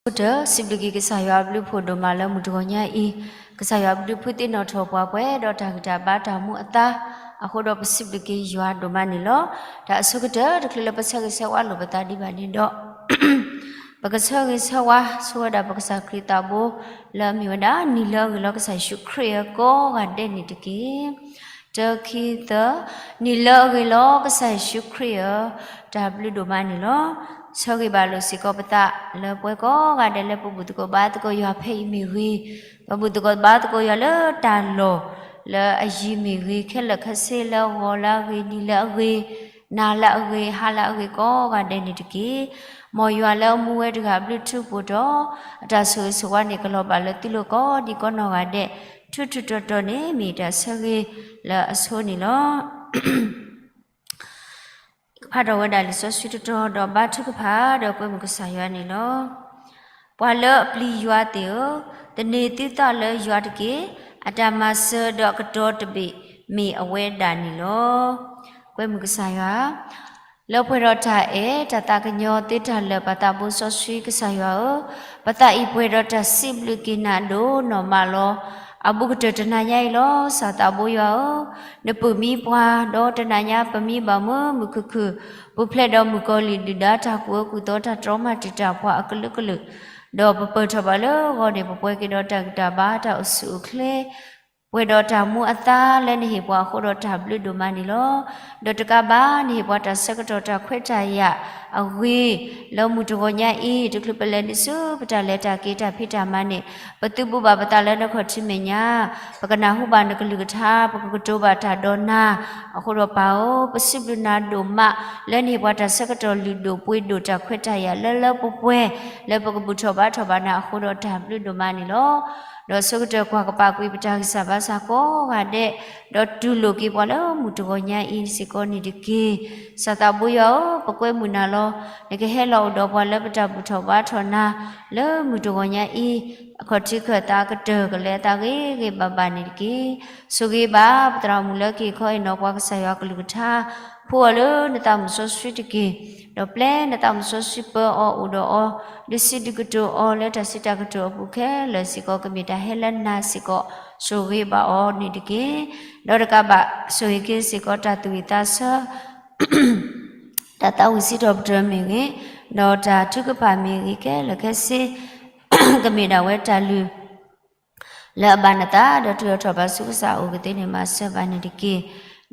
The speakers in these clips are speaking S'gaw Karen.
ကတၢၢ် စံးဘျုးက့ၤကစၢ်ယွၤအဘျုးဖှိၣ်ဒိၣ်မးလၢမုၢ်တဂီၤညါအံၤ, ကစၢ်ယွၤအဘျုးဖှိၣ်သ့ၣ်နီၣ်ထီၣ်ပှၤပှဲၤဒီးတၢ်ဂံၢ်တၢ်ဘါတၢ်မူအသါ, အဃိဒီးပစံးဘျုးက့ၤယွၤဒိၣ်မးန့ၣ်လီၤ. တၢ်အဆိကတၢၢ် တချုးလၢပဆၢဂ့ၤဆၢဝါလိာ်ပသးဒံးဘၣ်န့ၣ်ဒီး ပကဆၢဂ့ၤဆၢဝါဆိဝဲဒၣ်ပကစၢ်ခရံာ်သးဘိ လၢအမ့ၢ်ဝဲဒၣ် နံၤလၢအဂ့ၤလီၤ ကစၢ်ယ့ၣ်ၡူးခရံာ်ဧၢ ကိးဂၤဒဲးန့ၣ်တက့ၢ်. တၢ ခံ သၢ, နံၤလၢအဂ့ၤလီၤ ကစၢ်ယ့ၣ်ၡူးခရံာ်ဧၢ, တၢ်ဘျုးဒိၣ်မးန့ၣ်လီၤ. ဆၢဂ့ၤဘၣ်လိာ်စ့ၢ်ကီးပသး လၢပှၤကိးဂၤဒဲးလၢပဘူၣ်သကိးဘါသကိးယွၤဖဲအံၤမ့ၢ်ဂ့ၤ, ပဘူၣ်သကိးဘါသကိးယွၤလၢတၢ်လီၢ်လၢအယံၤမ့ၢ်ဂ့ၤ, ခဲလၢာ်ခဲဆ့လၢဂီၤလၢအဂ့ၤ, နံၤလၢအဂ့ၤ, နၤလၢအဂ့ၤ, ဟါလၢအဂ့ၤ ကိးဂၤဒဲးန့ၣ်တက့ၢ်. မ်ယွၤလၢအမူဝဲတဂၤအဘျုးထူးဖှိၣ်ဒီး အတၢ်ဆိၣ်ဂ့ၤဆိၣ်ဝါန့ၣ် ကလီၤဘၣ်လၢသုလိၤကိးဒံးကိးနီၢ်ဂၤဒဲး ထူးထူးတီၤတီၤန့ၣ် မ့ၢ်တၢ်ဆၢဂ့ၤလၢအဆိန့ၣ်လီၤ. ဖးထီၣ်ဝဲဒၣ်လံာ်စီဆှံတတီၤ ဒီးဘါထုကဖၣ် ဒီးကွဲမုာ်ကစၢ်ယွၤန့ၣ်လီၤ. ပှၤလၢအပျံၤယွၤသ့ၣ်ဧၢ, သန့ၤသုသးလၢယွၤတက့ၢ်. အတၢ်မၤစၢၤဒီးအကတီၤတဘ့ၣ် မ့ၢ်အဝဲဒၣ်န့ၣ်လီၤ. ကွဲမုာ်ကစၢ်ယွၤ လၢပှဲၤဒီးတၢ်အဲၣ်တၢ်သးကညီၤသ့တၢ်လၢာ် ပၢ်သးဘိစီဆှံကစၢ်ယွၤဧၢ, ပသးအံၤပှဲၤဒီးတၢ်စံးဘျုးက့ၤနၤဒိၣ်နီၢ်မးလီၤ. အဘူးကတၢၢ်တနၤညါအံၤလီၤ ကစၢ်သးဘိယွၤဧၢ, နပုၢ်မံပှၤ, ဒီးတနၤညါပမံဘၣ်မုာ်မုာ်ခုၣ်ခုၣ်, ပူၤဖျဲးဒီးမုၣ်ကီၤလံၢ်ဒုၣ်ဒါတၢ်ကူၣ်အၢကူၣ်သီ တၢ်တြီမၤတံာ်တာ်ပှၤအကလုာ်ကလုာ်, ဒီးပပၢၢ်ထီၣ်ဘၣ်လၢဂီၤန့ၣ် ပပှဲၤက့ၤဒီးတၢ်ဂံၢ်တၢ်ဘါတၢ်အိၣ်ဆူၣ်အိၣ်ချ့ ပှဲၤဒီးတၢ်မူအသါလၢနဟ့ၣ်ပှၤအဃိဒီးတၢ်ဘျုးဒိၣ်မးန့ၣ်လီၤ. ဒီးတကးဘၣ် နဟ့ၣ်ပှၤတၢ်ဆၢကတီၢ်တၢ်ခွဲးတၢ်ယာ်အဂ့ၤ လၢမုၢ်တဂီၤညါအံၤ တချုးပလဲၤနုာ်ဆူပတၢ်လဲၤတၢ်က့ၤတၢ်ဖံးတၢ်မၤန့ၣ် ပသုးဘူးဘၣ်ပသးလၢနခီၣ်ထံးမဲာ်ညါ, ပကနၢ်ဟူဘၣ်နကလုၢ်ကထါ, ပကကတိၤဘၣ်တၢ်ဒီးနၤ, အဃိဒီးပၢ်ဧၢ, ပစံးဘျုးနၤဒိၣ်မး လၢနဟ့ၣ်ပှၤတၢ်ဆၢကတီၢ်လုၢ်ဒိၣ်ပှ့ၤဒိၣ်တၢ်ခွဲးတၢ်ယာ်လၢလၢပှဲၤပှဲၤ လၢပကဘူၣ်ထီၣ်ဘါထီၣ်ဘၣ်နၤအဃိဒီးတၢ်ဘျုးဒိၣ်မးန့ၣ်လီၤ. ဒီးဆိကတၢၢ်ကွၢ်ကပာ်ကွံာ်ပတၢ်ဂံၢ်စၢ်ဘါစၢ်ကိးဂၤဒဲး, ဒီးတူၢ်လိာ်က့ၤပှၤလၢမုၢ်တဂီၤညါအံၤစ့ၢ်ကီးန့ၣ်တက့ၢ်. ကစၢ်သးဘိယွၤဧၢ, ပကွဲမုာ်နၤလီၤ. နကဟဲလီၤအိၣ်ဒီးပှၤလၢပတၢ်ဘူၣ်ထီၣ်ဘါထီၣ်နၤ လၢမုၢ်တဂီၤညါအံၤ, အခီၣ်ထံးခၢၣ်သးကတၢၢ် ကလဲၤအသးဂ့ၤဂ့ၤဘၣ်ဘၣ်န့ၣ်တက့ၢ်. ဆိၣ်ဂ့ၤဘၣ်ပသရၣ်မုၣ်လၢက့ၤခီအံၤနီၤ ပှၤကစၢ်ယွၤကလုၢ်ကထါ, ဖှူအီၤလၢနသးမုၣ်စီဆှံတက့ၢ်. ဒီးပျဲနသးမုၣ်စီဆှံပၢအီၤအိၣ်ဒီးအီၤ, ဒုးစံးဒုးကတိၤအီၤလၢတၢ်စံးတၢ်ကတိၤအပူၤခဲလၢာ်စ့ၢ်ကီး ကမ့ၢ်တၢ်ဟဲလၢနၤစ့ၢ်ကီး ဆိၣ်ဂ့ၤဘၣ်အီၤန့ၣ်တက့ၢ်. ဒီးတကးဘၣ် ဆိၣ်ဂ့ၤက့ၤစ့ၢ်ကီးတၢ်သူၣ်ဝံၣ်သးဆၢ တၢ်သးဝံၣ်စံးထီၣ်ပတြၢၤမ့ၢ်ဂ့ၤ, ဒီးတၢ်ထုကဖၣ်မ့ၢ်ဂ့ၤခဲလၢာ်ခဲဆ့, ကမ့ၢ်ဒၣ်ဝဲတၢ်လုၢ် လၢအဘၣ်နသး ဒီးတုၤလီၤထီၣ်ဘၣ်ဆူကစၢ်အအိၣ်ကသ့န့ၣ် မၤစၢၤဘၣ်န့ၣ်တက့ၢ်.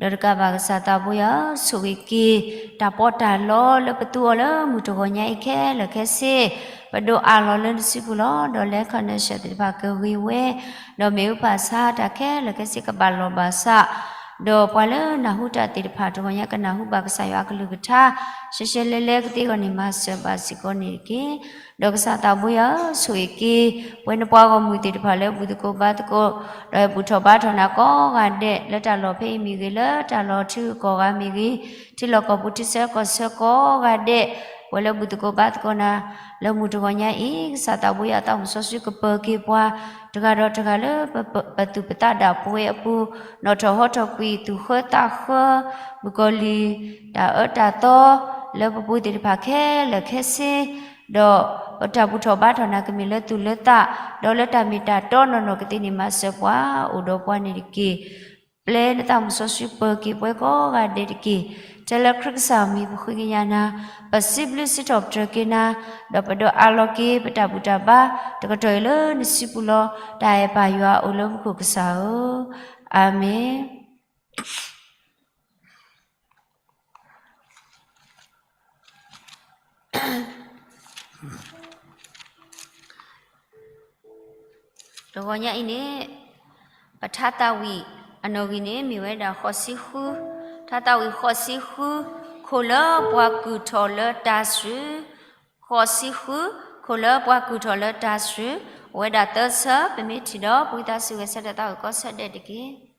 ဒီးတကးဘၣ်ကစၢ်သးဘိယွၤဧၢ, ဆိၣ်ဂ့ၤက့ၤ တၢ်ပီးတၢ်လီလၢပသူအီၤလၢမုၢ်တဂီၤညါအံၤခဲလၢာ်ခဲဆ့, ပဒိးအးလီၤလၢနစုပူၤလီၤ. ဒီးလၢ connection သ့ၣ်တဖၣ်ကဂ့ၤဝဲ, ဒီးမ့ၣ်အူဖးဆါတၢ်ခဲလၢာ်ခဲဆ့ကဘၣ်လီၢ်ဘၣ်စး, ဒီးပှၤလၢနၢ်ဟူတၢ်သ့ၣ်တဖၣ်တဂီၤညါကနၢ်ဟူဘၣ်ကစၢ်ယွၤအကလုၢ်ကထါ ရှဲရှဲလဲလဲကသ့အဂီၢ်န့ၣ် မၤစၢၤဘၣ်စ့ၢ်ကီးန့ၣ်တက့ၢ်. ဒီးကစၢ်သးဘိယွၤဧၢ, ဆိၣ်ဂ့ၤက့ၤ ပဝဲနပှၤဂီၢ်မုၢ်သ့ၣ်တဖၣ်လၢဘူၣ်သကိးဘါသကိး, ဒီးဘူၣ်ထီၣ်ဘါထီၣ်နၤကိးဂၤဒဲး လၢတၢ်လီၢ်ဖဲအံၤမ့ၢ်ဂ့ၤ, လၢတၢ်လီၢ်ထံဂုၤကီၢ်ဂၤမ့ၢ်ဂ့ၤ, ထံလီၢ်ကီၢ်ပူၤထံဆၢကီၢ်ဆၢကိးဂၤဒဲး, ပဝဲလၢဘူၣ်သကိးဘါသကိးနၤ လၢမုၢ်တဂီၤညါအံၤ, ကစၢ်သးဘိယွၤအသးမုၣ်စီဆှံကပၢၤက့ၤပှၤ တဂၤဒီးတဂၤလၢပသူၣ်ပသးဒၣ်ပဝဲအပူၤ, နီၣ်ထီၣ်ဟီထီၣ်ကွံာ်သူၣ်ဃၢသးဃၢ, မုၣ်ကီၤလံၢ် တၢ်အၢတၢ်သီ လၢပပူၤသ့ၣ်တဖၣ်ခဲလၢာ်ခဲဆ့, ဒီးပတၢ်ဘူၣ်ထီၣ်ဘါထီၣ်နၤကမ့ၢ်လၢသူၣ်လၢသး, ဒီးလၢတၢ်မ့ၢ်တၢ်တီနီၢ်နီၢ်ကသ့န့ၣ် မၤစၢၤပှၤအိၣ်ဒီးပှၤန့ၣ်တက့ၢ်. ပျဲနသးမုၣ်စီဆှံပၢၤက့ၤပဝဲကိးဂၤဒဲးတက့ၢ်. ထဲလၢခရံာ်ကစၢ်အမံၤပဃ့ကညးနၤ, ပစံးဘျုးစံးထီၣ်ပတြၢၤက့ၤနၤ, ဒီးပဒိးအးလီၤက့ၤပတၢ်ဘူၣ်တၢ်ဘါ တကတီၢ်အံၤလၢနစုပူၤလီၤ. တၢ်အဲၣ်ပၢ်ယွၤအိၣ်လၢမူခိၣ်ကစၢ်ဧၢ, အၤမ့ၣ်. တဂီၤညါအံၤန့ၣ် ပထါသးဝံၣ်အနီၣ်ဂံၢ်န့ၣ် မ့ၢ်ဝဲဒၣ်ဃိးဆံဃု, ထါသးဝံၣ်ဃိးဆံဃု, ခိၣ်လၢပှၤကုၢ်ထီၣ်လၢတၤစူၤ, ဃိးဆံဃု, ခိၣ်လၢပှၤကုၢ်ထီၣ်လၢတၤစူၤ, အိၣ်ဝဲဒၣ်သၢဆၢ, ပမ့ၢ်ထံၣ်ဒီး ပဝံသးစူၤဂဲၤဆၢထၢၣ်သးဝံၣ်ကိးဆၢဒဲးတက့ၢ်.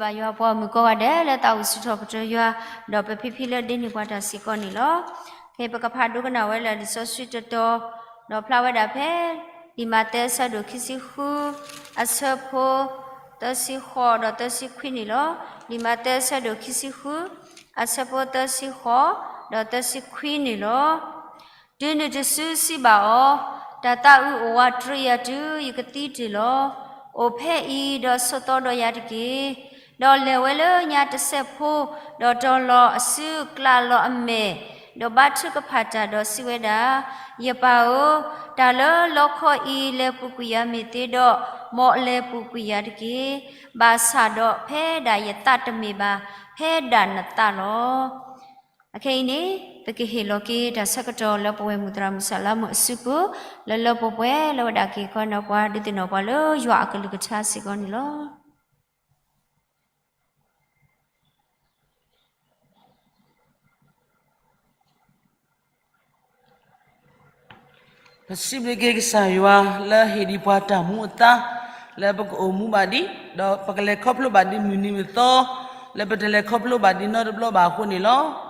ဘၣ်ယွၤပှၤဂီၢ်မုၢ်ကိးဂၤဒဲးလၢသးအိၣ်ဆူၣ်ထီၣ်ပတြၢၤယွၤ, ဒီးပဖံဖံလၢဒ့န့ၢ်ပှၤတၢ်စ့ၢ်ကီးန့ၣ်လီၤ. ခဲအံၤပကဖးဒိကနၣ်ဝဲလၢလံာ်စီဆှံတတီၤ, ဒီးဖျါဝဲဒၣ်ဖဲ လံာ်မးသဲအဆၢဒိၣ်ခံဆံဃု, အဆၢဖိ သၢဆံဃိးဒီးသၢဆံခွံန့ၣ်လီၤ. လံာ်မးသဲအဆၢဒိၣ်ခံဆံဃု, အဆၢဖိသၢဆံဃိး ဒီးသၢဆံခွံန့ၣ်လီၤ. တုၤနုၤတစုစံးဘၣ်အီၤ, တၢ်သးအုးအိၣ်ဝးတြူးယၤတုၤယကသံတ့ၢ်လီၤ. အိၣ်ဖဲအံၤဒီးဆိးသီဒီးယၤတက့ၢ်. ဒီးလဲၤဝဲလၢညါတစဲးဖိ, ဒီးတီၤလီၤအစု, ကျးလီၤအမဲာ်, ဒီးဘါထုကဖၣ်တၢ်ဒီးစံးဝဲဒၣ်, ယပၢ်ဧၢ, တၢ်လၢလီခီအံၤလဲၤပူၤကွံာ်ယၤမ့ၢ်သ့ဒီး, မ်အလဲၤပူၤကွံာ်ယၤတက့ၢ်. ဘၣ်ဆၣ်ဒီးဖဲဒၣ်ယသးတမ့ၢ်ဘၣ်, ဖဲဒၣ်နသးလီၤ. အခဲအံၤန့ၣ် ပကဟ့ၣ်လီၤက့ၤတၢ်ဆၢကတီၢ်လၢပဝဲမုၢ်သရၣ်မုၣ်စၢ်လါမုၣ်အစုပူၤ, လၢလၢပှဲၤပှဲၤလၢဝဲဒၣ်က့ၤခီနီၤပှၤ ဒုးသ့ၣ်နီၣ်ပှၤလၢယွၤအကလုၢ်ကထါစ့ၢ်ကီးန့ၣ်လီၤ. ပစံးဘျုးက့ၤကစၢ်ယွၤလၢဟ့ၣ်ဒံးပှၤတၢ်မူအသါ, လၢပကအိၣ်မူဘၣ်ဒံး, ဒီးပကလဲၤခီဖျိဘၣ်ဒံးမုၢ်နံၤမုၢ်သီ, လၢပတလဲၤခီဖျိဘၣ်ဒံးနီတဘျီဘၣ်အဃိန့ၣ်လီၤ.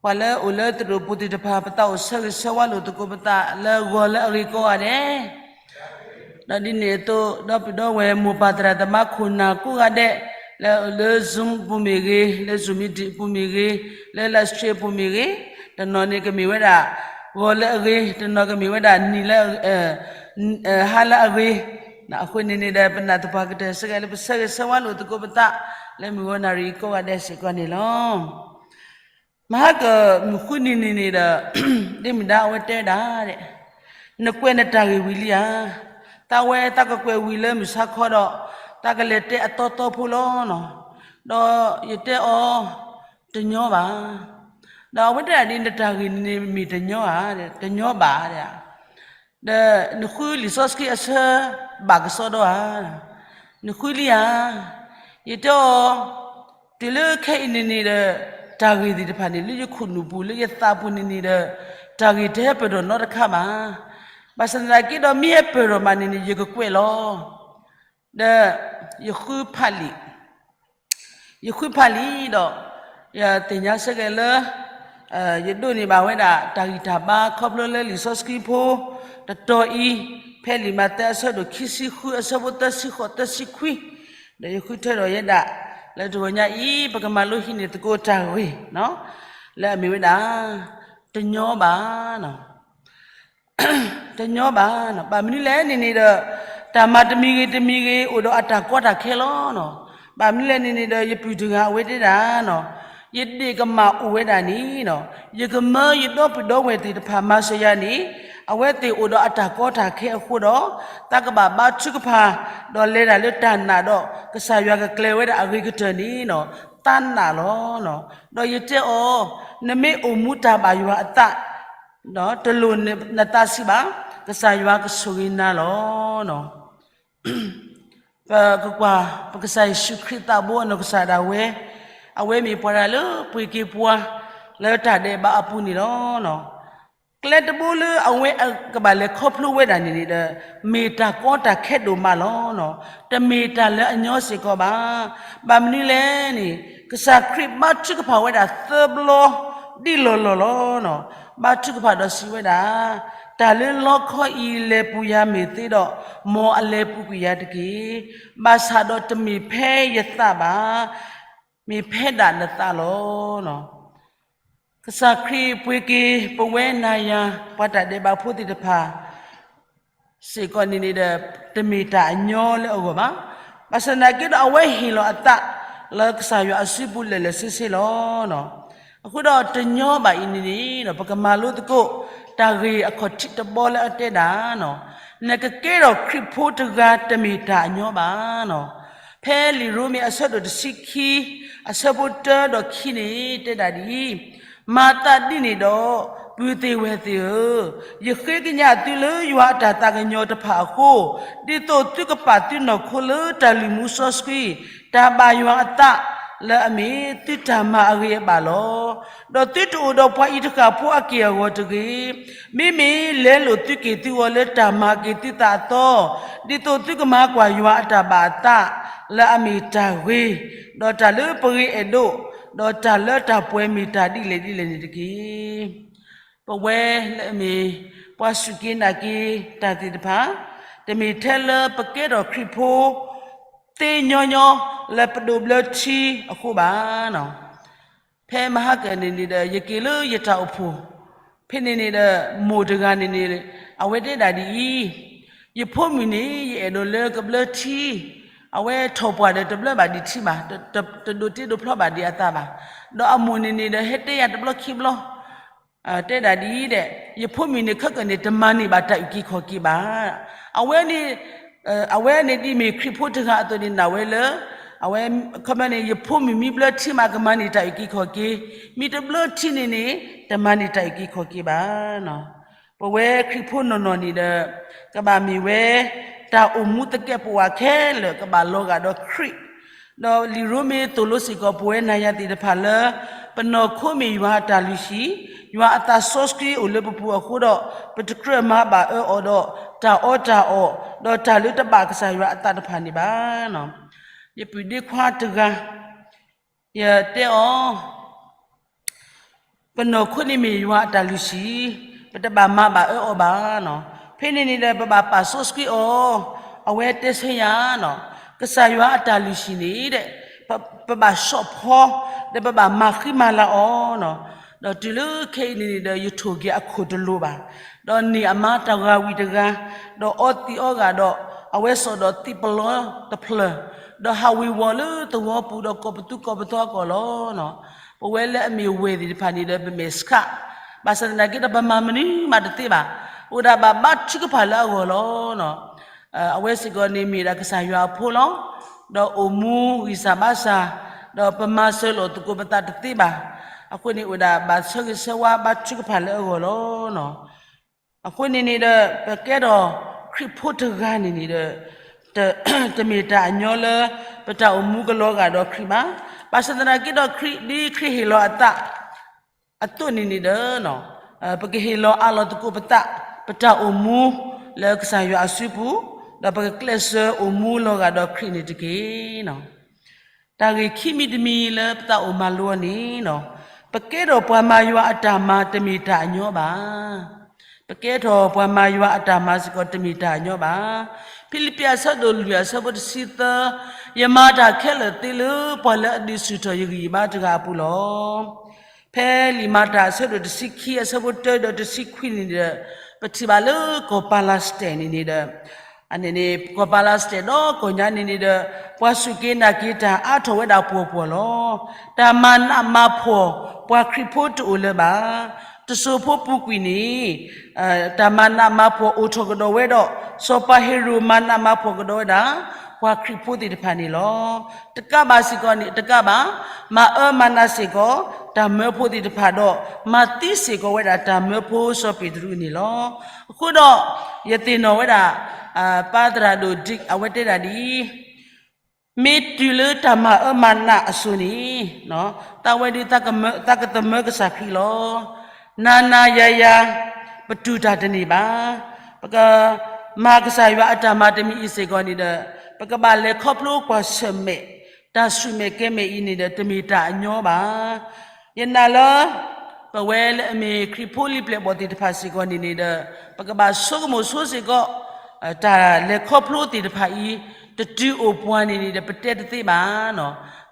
ပှၤလၢအိၣ်လၢသရိာ်ပူၤသ့ၣ်တဖၣ် ပသးအိၣ်ဆၢဂ့ၤဆၢဝါလိာ်သကိးပသးလၢဂီၤလၢအဂ့ၤကိးဂၤဒဲး ဒီးဒ်န့ၣ်အသိး ဒီပုၢ်ဒီဝဲၢ်မိၢ်ပၢ်သရၣ်သမါခိၣ်နၢ်ကိးဂၤဒဲး လၢအအိၣ်လၢ Zoom ပူၤမ့ၢ်ဂ့ၤ, လၢ Zoom meeting ပူၤမ့ၢ်ဂ့ၤ, လၢ live stream ပူၤမ့ၢ်ဂ့ၤ, တနီၤန့ၣ်ကမ့ၢ်ဝဲဒၣ် ဂီၤလၢအဂ့ၤ, တနီၤကမ့ၢ်ဝဲဒၣ်နံၤလၢ ဟါလၢအဂ့ၤ, အဃိန့ၣ်န့ၣ်ဒီး ပနာ်သပှၢ်ကတၢၢ်စ့ၢ်ကီးလၢပဆၢဂ့ၤဆၢဝါလိာ်သကိးပသး လၢမုၢ်ဂီၤနၣ်ရံၣ်ကိးဂၤဒဲးစ့ၢ်ကီးန့ၣ်လီၤ. မဟါကမုၢ်ဃုနံၤန့ၣ်န့ၣ်ဒီး ဒ့မုၢ်ဒါအဝဲတဲဝဲဒၣ်, နကွဲးနတၢ်ဂ့ၢ်ဝံၤလံဧါ, သးဝဲသးကကွဲးဝံၤလၢမုၢ်ဆါခီဒီး သးကလဲၤတဲအတီတီဖိလီၤ. ဒီးယတဲအီၤ, တညီဘၣ်. ဒီးအဝဲတဲဒၣ်ဒ် နတၢ်ဂ့ၢ်န့ၣ်မ့ၢ်တညီဧါ, တညီဘၣ်ဒၣ် ဒီးနဃုလံာ်စီဆှံအဆၢဘၣ်ကစီဒီဧါ, နဃုလံဧါ. ယတဲအီၤ, တုၤလၢခဲအံၤန့ၣ်န့ၣ်ဒီး တၢ်ဂ့ၢ်သ့ၣ်တဖၣ်န့ၣ် လၢယခိၣ်နူာ်ပူၤ လၢယသးပူၤန့ၣ်န့ၣ်ဒီး တၢ်ဂ့ၢ်တဟဲပၢၢ်ထီၣ်နီတခါဘၣ်. ဘၣ်ဆၣ်သနာ်က့ဒီး မ့ၢ်ဟဲပၢၢ်ထီၣ်ဘၣ်န့ၣ်န့ၣ် ယကကွဲးလီၤ. ဒီးယဃုဖးလံာ် ယဃုဖးလံာ်ဒီး ယသ့ၣ်ညါစ့ၢ်ကီးလၢ ယဒိးန့ၢ်ဘၣ်ဝဲဒၣ် တၢ်ဂံၢ်တၢ်ဘါခီဖျိလၢလံာ်စီဆှံဖိ တတီၤအံၤ ဖဲလံာ်မးသဲအဆၢဒိၣ်ခံဆံဃု အဆၢဖိသၢဆံဃိး သၢဆံခွံ, ဒီးယဃုထၢထီၣ်ဝဲဒၣ် လၢတဂီၤညါအံၤ ပကမၤလိဟံးန့ၢ်သကိးတၢ်ဂ့ၢ် လၢအမ့ၢ်ဝဲဒၣ် တညီဘၣ် တညီဘၣ်, ဘၣ်မနုၤလဲၣ်န့ၣ်န့ၣ်ဒီး တၢ်မၤတမံၤဂ့ၤတမံၤဂ့ၤ အိၣ်ဒီးအတၢ်ကီတၢ်ခဲလီၤ. ဘၣ်မနုၤလဲၣ်န့ၣ်န့ၣ်ဒီး ယပုၢ်တဂၤအဝဲတဲဒၣ်, ယဒ့ၣ်ကမၢ်အိၣ်ဝဲဒၣ်န့ၣ် ယကမၢယဒီပုၢ်ဒီဝဲၢ်သ့ၣ်တဖၣ်မၤစၢၤယၤန့ၣ် အဝဲသ့ၣ်အိၣ်ဒီးအတၢ်ကီတၢ်ခဲအဃိဒီး သးကဘၣ်ဘါထုကဖၣ် ဒီးလဲၤတၢ်လၢတၢ်နာ်ဒီး ကစၢ်ယွၤကကျဲၤဝဲဒၣ်အဂ့ၤကတၢၢ်န့ၣ် သးနာ်လီၤ. ဒီးယတဲအီၤ, နမ့ၢ်အိၣ်မူတၢ်ဘၣ်ယွၤအသး တလိၣ်နသးဆံးဘၣ်, ကစၢ်ယွၤကဆိၣ်ဂ့ၤနၤလီၤ. ပကကွၢ် ပကစၢ်ယ့ၣ်ၡူးခရံာ်သးဘိအနီၢ်ကစၢ်ဒၣ်ဝဲ, အဝဲမ့ၢ်ပှၤတဂၤလၢပှ့ၤက့ၤပှၤ လၢတၢ်ဒဲးဘးအပူၤန့ၣ်လီၤ. ကျဲတဘိလၢအဝဲကဘၣ်လဲၤခီဖျိဝဲဒၣ်န့ၣ်န့ၣ်ဒီး မ့ၢ်တၢ်ကီတၢ်ခဲဒိၣ်မးလီၤ. တမ့ၢ်တၢ်လၢအညီစ့ၢ်ကီးဘၣ်. ဘၣ်မနုၤလဲၣ်န့ၣ် ကစၢ်ခရံာ်ဘါထုကဖၣ်ဝဲဒၣ်သၢဘျီ ဒ်လီၢ်လီၢ်လီၤ. ဘါထုကဖၣ်ဒီးစံးဝဲဒၣ်, တၢ်လၢလီခီအံၤလဲၤပူၤယၤမ့ၢ်သ့ဒီး, မ်အလဲၤပူၤကွံာ်ယၤတက့ၢ်. ဘၣ်ဆၣ်ဒီးတမ့ၢ်ဖဲယသးဘၣ်, မ့ၢ်ဖဲဒၣ်နသးလီၤ. ကစၢ်ခရံာ်ပှ့ၤက့ၤပဝဲနၤယၤ ပှၤတၢ်ဒဲးဘးဖိသ့ၣ်တဖၣ် စ့ၢ်ကီးန့ၣ်န့ၣ်ဒီး တမ့ၢ်တၢ်အညီလၢအဂီၢ်ဘၣ်. ဘၣ်ဆၣ်သနာ်က့ဒီး အဝဲဟ့ၣ်လီၤအသးလၢကစၢ်ယွၤအစုပူၤလၢာ်လၢာ်ဆ့ဆ့လီၤ. အဃိဒီးတညီဘၣ်အံၤန့ၣ်န့ၣ် ပကမၤလိသကိး တၢ်ဂ့ၢ်အခီၣ်ထံးတဘီလၢအတဲဒၣ်, နကကဲထီၣ်ခရံာ်ဖိတဂၤတမ့ၢ်တၢ်အညီဘၣ်. ဖဲလံာ်ရိမ့ၤအဆၢဒိၣ်တဆံခံ အဆၢဖိတၢဒီးခံန့ၣ် တဲဒၣ်ဒ်အံၤ, မၤသးဒ်န့ၣ်ဒီး ပုၢ်သ့ၣ်ဝဲၢ်သ့ၣ်ဧၢ, ယဃ့ကညးသုလၢယွၤအတၢ်သးကညီၤတဖၣ်အဃိ, ဒ်သိးသုကပာ်သုနီၢ်ခိလၢတၢ်လုၢ်မူစီဆှံ, တၢ်ဘၣ်ယွၤအသး, လၢအမ့ၢ်သုတၢ်မၤအဂ့ၤအဘၣ်လီၤ. ဒီးသုတအိၣ်ဒီးပှၤအံၤတဃၣ်ဖိအက့ၢ်အဂီၤတဂ့ၤ, မ့မ့ၢ်လဲလိာ်သုက့ၢ်သုဂီၤလၢတၢ်မၤက့ၤသုသးအသီ, ဒ်သိးသုကမၤကွၢ်ယွၤအတၢ်ဘၣ်အသး လၢအမ့ၢ်တၢ်ဂ့ၤ, ဒီးတၢ်လၢပဂ့ၤအဲၣ်ဒိး, ဒီးတၢ်လၢတၢ်ပှဲၤမ့ၢ်တၢ်ဒ်လဲၣ်ဒ်လဲၣ်န့ၣ်တက့ၢ်. ပဝဲလၢအမ့ၢ် ပှၤစူၢ်က့ၤနာ်က့ၤတၢ်သ့ၣ်တဖၣ်, တမ့ၢ်ထဲလၢပကဲထီၣ်ခရံာ်ဖိ သ့ညီညီလၢပဒိးဘျၢထံအဃိဘၣ်. ဖဲမဟါကၢၣ်န့ၣ်န့ၣ်ဒီး ယက့ၤလၢယတၢ်အိၣ်ဖှိၣ်, ဖဲန့ၣ်န့ၣ်ဒီး မိၢ်တဂၤန့ၣ်န့ၣ် အဝဲတဲဒၣ်ဒ်အံၤ, ယဖိမုၣ်န့ၣ် ယအဲၣ်ဒိးလၢကဘျၢထံ, အဝဲထီၣ်ပှၢ်ဒီးတဘျၢဘၣ်ဒံးထံဘၣ်, တဒိးတ့ဒိးဖျီဘၣ်ဒံးအသးဘၣ်, ဒီးအမိၢ်န့ၣ်န့ၣ်ဒီး ဟဲတဲယၤတဘျီခံဘျီ တဲဒၣ်ဒ်အံၤဒဲး, ယဖိမုၣ်န့ၣ် ခဲကနံၣ်န့ၣ် တမၤန့ၢ်ဘၣ်တၢ်အုၣ်က့ၤခီၣ်က့ၤဘၣ်. အဝဲန့ၣ်, အဝဲန့ၣ်ဒ်မ့ၢ်ခရံာ်ဖိတဂၤအသိးန့ၣ် နာ်ဝဲလၢ အဝဲ, ခီပညီန့ၣ် ယဖိမုၣ်မ့ၢ်ဘျၢထံမး ကမၤန့ၢ်တၢ်အုၣ်က့ၤခီၣ်က့ၤ, မ့ၢ်တဘျၢထံန့ၣ်န့ၣ် တမၤန့ၢ်တၢ်အုၣ်က့ၤခီၣ်က့ၤဘၣ်. ပဝဲခရံာ်ဖိနီၢ်နီၢ်န့ၣ်ဒီး ကဘၣ်မ့ၢ်ဝဲ တၢ်အိၣ်မူသကဲးပဝးခဲလၢာ် ကဘၣ်လီၤဂာ်ဒီးခရံာ် ဒီးလံာ်ရိမ့ၤသိၣ်လိစ့ၢ်ကီး ပဝဲနၤယၤသ့ၣ်တဖၣ်လၢ ပနီၢ်ခိမ့ၢ်ယွၤအတၢ်လုၢ်ဟံၣ်, ယွၤအသးစီဆှံအိၣ်လၢပပူၤအဃိဒီး ပတကြၢးမၤဘၣ်အၢအီၤဒီး တၢ်အီတၢ်အီ, ဒီးတၢ်လၢတဘၣ်ကစၢ်ယွၤအသးတဖၣ်န့ၣ်ဘၣ်. ယပုၢ်ဒ့ခွါတဂၤ, ယတဲအီၤ ပနီၢ်ခိန့ၣ်မ့ၢ်ယွၤအတၢ်လုၢ်ဟံၣ်, ပတဘၣ်မၤဘၣ်အၢအီၤဘၣ်. ဖဲန့ၣ်န့ၣ်ဒီး ပဘၣ်ပာ်စီဆှံအီၤ, အဝဲတဲဆၢယၤ, ကစၢ်ယွၤအတၢ်လုၢ်ဟံၣ်န့ၣ်ဒီး ပဘၣ်ဆီၣ်ဖီ, ဒီးပဘၣ်မၤဃံမၤလၤအီၤ, ဒီးတုၤလၢခဲအံၤန့ၣ်န့ၣ်ဒီး ယထိၣ်က့ၤအခိၣ်တလိၤဘၣ်, ဒီးန့ၢ်အမါတဂၤဝံၤတဂၤ, ဒီးအီသံးအီဂာ်ဒီး အဝဲစိာ်ဒီးသံးပလီတဖျၢၣ်, ဒီးဟးဝ့ၤဝီၤလၢသဝီပူၤဒီး ကိးပသူကိးပသီအကီၢ်လီၤ. ပဝဲလၢအမ့ၢ်ဝဲၢ်သ့ၣ်တဖၣ်န့ၣ်ဒီး ပမဲာ်ဆှး, ဘၣ်ဆၣ်သနာ်က့ဒီး ပမၤမနုၤမးတသ့ဘၣ်. အိၣ်ဒၣ်ဘၣ်ဘါထုကဖၣ်လၢအဂီၢ်လီၤ. အဝဲစ့ၢ်ကီးန့ၣ်မ့ၢ်ဒၣ်ကစၢ်ယွၤအဖိလီၤ. ဒီးအိၣ်မူဂံၢ်စၢ်ဘါစၢ်, ဒီးပမၤစၢၤလိာ်သကိးပသးတသ့ဘၣ်. အဃိန့ၣ်အိၣ်ဒၣ်ဘၣ်ဆၢဂ့ၤဆၢဝါဘါထုကဖၣ်လၢအဂီၢ်လီၤ. အဃိန့ၣ်န့ၣ်ဒီး ပကဲထီၣ်ခရံာ်ဖိတဂၤန့ၣ်န့ၣ်ဒီး တမ့ၢ်တၢ်အညီလၢ ပတၢ်အိၣ်မူကလီၤဂာ်ဒီးခရံာ်ဘၣ်. ဘၣ်ဆၣ်သနာ်က့ဒီး ခရံာ်ဒ်ခရံာ်ဟ့ၣ်လီၤအသး အသိးန့ၣ်န့ၣ်ဒီး ပကဟ့ၣ်လီၤအးလီၤသကိးပသး, ပတၢ်အိၣ်မူလၢကစၢ်ယွၤအစုပူၤ, ဒီးပကကျဲးစၢးအိၣ်မူလီၤဂာ်ဒီးခရံာ်န့ၣ်တက့ၢ်. တၢ်ဂ့ၢ်ခံမံၤတမံၤလၢပသးအိၣ်မၤလိအီၤန့ၣ်, ပကဲထီၣ်ပှၤမၤယွၤအတၢ်မၤတမ့ၢ်တၢ်အညီဘၣ်. ပကဲထီၣ်ပှၤမၤယွၤအတၢ်မၤစ့ၢ်ကီးတမ့ၢ်တၢ်အညီဘၣ်. ဖံလံးပံးအဆၢဒိၣ်လွံၢ်အဆၢဖိတဆံသၢ, ယမၤတၢ်ခဲလၢာ်သ့လၢပှၤလၢအဒုးဆူၣ်ထီၣ်ယဂံၢ်ယဘါတဂၤအပူၤလီၤ. ဖဲလံာ်မၤတၢ်အဆၢဒိၣ်တဆံခံအဆၢဖိတၢဒီးတဆံခွံန့ၣ်ဒီး ပထံၣ်ဘၣ်လၢကီၢ်ပၤလးစတဲၣ်န့ၣ်န့ၣ်ဒီး အန့ၣ်န့ၣ် ကီၢ်ပၤလးစတဲၣ်ဒီးကီၢ်ညါန့ၣ်န့ၣ်ဒီး ပှၤစူၢ်က့ၤနာ်က့ၤတၢ်အါထီၣ်ဝဲဒၣ်ပှီၢ်ပှီၢ်လီၤ. တၢ်မၤနးမၤဖှီၣ်ပှၤခရံာ်ဖိတအိၣ်လၢၤဘၣ်. တစိၤဖိပူၤကွံာ်န့ၣ် တၢ်မၤနးမၤဖှီၣ်အိၣ်ထီၣ်ကဒီးဝဲဒီး စီၤပၤဟ့ၤရိာ်မၤနးမၤဖှီၣ်ကဒီးဝဲဒၣ် ပှၤခရံာ်ဖိသ့ၣ်တဖၣ်န့ၣ်လီၤ. တကးဘၣ်စ့ၢ်ကီးန့ၣ် တကးဘၣ် မၤအၢမၤနးစ့ၢ်ကီး တၢ်မၢဖိသ့ၣ်တဖၣ်ဒီး မၤသံစ့ၢ်ကီးဝဲဒၣ်တၢ်မၢဖိစီၤပ့းတရူးန့ၣ်လီၤ. အဃိဒီး ယသ့ၣ်နီၣ်ဝဲဒၣ် ပၢ်သရၣ်ဒိၣ်ဒံၣ် အဝဲတဲဒၣ်ဒ်အံၤ, မ့ၢ်တုၤလၢတၢ်မၤအၢမၤနးအစိၤန့ၣ် သးဝဲဒၣ် သးကသမၢကစၢ်ခရံာ်လီၤ. နၤနၤယၤယၤ ပတူၢ်တၢ်တန့ၢ်ဘၣ်. ပကမၤကစၢ်ယွၤအတၢ်မၤတမံၤအံၤစ့ၢ်ကီးန့ၣ်ဒီး ပကဘၣ်လဲၤခီဖျိကွၢ်ဆၢၣ်မဲာ် တၢ်ဆူၣ်မဲာ်ကဲမဲာ်အံၤန့ၣ်ဒီး တမ့ၢ်တၢ်အညီဘၣ်. ယနာ်လၢ ပဝဲလၢအမ့ၢ်ခရံာ်ဖိလံၤပျဲၢ်ဘီၣ်သ့ၣ်တဖၣ်စ့ၢ်ကီးန့ၣ်န့ၣ်ဒီး ပကဘၣ်ဆိကမိၣ်ဆိစ့ၢ်ကီး တၢ်လဲၤခီဖျိသ့ၣ်တဖၣ်အံၤ တတုၤအိၣ်ပှၤန့ၣ်န့ၣ်ဒီး ပတဲတသ့ဘၣ်.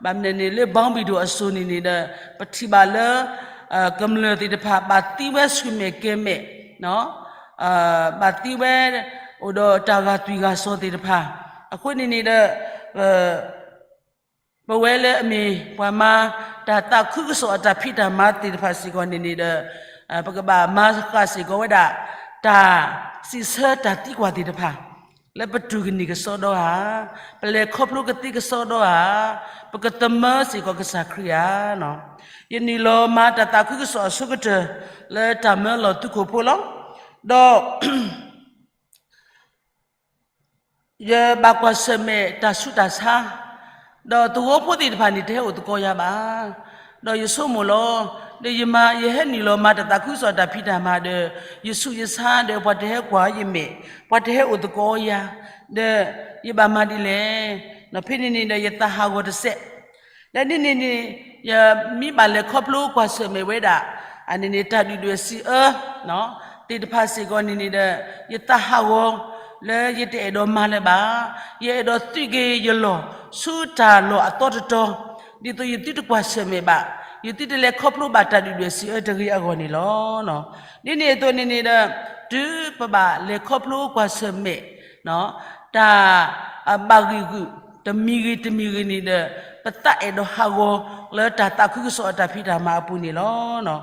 ဘၣ်မနုၤန့ၣ် လၢဘီဘံၣ်ဒိၣ်အစိၤန့ၣ်န့ၣ်ဒီး ပထံၣ်ဘၣ်လၢ ကမျၢၢ်သ့ၣ်တဖၣ် ဘၣ်သံဝဲဆူၣ်မဲာ်ကဲမဲာ်, ဘၣ်သံဝဲ အိၣ်ဒီးတၢ်ဂာ်သွံၣ်ဂာ်စီၤသ့ၣ်တဖၣ်. အဃိန့ၣ်န့ၣ်ဒီး ပဝဲလၢအမ့ၢ်ပှၤမၤ တၢ်သးခုကစီၣ်အတၢ်ဖံးတၢ်မၤသ့ၣ်တဖၣ်စ့ၢ်ကီးန့ၣ်န့ၣ်ဒီး ပကဘၣ်မၤဃာ်စ့ၢ်ကီးဝဲဒၣ် တၢ်စံးဆၢတၢ်သံကွၢ်သ့ၣ်တဖၣ် လၢပတူၢ်ကန့ၢ်ကစီဒီဧါ, ပလဲၤခီဖျိကသ့ကစီဒီဧါ, ပကသမၢစ့ၢ်ကီးကစၢ်ခရံာ်ဧါ. ယနုာ်လီၤမၤတၢ်သးခုကစီၣ်အဆိကတၢၢ် လၢတၢ်မၢလီၤသုးခိၣ်ဖိလီၤ. ဒီး ယဘၣ်ကွၢ်ဆၢၣ်မဲာ်တၢ်ဆူးတၢ်ဆါ, ဒီးသဝီဖိသ့ၣ်တဖၣ်န့ၣ် တဟဲအိၣ်သကိးယၤဘၣ်. ဒီးယဆိကမိၣ်လီၤ, ဒီးယမၤ ယဟဲနုာ်လီၤမၤတၢ်သးခုကစီၣ်တၢ်ဖံးတၢ်မၤဒီး ယဆူးယဆါဒီး ပှၤတဟဲကွၢ်ယမဲာ်, ပှၤတဟဲအိၣ်သကိးယၤ, ဒီးယဘၣ်မၤဒ်လဲၣ်. ဒီးဖဲန့ၣ်န့ၣ်ဒီးယသးဟးဂီၤတစဲး, လၢန့ၣ်န့ၣ်န့ၣ် ယမ့ၢ်ဘၣ်လဲၤခီဖျိကွၢ်ဆၢၣ်မဲာ်ဝဲဒၣ် အန့ၣ်န့ၣ် တၢ်ဒုၣ်ဒွဲၣ်စံးအၢ သ့ၣ်တဖၣ်စ့ၢ်ကီးန့ၣ်န့ၣ်ဒီး ယသးဟးဂီၤ လၢယတအဲၣ်ဒိးမၤလၢၤဘၣ်, ယအဲၣ်ဒိးသုးက့ၤယလီၢ် ဆူတၢ်လီၢ်အသီတတီၤ, ဒ်သိးယသုတကွၢ်ဆၢၣ်မဲာ်ဘၣ်, ယသုတလဲၤခီဖျိဘၣ်တၢ်ဒုၣ်ဒွဲၣ်စံးအၢတဂ့ၤအဂီၢ်န့ၣ်လီၤ. ဒ်န့ၣ်အသိးန့ၣ်န့ၣ်ဒီး တုၤပဘၣ်လဲၤခီဖျိကွၢ်ဆၢၣ်မဲာ် တၢ်ဘၣ်ဂံာ်ဂုာ် တမံၤဂ့ၤတမံၤဂ့ၤန့ၣ်ဒီး ပသးအဲၣ်ဒိးဟးဂီၤလၢတၢ်သးခုကစီၣ်အတၢ်ဖံးတၢ်မၤအပူၤန့ၣ်လီၤ.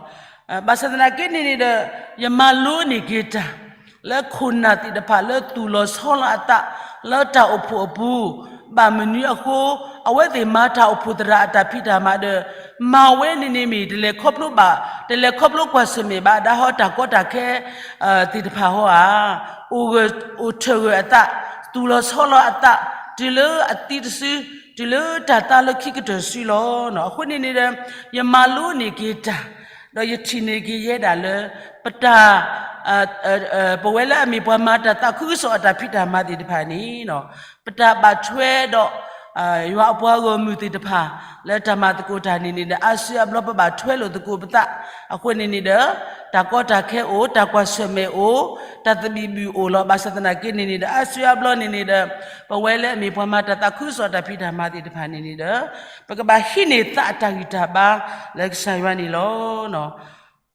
ဘၣ်ဆၣ်သနာ်က့န့ၣ်န့ၣ်ဒီး ယမၤလိန့ၢ်က့ၤတၢ် လၢခိၣ်နၢ်သ့ၣ်တဖၣ်လၢသူၣ်လီၤဆီလီၤအသး လၢတၢ်အိၣ်ဖှိၣ်အပူၤ, ဘၣ်မနုၤအဃိ အဝဲသ့ၣ်မၤတၢ်အိၣ်ဖှိၣ်သရၣ်အတၢ်ဖံးတၢ်မၤဒီး မၤဝဲန့ၣ်န့ၣ်မ့ၢ် တလဲၤခီဖျိဘၣ်, တလဲၤခီဖျိကွၢ်ဆၢၣ်မဲာ်ဘၣ်ဒၣ်ဟီတၢ်ကီတၢ်ခဲ သ့ၣ်တဖၣ်ဟီဧါ, အိၣ်ဂၢၢ်အိၣ်ထၢၣ်ဂၢၢ်အသး, သူၣ်လီၤဆီလီၤအသး, တုၤလၢအသံတစု, တုၤလၢတၢ်သါလၢခံကတၢၢ်စုလီၤ. အဃိန့ၣ်န့ၣ်ဒီး ယမၤလိန့ၢ်က့ၤတၢ်, ဒီးယထံၣ်န့ၢ်က့ၤယဲဒၣ်လၢ ပတၢ် ပဝဲလၢအမ့ၢ်ပှၤမၤတၢ်သးခုကစီၣ်အတၢ်ဖံးတၢ်မၤသ့ၣ်တဖၣ်န့ၣ် ပတၢ်ဘၣ်ထွဲဒီး ယွၤအပှၤဂီၢ်မုၢ်သ့ၣ်တဖၣ် လၢတၢ်မၤသကိးတၢ်န့ၣ်န့ၣ်ဒီး အါစုအါဘျီပဘၣ်ထွဲလိာ်သကိးပသး, အဃိန့ၣ်န့ၣ်ဒီး တၢ်ကီတၢ်ခဲအိၣ်, တၢ်ကွၢ်ဆၢၣ်မဲာ်အိၣ်, တၢ်သဘံၣ်ဘုၣ်အိၣ်လီၤ. ဘၣ်ဆၣ်သနာ်က့န့ၣ်န့ၣ်ဒီး အါစုအါဘျီန့ၣ်န့ၣ်ဒီး ပဝဲလၢအမ့ၢ်ပှၤမၤတၢ်သးခုကစီၣ်တၢ်ဖံးတၢ်မၤသ့ၣ်တဖၣ်န့ၣ်န့ၣ်ဒီး ပကဘၣ်ဟံးန့ၢ်သးအတၢ်ဂံၢ်တၢ်ဘါလၢကစၢ်ယွၤန့ၣ်လီၤ.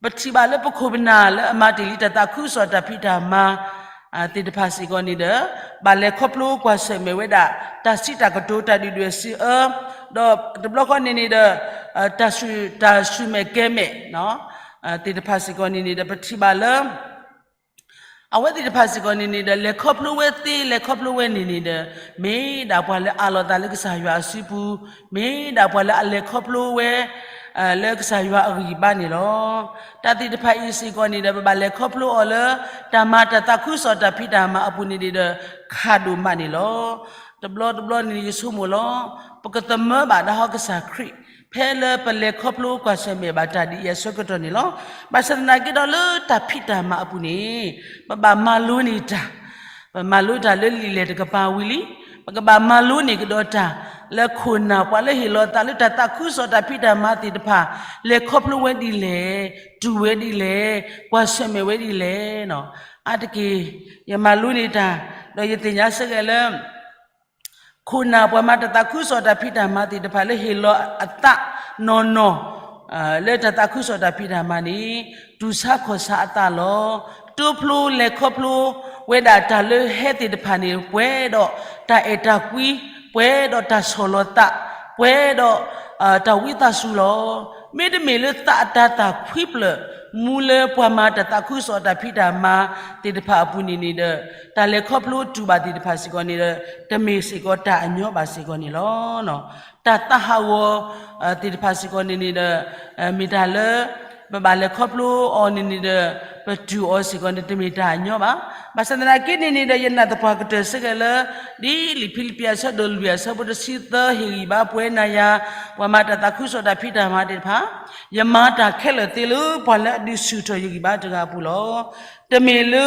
ပထံၣ်ဘၣ်လၢပခိၣ်ပနၢ်လၢအမၤတ့ၢ်လံတၢ်သးခုကစီၣ်တၢ်ဖံးတၢ်မၤ သ့ၣ်တဖၣ်စ့ၢ်ကီးန့ၣ်ဒီး ဘၣ်လဲၤခီဖျိကွၢ်ဆၢၣ်မဲာ်ဝဲဒၣ် တၢ်စံးတၢ်ကတိၤတၢ်ဒုၣ်ဒွဲၣ်စံးအၢ, ဒီးတဘျီဃီန့ၣ်န့ၣ်ဒီး တၢ်စူၢ်မဲာ်ကဲမဲာ် သ့ၣ်တဖၣ်စ့ၢ်ကီးန့ၣ်န့ၣ်ဒီး ပထံၣ်ဘၣ်လၢ အဝဲသ့ၣ်တဖၣ်စ့ၢ်ကီးန့ၣ်န့ၣ်ဒီး လဲၤခီဖျိဝဲသ့ လဲၤခီဖျိဝဲန့ၣ်န့ၣ်ဒီး မ့ၢ်ဒၣ်ပှၤလၢအးလီၤသးလၢကစၢ်ယွၤအစုပူၤ, မ့ၢ်ဒၣ်ပှၤလၢအလဲၤခီဖျိဝဲ လၢကစၢ်ယွၤအဂံၢ်အဘါန့ၣ်လီၤ. တၢ်သ့ၣ်တဖၣ်အံၤစ့ၢ်ကီးန့ၣ်ဒီး ပဘၣ်လဲၤခီဖျိအီၤလၢ တၢ်မၤတၢ်သးခုကစီၣ်တၢ်ဖံးတၢ်မၤအပူၤန့ၣ်န့ၣ်ဒီး ခးဒိၣ်မးန့ၣ်လီၤ. တဘျီတဘျီန့ၣ် ယဆိကမိၣ်လီၤ. ပကသမၢဘၣ်ဒၣ်ဟီကစၢ်ခရံာ် ဖဲလၢပလဲၤခီဖျိကွၢ်ဆၢၣ်မဲာ်ဘၣ်တၢ်ဒ်အံၤအဆၢကတီၢ်န့ၣ်လီၤ. ဘၣ်ဆၣ်သနာ်က့ဒီးလၢတၢ်ဖံးတၢ်မၤအပူၤန့ၣ် ပဘၣ်မၤလိန့ၢ်တၢ်, ပမၤလိတၢ်လၢလံာ်လဲၢ်တကပၤဝံၤလံ, ပကဘၣ်မၤလိန့ၢ်ကဒီးတၢ် လၢခိၣ်နၢ်ပှၤလၢဟ့ၣ်လီၤသးလၢတၢ်သးခုကစီၣ်တၢ်ဖံးတၢ်မၤသ့ၣ်တဖၣ် လဲၤခီဖျိဝဲဒ်လဲၣ်, တူၢ်ဝဲဒ်လဲၣ်, ကွၢ်ဆၢၣ်မဲာ်ဝဲဒ်လဲၣ်. အါတက့ၢ် ယမၤလိန့ၢ်တၢ် ဒီးယသ့ၣ်ညါစ့ၢ်ကီးလၢ ခိၣ်နၢ်ပှၤမၤတၢ်သးခုကစီၣ်တၢ်ဖံးတၢ်မၤသ့ၣ်တဖၣ်လၢဟ့ၣ်လီၤအသးနီၢ်နီၢ် လၢတၢ်သးခုကစီၣ်တၢ်ဖံးတၢ်မၤန့ၣ် တူၢ်ဆါခီၣ်ဆါအသးလီၤ. တိဖျိလဲၤခီဖျိဝဲဒၣ်တၢ်လၢဟဲသ့ၣ်တဖၣ်န့ၣ် ပှဲၤဒီးတၢ်အဲၣ်တၢ်ကွံ, ပှဲၤဒီးတၢ်ဆီၣ်လီၤသး, ပှဲၤဒီး တၢ်ဝံသးစူၤလီၤ. မ့တမ့ၢ်လၢသးအတၤသၣ်ခွံဖျၢၣ် မူလၢပှၤမၤတၢ်သးခုကစီၣ်တၢ်ဖံးတၢ်မၤသ့ၣ်တဖၣ်အပူၤန့ၣ်န့ၣ်ဒီး တၢ်လဲၤခီဖျိတူၢ်ဘၣ်သ့ၣ်တဖၣ်စ့ၢ်ကီးန့ၣ်ဒီး တမ့ၢ်စ့ၢ်ကီးတၢ်အညီဘၣ်စ့ၢ်ကီးန့ၣ်လီၤ. တၢ်သးဟးဂီၤသ့ၣ်တဖၣ်စ့ၢ်ကီးန့ၣ်န့ၣ်ဒီး မ့ၢ်တၢ်လၢ ပဘၣ်လဲၤခီဖျိအီၤန့ၣ်န့ၣ်ဒီး ပတူၢ်အီၤစ့ၢ်ကီးန့ၣ် တမ့ၢ်တၢ်အညီဘၣ်. ဘၣ်ဆၣ်သနာ်က့န့ၣ်န့ၣ်ဒီး ယနာ်သပှၢ်ကတၢၢ်စ့ၢ်ကီးလၢ ဒ်လံာ်ဖံလံးပံၤအဆၢဒိၣ်လွံၢ်အဆၢဖိတဆံသၢ ဟ့ၣ်ဂံၢ်ဘါပဝဲနၤယၤ ပှၤမၤတၢ်သးခုကစီၣ်တၢ်ဖံးတၢ်မၤသ့ၣ်တဖၣ်, ယမၤတၢ်ခဲလၢာ်သ့လၢပှၤလၢအဒုးဆူၣ်ထီၣ်ယဂံၢ်ဘါတဂၤအပူၤလီၤ. တမ့ၢ်လၢ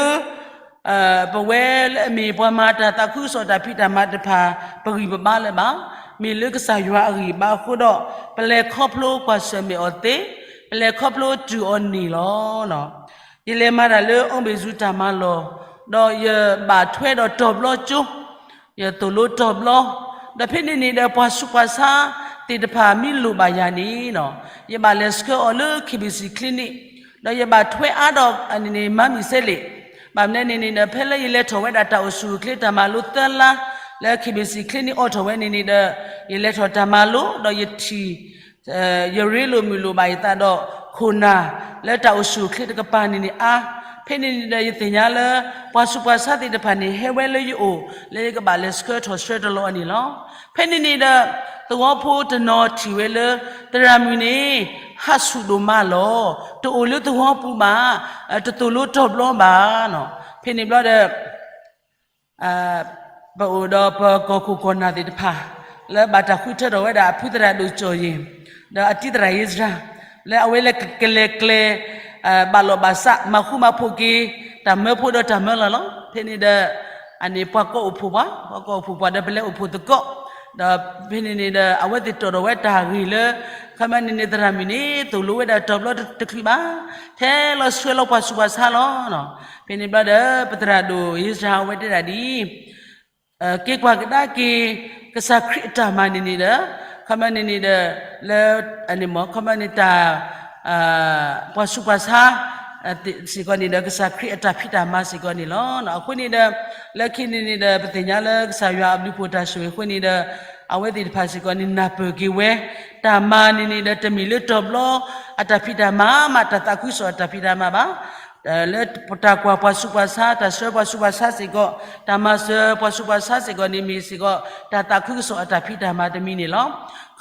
ပဝဲလၢအမ့ၢ်ပှၤမၤတၢ်သးခုကစီၣ်တၢ်ဖံးတၢ်မၤတဖၣ် ပဂံၢ်ပဘါလၢၤဘၣ်. မ့ၢ်လၢကစၢ်ယွၤအဂံၢ်ဘါအဃိဒီး ပလဲၤခီဖျိကွၢ်ဆၢၣ်မဲာ်အီၤသ့, ပလဲၤခီဖျိတူၢ်အီၤန့ၣ်လီၤ. ယလဲၤမၤတၢ်လၢအီဘ့ၣ်စူးတၢ်မၤလီၢ်, ဒီးယဘၣ်ထွဲဒီးတီၤဘျီကၠိ, ယသိၣ်လိတီၤဘျီ, ဒီးဖဲန့ၣ်န့ၣ်ဒီးပှၤဆူးပှၤဆါသ့ၣ်တဖၣ်မ့ၢ်လိၣ်ဘၣ်ယၤန့ၣ်, ယဘၣ်လဲၤဆှၢအီၤလၢ KBC Clinic, ဒီးယဘၣ်ထွဲအါဒီးန့ၣ်န့ၣ် မၤမံၤစဲလ့ၣ်, ဘၣ်မနုၤန့ၣ်န့ၣ်ဒီး ဖဲလၢယလဲၤထီၣ်ဝဲဒၣ်တၢ်အိၣ်ဆူၣ်အိၣ်ချ့တၢ်မၤလိသၢလါ လၢ KBC Clinic အိးထီၣ်ဝဲန့ၣ်န့ၣ်ဒီး ယလဲၤထီၣ်တၢ်မၤလိ ဒီးယထံၣ် ယရ့လိာ်မုာ်လိာ်ဘၣ်ယသးဒီး ခိၣ်နၢ်လၢတၢ်အိၣ်ဆူၣ်အိၣ်ချ့တကပၤန့ၣ်န့ၣ်အါ, ဖဲန့ၣ်န့ၣ်ဒီးယသ့ၣ်ညါလၢ ပှၤဆူးပှၤဆါသ့ၣ်တဖၣ်န့ၣ် ဟဲဝဲလၢယအိၣ် လၢယကဘၣ်လဲၤဆှၢထီၣ်ဆှၢတလီၤအီၤန့ၣ်လီၤ. ဖဲန့ၣ်န့ၣ်ဒီး သဝီဖိတနီၤထံၣ်ဝဲလၢ သရၣ်မုၣ်န့ၣ် ဟးဆူၣ်ဒိၣ်မးလီၤ. တအိၣ်လၢသဝီပူၤဘၣ်, တသိၣ်လိတီၤဘျီဘၣ်. ဖဲန့ၣ်ဘျီဒီး ပအိၣ်ဒီးပကီၢ်ခိၣ်ကီၢ်နၢ်သ့ၣ်တဖၣ် လၢဘၣ်တၢ်ဃုထၢထီၣ်ဝဲဒၣ်အဖုသရၣ်ဒိၣ်ကၠီၣ်ယ့ၣ် ဒီးအတံၤသရၣ်အ့စြၤ လၢအဝဲလၢကလဲၤကျဲ ဘၣ်လီၢ်ဘၣ်စး မၤဃူမၤဖိးက့ၤ တၢ်မၢဖိဒီးတၢ်မၢလီၤလီၤ. ဖဲန့ၣ်ဒီး အန့ၣ်ပှၤကိးအိၣ်ဖှိၣ်ပှၤ, ပှၤကိးအိၣ်ဖှိၣ်ပှၤဒီးပလဲၤအိၣ်ဖှိၣ်သကိး ဒီးဖဲန့ၣ်န့ၣ်ဒီး အဝဲသ့ၣ်တီၣ်ထီၣ်ဝဲတၢ်ဂ့ၢ်လၢ ခီပညီန့ၣ်န့ၣ် သရၣ်မုၣ်န့ၣ် သိၣ်လိဝဲဒၣ်တဘျီတချုးဘၣ်, ထဲလီၤဆှၢလီၤပှၤဆူးပှၤဆါလီၤ. ဖဲန့ၣ်ဘျီဒီး ပသရၣ်ဒိၣ်ယ့စၢ်အဝဲတဲဒၣ်ဒ်အံၤ, က့ၤကွၢ်ကဒါက့ၤ ကစၢ်ခရံာ်အတၢ်မၤန့ၣ်န့ၣ်ဒီး ခီပညီန့ၣ်န့ၣ်ဒီး လၢ ခီပညီန့ၣ်တၢ် ပှၤဆူးပှၤဆါ စ့ၢ်ကီးန့ၣ်ဒီး ကစၢ်ခရံာ်အတၢ်ဖံးတၢ်မၤစ့ၢ်ကီးန့ၣ်လီၤ. အဃိန့ၣ်ဒီး လၢခံန့ၣ်န့ၣ်ဒီး ပသ့ၣ်ညါလၢကစၢ်ယွၤအဘျုးဖှိၣ်တၢ်ဆိၣ်ဂ့ၤအဃိန့ၣ်ဒီး အဝဲသ့ၣ်တဖၣ်စ့ၢ်ကီးန့ၣ် နၢ်ပၢၢ်က့ၤဝဲ တၢ်မၤန့ၣ်န့ၣ်ဒီး တမ့ၢ်လၢတီၤဘျီအတၢ်ဖံးတၢ်မၤမး တၢ်သးခုကစီၣ်အတၢ်ဖံးတၢ်မၤဘၣ်. လၢတၢ်ကွၢ်ပှၤဆူးပှၤဆါ တၢ်ဆှၢပှၤဆူးပှၤဆါစ့ၢ်ကီး တၢ်မၤစၢၤပှၤဆူးပှၤဆါစ့ၢ်ကီးန့ၣ်မ့ၢ်စ့ၢ်ကီး တၢ်သးခုကစီၣ်အတၢ်ဖံးတၢ်မၤတမံၤန့ၣ်လီၤ.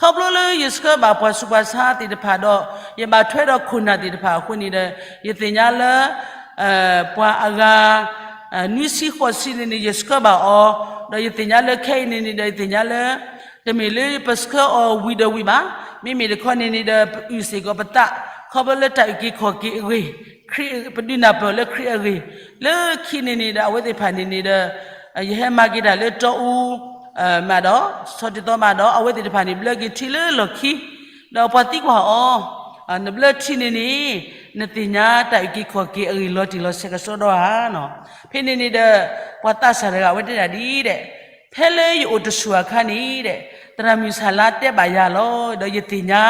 ခီဖျိလၢယဆှၢဘၣ်ပှၤဆူးပှၤဆါသ့ၣ်တဖၣ်ဒီး ယဘၣ်ထွဲဒီးခိၣ်နၢ်သ့ၣ်တဖၣ်အဃိန့ၣ်ဒီး ယသ့ၣ်ညါလၢ ပှၤအဂၤ နွံဆံဃိးဆံန့ၣ်န့ၣ် ယဆှၢဘၣ်အီၤ, ဒီးယသ့ၣ်ညါလၢခဲအံၤန့ၣ်န့ၣ်ဒီး ယသ့ၣ်ညါလၢ တမ့ၢ်လၢပဆှၢအီၤဝံၤဒီးဝံၤဘၣ်, မ့မ့ၢ်တခီန့ၣ်န့ၣ်ဒီး ပအုၣ်စ့ၢ်ကီးပသး ခီဖျိလၢတၢ်အုၣ်က့ၤခီၣ်က့ၤအဂ့ၢ်, ခရံာ် ပဒုးနၢ်ပၢၢ်လၢခရံာ်အဂ့ၢ်, လၢခံန့ၣ်န့ၣ်ဒီး အဝဲသ့ၣ်တဖၣ်န့ၣ်န့ၣ်ဒီး ယဟဲမၤက့ၤတၢ်လၢတီအူ မးဒီး ဆီတံၢ်သီမးဒီး အဝဲသ့ၣ်တဖၣ်န့ၣ် ဘျၢက့ၤထံလၢလီၢ်ခံ, ဒီးပှၤသံကွၢ်အီၤ, နဘျၢထံန့ၣ်န့ၣ် နသ့ၣ်ညါတၢ်အုၣ်က့ၤခီၣ်က့ၤအဂ့ၢ်လီၤတံၢ်လီၤဆဲးကစီဒီဧါနီၤ. ဖဲန့ၣ်န့ၣ်ဒီး ပှၤသးစၢ်တဂၤအဝဲတဲဒၣ်ဒ်အံၤဒဲး, ဖဲလၢယအိၣ်တဆူၣ်အခါန့ၣ်ဒဲး, သရၣ်မုၣ်ဆၣ်လါတဲဘၣ်ယၤလီၤ, ဒီးယသ့ၣ်ညါ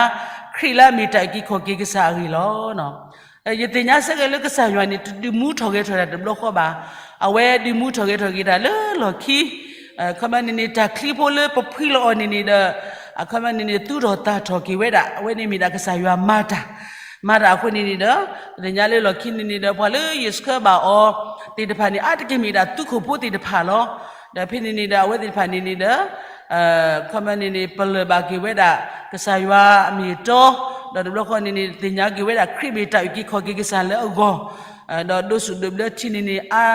ခရံာ်လၢအမ့ၢ်တၢ်အုၣ်က့ၤခီၣ်က့ၤကစၢ်အဂ့ၢ်လီၤ. ယသ့ၣ်ညါဆၢက့ၤလၢကစၢ်ယွၤန့ၣ် တဒုးမူထီၣ်ဂဲၤထီၣ်တၢ်တဘျီဃီဘၣ်. အဝဲဒုးမူထီၣ်ဂဲၤထီၣ်က့ၤတၢ်လၢလီၢ်ခံ, အခီပညီန့ၣ်န့ၣ် တၢ်ချံဖိလၢပဖှံလီၤအီၤန့ၣ်န့ၣ်ဒီး အခီပညီန့ၣ်န့ၣ် သူၣ်ထီၣ်သၣ်ထီၣ်က့ၤဝဲဒၣ် အဝဲန့ၣ်မ့ၢ်ဒၣ်ကစၢ်ယွၤမၤတၢ်, မၤတၢ်အဃိန့ၣ်န့ၣ်ဒီး ပသ့ၣ်ညါလၢလီၢ်ခံန့ၣ်န့ၣ်ဒီး ပှၤလၢယဆှၢဘၣ်အီၤသ့ၣ်တဖၣ်န့ၣ် အါတက့ၢ်မ့ၢ်ဒၣ်သုးခိၣ်ဖိသ့ၣ်တဖၣ်လီၤ. ဒီးဖဲန့ၣ်န့ၣ်ဒီး အဝဲသ့ၣ်တဖၣ်န့ၣ်န့ၣ်ဒီး အခီပညီန့ၣ်န့ၣ် ပလၢၢ်ဘၣ်က့ၤဝဲဒၣ် ကစၢ်ယွၤအမ့ၢ်အတီ, ဒီးတဘျီဃီန့ၣ်န့ၣ် သ့ၣ်ညါက့ၤဝဲဒၣ်ခရံာ်မ့ၢ်တၢ်အုၣ်က့ၤခီၣ်က့ၤကစၢ်လၢအဂီၢ်, ဒီးဒိးဆူၣ်ဒိးဘျၢထံန့ၣ်န့ၣ် အါ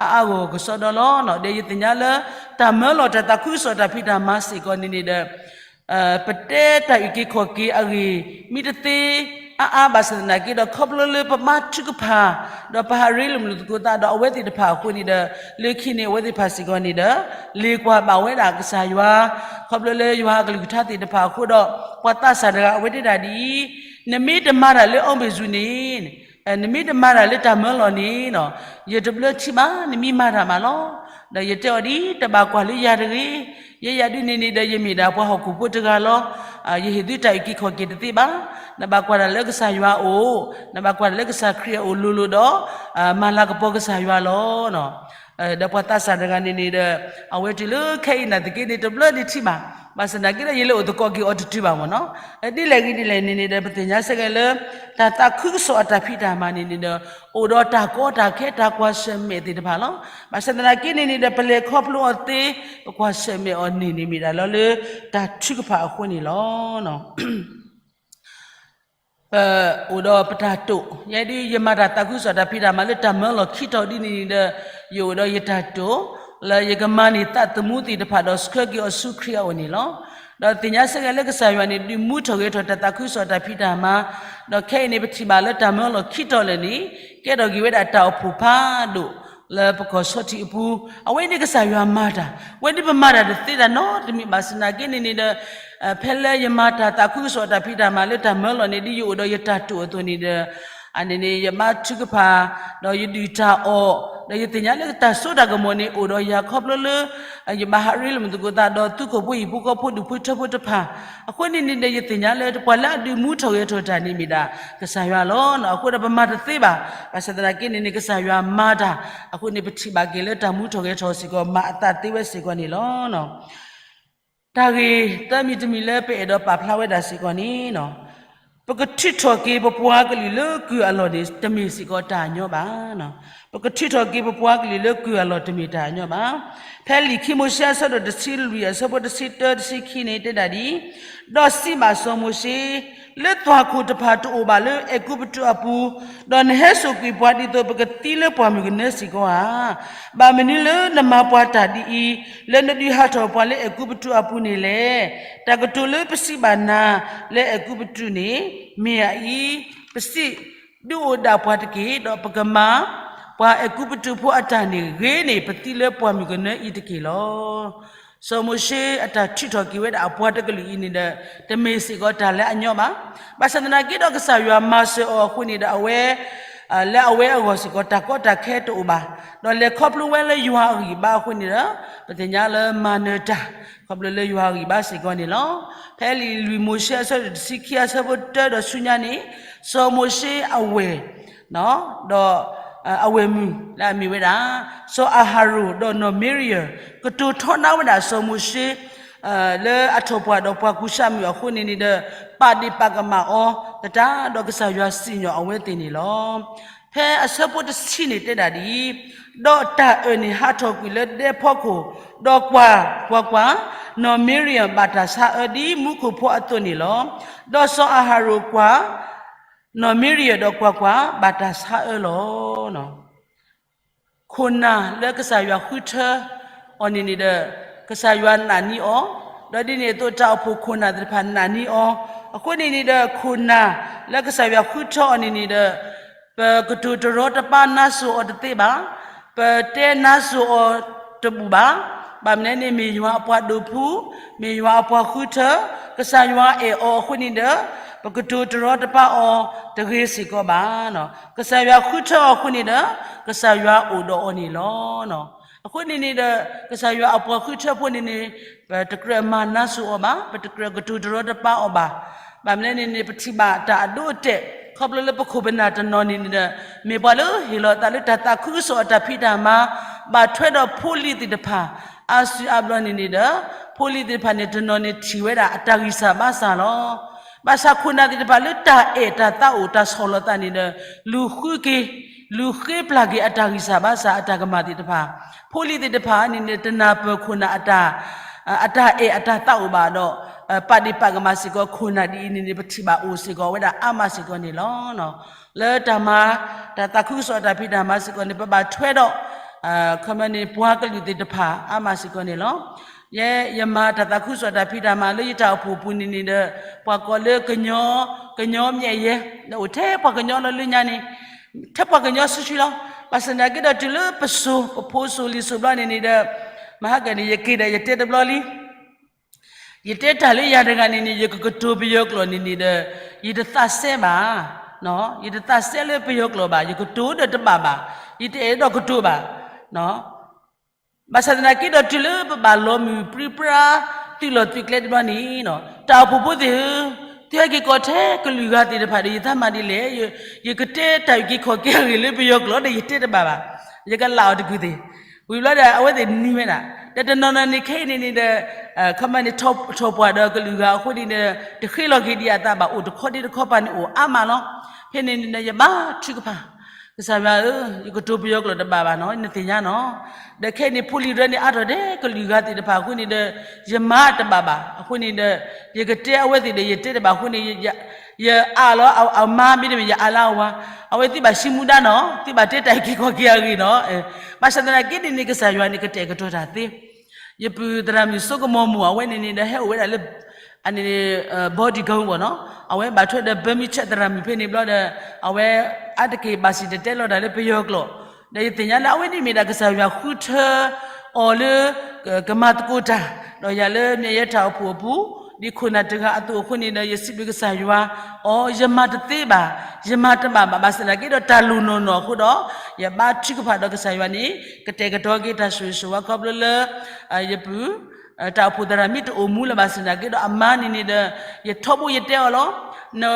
အါဂီၢ်ဂီၢ်ကစီဒီလီၤ. ဒီးယသ့ၣ်ညါလၢ တၢ်မၢလီၤတၢ်သးခုကစီၣ်တၢ်ဖံးတၢ်မၤစ့ၢ်ကီးန့ၣ်န့ၣ်ဒီး ပတဲတၢ်အုၣ်က့ၤခီၣ်က့ၤအဂ့ၢ် မ့ၢ်တသ့အါအါဘၣ်ဆၣ်သနာ်က့ဒီး ခီဖျိလၢပမၤထုကဖၣ် ဒီးပဟးရ့လိာ်မုာ်လိာ်သကိးသးဒီးအဝဲသ့ၣ်တဖၣ်အဃိန့ၣ်ဒီး လၢခံန့ၣ် အဝဲသ့ၣ်တဖၣ်စ့ၢ်ကီးန့ၣ်ဒီး လ့ၤကွၢ်ဘၣ်ဝဲဒၣ်ကစၢ်ယွၤ, ခီဖျိလၢယွၤအကလုၢ်ကထါသ့ၣ်တဖၣ်အဃိဒီး ပှၤသးစၢ်တဂၤအဝဲတဲဒၣ်ဒ်အံၤ, နမ့ၢ်တမၤတၢ်လၢအီဘ့ၣ်စူးန့ၣ် နမ့ၢ်တမၤတၢ်လၢတၢ်မၢလီၤန့ၣ်နီၤ, ယတဘျၢထံဘၣ်, နမ့ၢ်မၤတၢ်မးလီၤ. ဒီးယတဲအီၤဒ်အံၤ, တဘၣ်ကွၢ်လၢယၤတဂ့ၤ, ယဲယၤဒုန့ၣ်န့ၣ်ဒီး ယမ့ၢ်ဒၣ်ပှၤဟီၣ်ခိၣ်ဖိတဂၤလီၤ. ယဟ့ၣ်သုတၢ်အုၣ်က့ၤခီၣ်က့ၤတသ့ဘၣ်. နဘၣ်ကွၢ်တၢ်လၢကစၢ်ယွၤအအိၣ်, နဘၣ်ကွၢ်တၢ်လၢကစၢ်ခရံာ်အအိၣ်လိၤလိၤဒီး မၤလၤကပီၤကစၢ်ယွၤလီၤ. ဒီးပှၤသးစၢ်တဂၤန့ၣ်န့ၣ်ဒီး အဝဲတုၤလၢခဲအံၤနာ်သက့န့ၣ် တဘျၢဒံးထံဘၣ်. ဘၣ်ဆၣ်သနာ်က့ဒီး ယလဲၤအိၣ်သကိးက့ၤအီၤတတုၤဘၣ်မ့ၢ်နီၤ. ဒ်လဲၣ်ဂ့ၤဒ်လဲၣ်န့ၣ်န့ၣ်ဒီး ပသ့ၣ်ညါဆၢက့ၤလၢ တၢ်သးခုကစီၣ်အတၢ်ဖံးတၢ်မၤန့ၣ်န့ၣ်ဒီး အိၣ်ဒီးတၢ်ကီတၢ်ခဲ တၢ်ကွၢ်ဆၢၣ်မဲာ်သ့ၣ်တဖၣ်လီၤ. ဘၣ်ဆၣ်သနာ်က့န့ၣ်န့ၣ်ဒီး ပလဲၤခီဖျိအီၤသ့, ပကွၢ်ဆၢၣ်မဲာ်အီၤန့ၣ်န့ၣ်မ့ၢ်ဒၣ်လီၤလၢ တၢ်ထုကဖၣ်အဃိန့ၣ်လီၤ. ပအိၣ်ဒီးပတၢ်တိာ်, ယဲဒ်ယမၤတၢ်သးခုကစီၣ်တၢ်ဖံးတၢ်မၤလၢတၢ်မၢလီၤခံတီၤဒ်န့ၣ်န့ၣ်ဒီး ယအိၣ်ဒီးယတၢ်တိာ် လၢယကမၤန့ၢ်သးသမူသ့ၣ်တဖၣ်ဒီးဆှၢက့ၤအီၤဆူခရံာ်အအိၣ်န့ၣ်လီၤ. ဒီးသ့ၣ်ညါဆၢက့ၤလၢကစၢ်ယွၤန့ၣ် ဒုးမူထီၣ်ဂဲၤထီၣ်တၢ်သးခုကစီၣ်တၢ်ဖံးတၢ်မၤ, ဒီးခဲအံၤန့ၣ် ပထံၣ်ဘၣ်လၢတၢ်မၢလီၤခံတီၤလၢာ်န့ၣ် ကဲထီၣ်က့ၤဝဲဒၣ်တၢ်အိၣ်ဖှိၣ်ဖးဒိၣ် လၢပကီၢ်ဆီထံးအပူၤ, အဝဲန့ၣ်ကစၢ်ယွၤမၤတၢ်, ဝဲဒ်ပမၤတၢ်တသ့တၢ်နီတမံၤဘၣ်ဆၣ်သနာ်က့န့ၣ်န့ၣ်ဒီး ဖဲလၢယမၤတၢ်သးခုကစီၣ်တၢ်ဖံးတၢ်မၤလၢတၢ်မၢလီၤန့ၣ် ဒ်ယအိၣ်ဒီးယတၢ်တိာ်အသိးန့ၣ်ဒီး အန့ၣ်န့ၣ် ယဘါထုကဖၣ်, ဒီးယဒုၣ်တၢ်အီၣ်, ဒီးယသ့ၣ်ညါလၢတၢ်စိတၢ်ကမီၤန့ၣ် အိၣ်ဒီးယၤခီဖျိလၢ ယဘၣ်ဟးရ့လိာ်မုာ်သကိးသးဒီးသုးခိၣ်ဖိဟံၣ်ဖိဃီဖိဒူၣ်ဖိထၢဖိတဖၣ်, အဃိန့ၣ်န့ၣ်ဒီး ယသ့ၣ်ညါလၢပှၤလၢအဒုးမူထီၣ်ဂဲၤထီၣ်တၢ်န့ၣ်မ့ၢ်ဒၣ် ကစၢ်ယွၤလီၤ. အဃိဒီးပမၤတသ့ဘၣ်, ဘၣ်ဆၣ်သနာ်က့န့ၣ်န့ၣ် ကစၢ်ယွၤမၤတၢ်, အဃိန့ၣ် ပထံၣ်ဘၣ်က့ၤလၢတၢ်မူထီၣ်ဂဲၤထီၣ်စ့ၢ်ကီး မၤအသးသ့ဝဲစ့ၢ်ကီးန့ၣ်လီၤ. တၢ်ဂ့ၢ်သၢမံၤတမံၤလၢပအဲၣ်ဒိးပာ်ဖျါဝဲဒၣ်စ့ၢ်ကီးန့ၣ်, ပကထုးထီၣ်က့ၤပပှၤကလုာ်လၢကုၢ်အလီၢ်န့ၣ် တမ့ၢ်စ့ၢ်ကီးတၢ်အညီဘၣ်. ပကထုးထီၣ်က့ၤပပှၤကလုာ်လၢကုၢ်အလီၢ်တမ့ၢ်တၢ်အညီဘၣ်. ဖဲလံာ်ခံမိၤၡ့အဆၢဒိၣ်တဆံလွံၢ် အဆၢဖိတဆံတၢ တဆံခံန့ၣ် တဲဒၣ်ဒ်အံၤ, ဒီးစံးဘၣ်စီၤမိၤၡ့, လၢသွၣ်ခိၣ်တဖၣ်တအိၣ်ဘၣ်လၢအဲၤကူပတူးအပူၤ, ဒီးနဟဲစိာ်ကွံာ်ပှၤဒ်သိးပကသံလၢပှၢ်မုၢ်ကနၢစ့ၢ်ကီးဧါ. ဘၣ်မနုၤလၢနမၤပှၤတၢ်ဒ်အံၤ, လၢနဒုးဟးထီၣ်ပှၤလၢအဲၤကူပတူးအပူၤန့ၣ်လဲၣ်. တၢ်ကတိၤလၢပစံးဘၣ်နၤလၢအဲၤကူပတူးန့ၣ် မ့ၢ်အအံၤ, ပစံး, ဒုးအိၣ်ဒၣ်ပှၤတက့ၢ်, ဒီးပကမၤပှၤအဲၤကူပတူးဖိအတၢ်န့ၣ်ဂ့ၤန့ၢ် ပသံလၢပှၢ်မုၢ်ကနၢအံၤတက့ၢ်လီၤ. စီၤမိၤၡ့အတၢ်ထုးထီၣ်က့ၤဝဲဒၣ်အပှၤတကလုာ်အံၤန့ၣ်ဒီး တမ့ၢ်စ့ၢ်ကီးတၢ်လၢအညီဘၣ်. ဘၣ်ဆၣ်သနာ်က့ဒီးကစၢ်ယွၤမၤစၢၤအီၤအဃိန့ၣ်ဒီး အဝဲ လၢအဝဲအဂီၢ်စ့ၢ်ကီးတၢ်ကီတၢ်ခဲတအိၣ်ဘၣ်, ဒီးလဲၤခီဖျိဝဲလၢယွၤအဂံၢ်ဘါအဃိန့ၣ်ဒီး ပသ့ၣ်ညါလၢမၤနၢၤတၢ် ခီဖျိလၢယွၤအဂံၢ်ဘါစ့ၢ်ကီးန့ၣ်လီၤ. ဖဲလံာ်လွံၢ်မိၤၡ့အဆၢဒိၣ်တဆံခံအဆၢဖိတၢဒီးဆူညါန့ၣ် စီၤမိၤၡ့အဝဲၢ် ဒီးအဝဲၢ်မုၣ်လၢအမ့ၢ်ဝဲဒၣ် စီၤအၤဟရိၣ်ဒီးနီၢ်မံၤရံယၤ ကတိၤထီဒါဝဲဒၣ်စီၤမိၤၡ့ လၢအထီၣ်ပှၢ်ဒီးပှၤကူၡးမုၣ်အဃိန့ၣ်န့ၣ်ဒီး ပာ်ဒ့ၣ်ပာ်ကမၣ်အီၤသတးဒီးကစၢ်ယွၤစံၣ်ညီၣ်အဝဲသ့ၣ်န့ၣ်လီၤ. ဖဲအဆၢဖိတဆံန့ၣ်တဲဒၣ်ဒ်အံၤ, ဒီးတၢ်အၢၣ်န့ၣ်ဟးထီၣ်ကွံာ်လၢဒဲဖီခိၣ်, ဒီးကွၢ်, ကွၢ်ကွၢ်, နီၢ်မံၤရံယၤဘၣ်တၢ်ဆါအၢဒ်မူခိၣ်ဖိအသိးန့ၣ်လီၤ. ဒီးစီၤအၤဟရိၣ်ကွၢ် နီၢ်မံၤရံယၤဒီးကွၢ်ကွၢ်, ဘၣ်တၢ်ဆါအၢလီၤ. ခိၣ်နၢ်လၢကစၢ်ယွၤဃုထၢအီၤန့ၣ်န့ၣ်ဒီး ကစၢ်ယွၤနာ်န့ၢ်အီၤ, ဒီးဒ်န့ၣ်အသိးတၢ်အိၣ်ဖှိၣ်ခိၣ်နၢ်သ့ၣ်တဖၣ်နာ်န့ၢ်အီၤ, အဃိန့ၣ်န့ၣ်ဒီး ခိၣ်နၢ်လၢကစၢ်ယွၤဃုထၢအီၤန့ၣ်န့ၣ်ဒီး ပကတိၤတရီတပါနါစိၤအီၤတသ့ဘၣ်, ပတဲနါစိၤအီၤတဘူၣ်ဘၣ်. ဘၣ်မနုၤန့ၣ် မ့ၢ်ယွၤအပှၤဒိးဖု, မ့ၢ်ယွၤအပှၤဃုထၢ, ကစၢ်ယွၤအဲၣ်အီၤအဃိန့ၣ်ဒီး ပကတိၤတရီတပါအီၤတဂ့ၤစ့ၢ်ကီးဘၣ်. ကစၢ်ယွၤဃုထၢအီၤအဃိန့ၣ်ဒီး ကစၢ်ယွၤအိၣ်ဒီးအီၤန့ၣ်လီၤ. အဃိန့ၣ်န့ၣ်ဒီး ကစၢ်ယွၤအပှၤဃုထၢဖိန့ၣ်န့ၣ် ပတကြၢးမၤနါစိၤအီၤဘၣ်, ပတကြၢးကတိၤတရီတပါအီၤဘၣ်. ဘၣ်မနုၤန့ၣ်န့ၣ် ပထံၣ်ဘၣ်တၢ်အဒိအတဲာ် ခီဖျိလၢပခိၣ်ပနၢ်တနီၤန့ၣ်န့ၣ်ဒီး မ့ၢ်ပှၤလၢဟ့ၣ်လီၤသးလၢတၢ်သးခုကစီၣ်အတၢ်ဖံးတၢ်မၤ ဘၣ်ထွဲဒီးဖိလံၤသ့ၣ်တဖၣ် အါစုအါဘျီန့ၣ်န့ၣ်ဒီး ဖိလံၤသ့ၣ်တဖၣ်န့ၣ် တနီၤန့ၣ်ထံၣ်ဝဲဒၣ်အတၢ်ဂံၢ်စၢ်ဘါစၢ်လီၤ. ဘၣ်ဆၣ်ခိၣ်နၢ်သ့ၣ်တဖၣ်လၢတၢ်အဲၣ်တၢ်သးအိၣ်တၢ်ဆီၣ်လီၤသးန့ၣ်ဒီး လူၤဃုက့ၤ လူၤဃ့ပျၢ်က့ၤအတၢ်ဂံၢ်စၢ်ဘါစၢ်အတၢ်ကမၣ်သ့ၣ်တဖၣ်, ဖိလံၤသ့ၣ်တဖၣ်န့ၣ်န့ၣ် တနၢ်ပၢၢ်ခိၣ်နၢ်အတၢ် အတၢ်အဲၣ်အတၢ်သးအိၣ်ဘၣ်ဒီး ပာ်ဒ့ၣ်ပာ်ကမၣ်စ့ၢ်ကီးခိၣ်နၢ်ဒ်အံၤန့ၣ်န့ၣ် ပထံၣ်ဘၣ်အိၣ်စ့ၢ်ကီးဝဲဒၣ်အါမးစ့ၢ်ကီးန့ၣ်လီၤ. လၢတၢ်မၤ တၢ်သးခုကစီၣ်တၢ်ဖံးတၢ်မၤစ့ၢ်ကီးန့ၣ် ပဘၣ်ထွဲဒီး ခီမန့ၣ် ပှၤကလုာ်သ့ၣ်တဖၣ်အါမးစ့ၢ်ကီးန့ၣ်လီၤ. ယဲ ယမၤတၢ်သးခုကစီၣ်တၢ်ဖံးတၢ်မၤလၢယတၢ်အိၣ်ဖှိၣ်အပူၤန့ၣ်န့ၣ်ဒီး ပှၤကိးလၢ ကညီမျက်ရည် အိၣ်ထဲပှၤကညီလီၤလၢညါန့ၣ် ထဲပှၤကညီစုဆူလီၤ. ဘၣ်ဆၣ်သနာ်က့ဒီးတုၤလၢပစိၤ ပဖိစိၤလံၤစိၤဘျီန့ၣ်န့ၣ်ဒီး မဟါကန့ၣ် ယက့ၤဒီးယတဲတဘျီလံ ယတဲတၢ်လၢယၤတဂၤန့ၣ်န့ၣ် ယကကတိၤပယီၤကျိာ်န့ၣ်န့ၣ်ဒီး ယတသးစဲဘၣ်, ယတသးစဲလၢပယီၤကျိာ်ဘၣ်, ယကတိၤဒီးတဘၣ်ဘၣ်, ယတအဲၣ်ဒိးကတိၤဘၣ်. ဘၣ်ဆၣ်သနာ်က့ဒီးတုၤလၢပဘၣ်လီၤမုၢ်ပြံပြါ သုးလီၢ်သုးကျဲတဘျီန့ၣ်, တၢ်အိၣ်ဖှိၣ်ဖိသ့ၣ်ဧၢ, သုဟဲက့ၤကိးထဲကလုာ်ဂၤသ့ၣ်တဖၣ်ဒီး ယသးမၤဒ်လဲၣ်, ယကတဲတၢ်အုၣ်က့ၤခီၣ်က့ၤအဂ့ၢ်လၢပယီၤကျိာ်ဒီး ယတဲတဘၣ်ဘၣ်, ယကလၢအီၤတကုာ်သ့ၣ်, ဝံၤဘျီဒီး အဝဲသ့ၣ်နံၤဝဲဒၣ်, ဒီးတနီၤနီၤန့ၣ်ခဲအံၤန့ၣ်န့ၣ်ဒီး ခီမန့ၣ် ထီၣ်ပှၢ်ဒီးကလုာ်ဂၤအဃိန့ၣ်ဒီး တဃ့လီၤက့ၤဒံးအသးဘၣ် အိၣ်တခီဒံးတခီပၤန့ၣ်အိၣ်အါမးလီၤ. ဖဲန့ၣ်န့ၣ်ဒီး ယဘါထုကဖၣ် ကစၢ်ယွၤဧၢ, ယကတိၤပယီၤကျိာ်တဘၣ်ဘၣ်နီၤ, နသ့ၣ်ညါနီၤ. ဒီးခဲအံၤန့ၣ် ဖိလံၤတဖၣ်န့ၣ် အါထီၣ်ထဲကလုာ်ဂၤသ့ၣ်တဖၣ်အဃိန့ၣ်ဒီး ယမၤတဘၣ်ဘၣ်. အဃိန့ၣ်ဒီး ယကတဲအဝဲသ့ၣ်ဒီး ယတဲတဘၣ်အဃိန့ၣ် ယအးလီၤအမါ မ့တမ့ၢ် ယအးလီၤအဝၤ, အဝဲသ့ၣ်ဘၣ်စံးမူဒါနီၤ, သုဘၣ်တဲတၢ်အုၣ်က့ၤခီၣ်က့ၤအဂ့ၢ်နီၤ. ဘၣ်ဆၣ်သနာ်က့န့ၣ်န့ၣ် ကစၢ်ယွၤန့ၣ် ကတဲာ်ကတီၤတၢ်သ့ ယပုၢ်သရၣ်မုၣ်စိကမီၤမိၢ် အဝဲန့ၣ်န့ၣ်ဒီး ဟဲအိၣ်ဝဲဒၣ်လၢ အန့ၣ် bodyguard ဘၣ်နီၤ, အဝဲဘၣ်ထွဲဒီး Burmese Church သရၣ်မုၣ်ဖဲန့ၣ်ဘျီဒီး အဝဲအါတက့ၢ်ဘၣ်စံၣ်တဲၤတဲလီၤတၢ်လၢပယီၤကျိာ်, ဒီးယသ့ၣ်ညါလၢအဝဲန့ၣ်မ့ၢ်ဒၣ်ကစၢ်ယွၤဃုထၢအီၤလၢ ကမၤသကိးတၢ် ဒီးယၤလၢမ့ၢ်ယဲတၢ်အိၣ်ဖှိၣ်အပူၤ, ဒ်ခိၣ်နၢ်တဂၤအသိးအဃိန့ၣ်ဒီး ယစံးဘျုးကစၢ်ယွၤ, အိ ယမၤတသ့ဘၣ်, ယမၤတဘၣ်ဘၣ်, ဘၣ်ဆၣ်သနာ်က့ဒီးတၢ်လိၣ်နီၢ်နီၢ်အဃိဒီး ယဘါထုကဖၣ်ဒီးကစၢ်ယွၤန့ၣ် ကတဲာ်ကတီၤက့ၤတၢ်ဆိၣ်ဂ့ၤဆိၣ်ဝါခီဖျိလၢ ယပုၢ် တၢ်အိၣ်ဖှိၣ်သရၣ်မ့ၢ်တအိၣ်မူလၢၤဘၣ်ဆၣ်သနာ်က့ဒီး အမါန့ၣ်န့ၣ်ဒီး ယထီဘိယတဲအီၤလီၤ,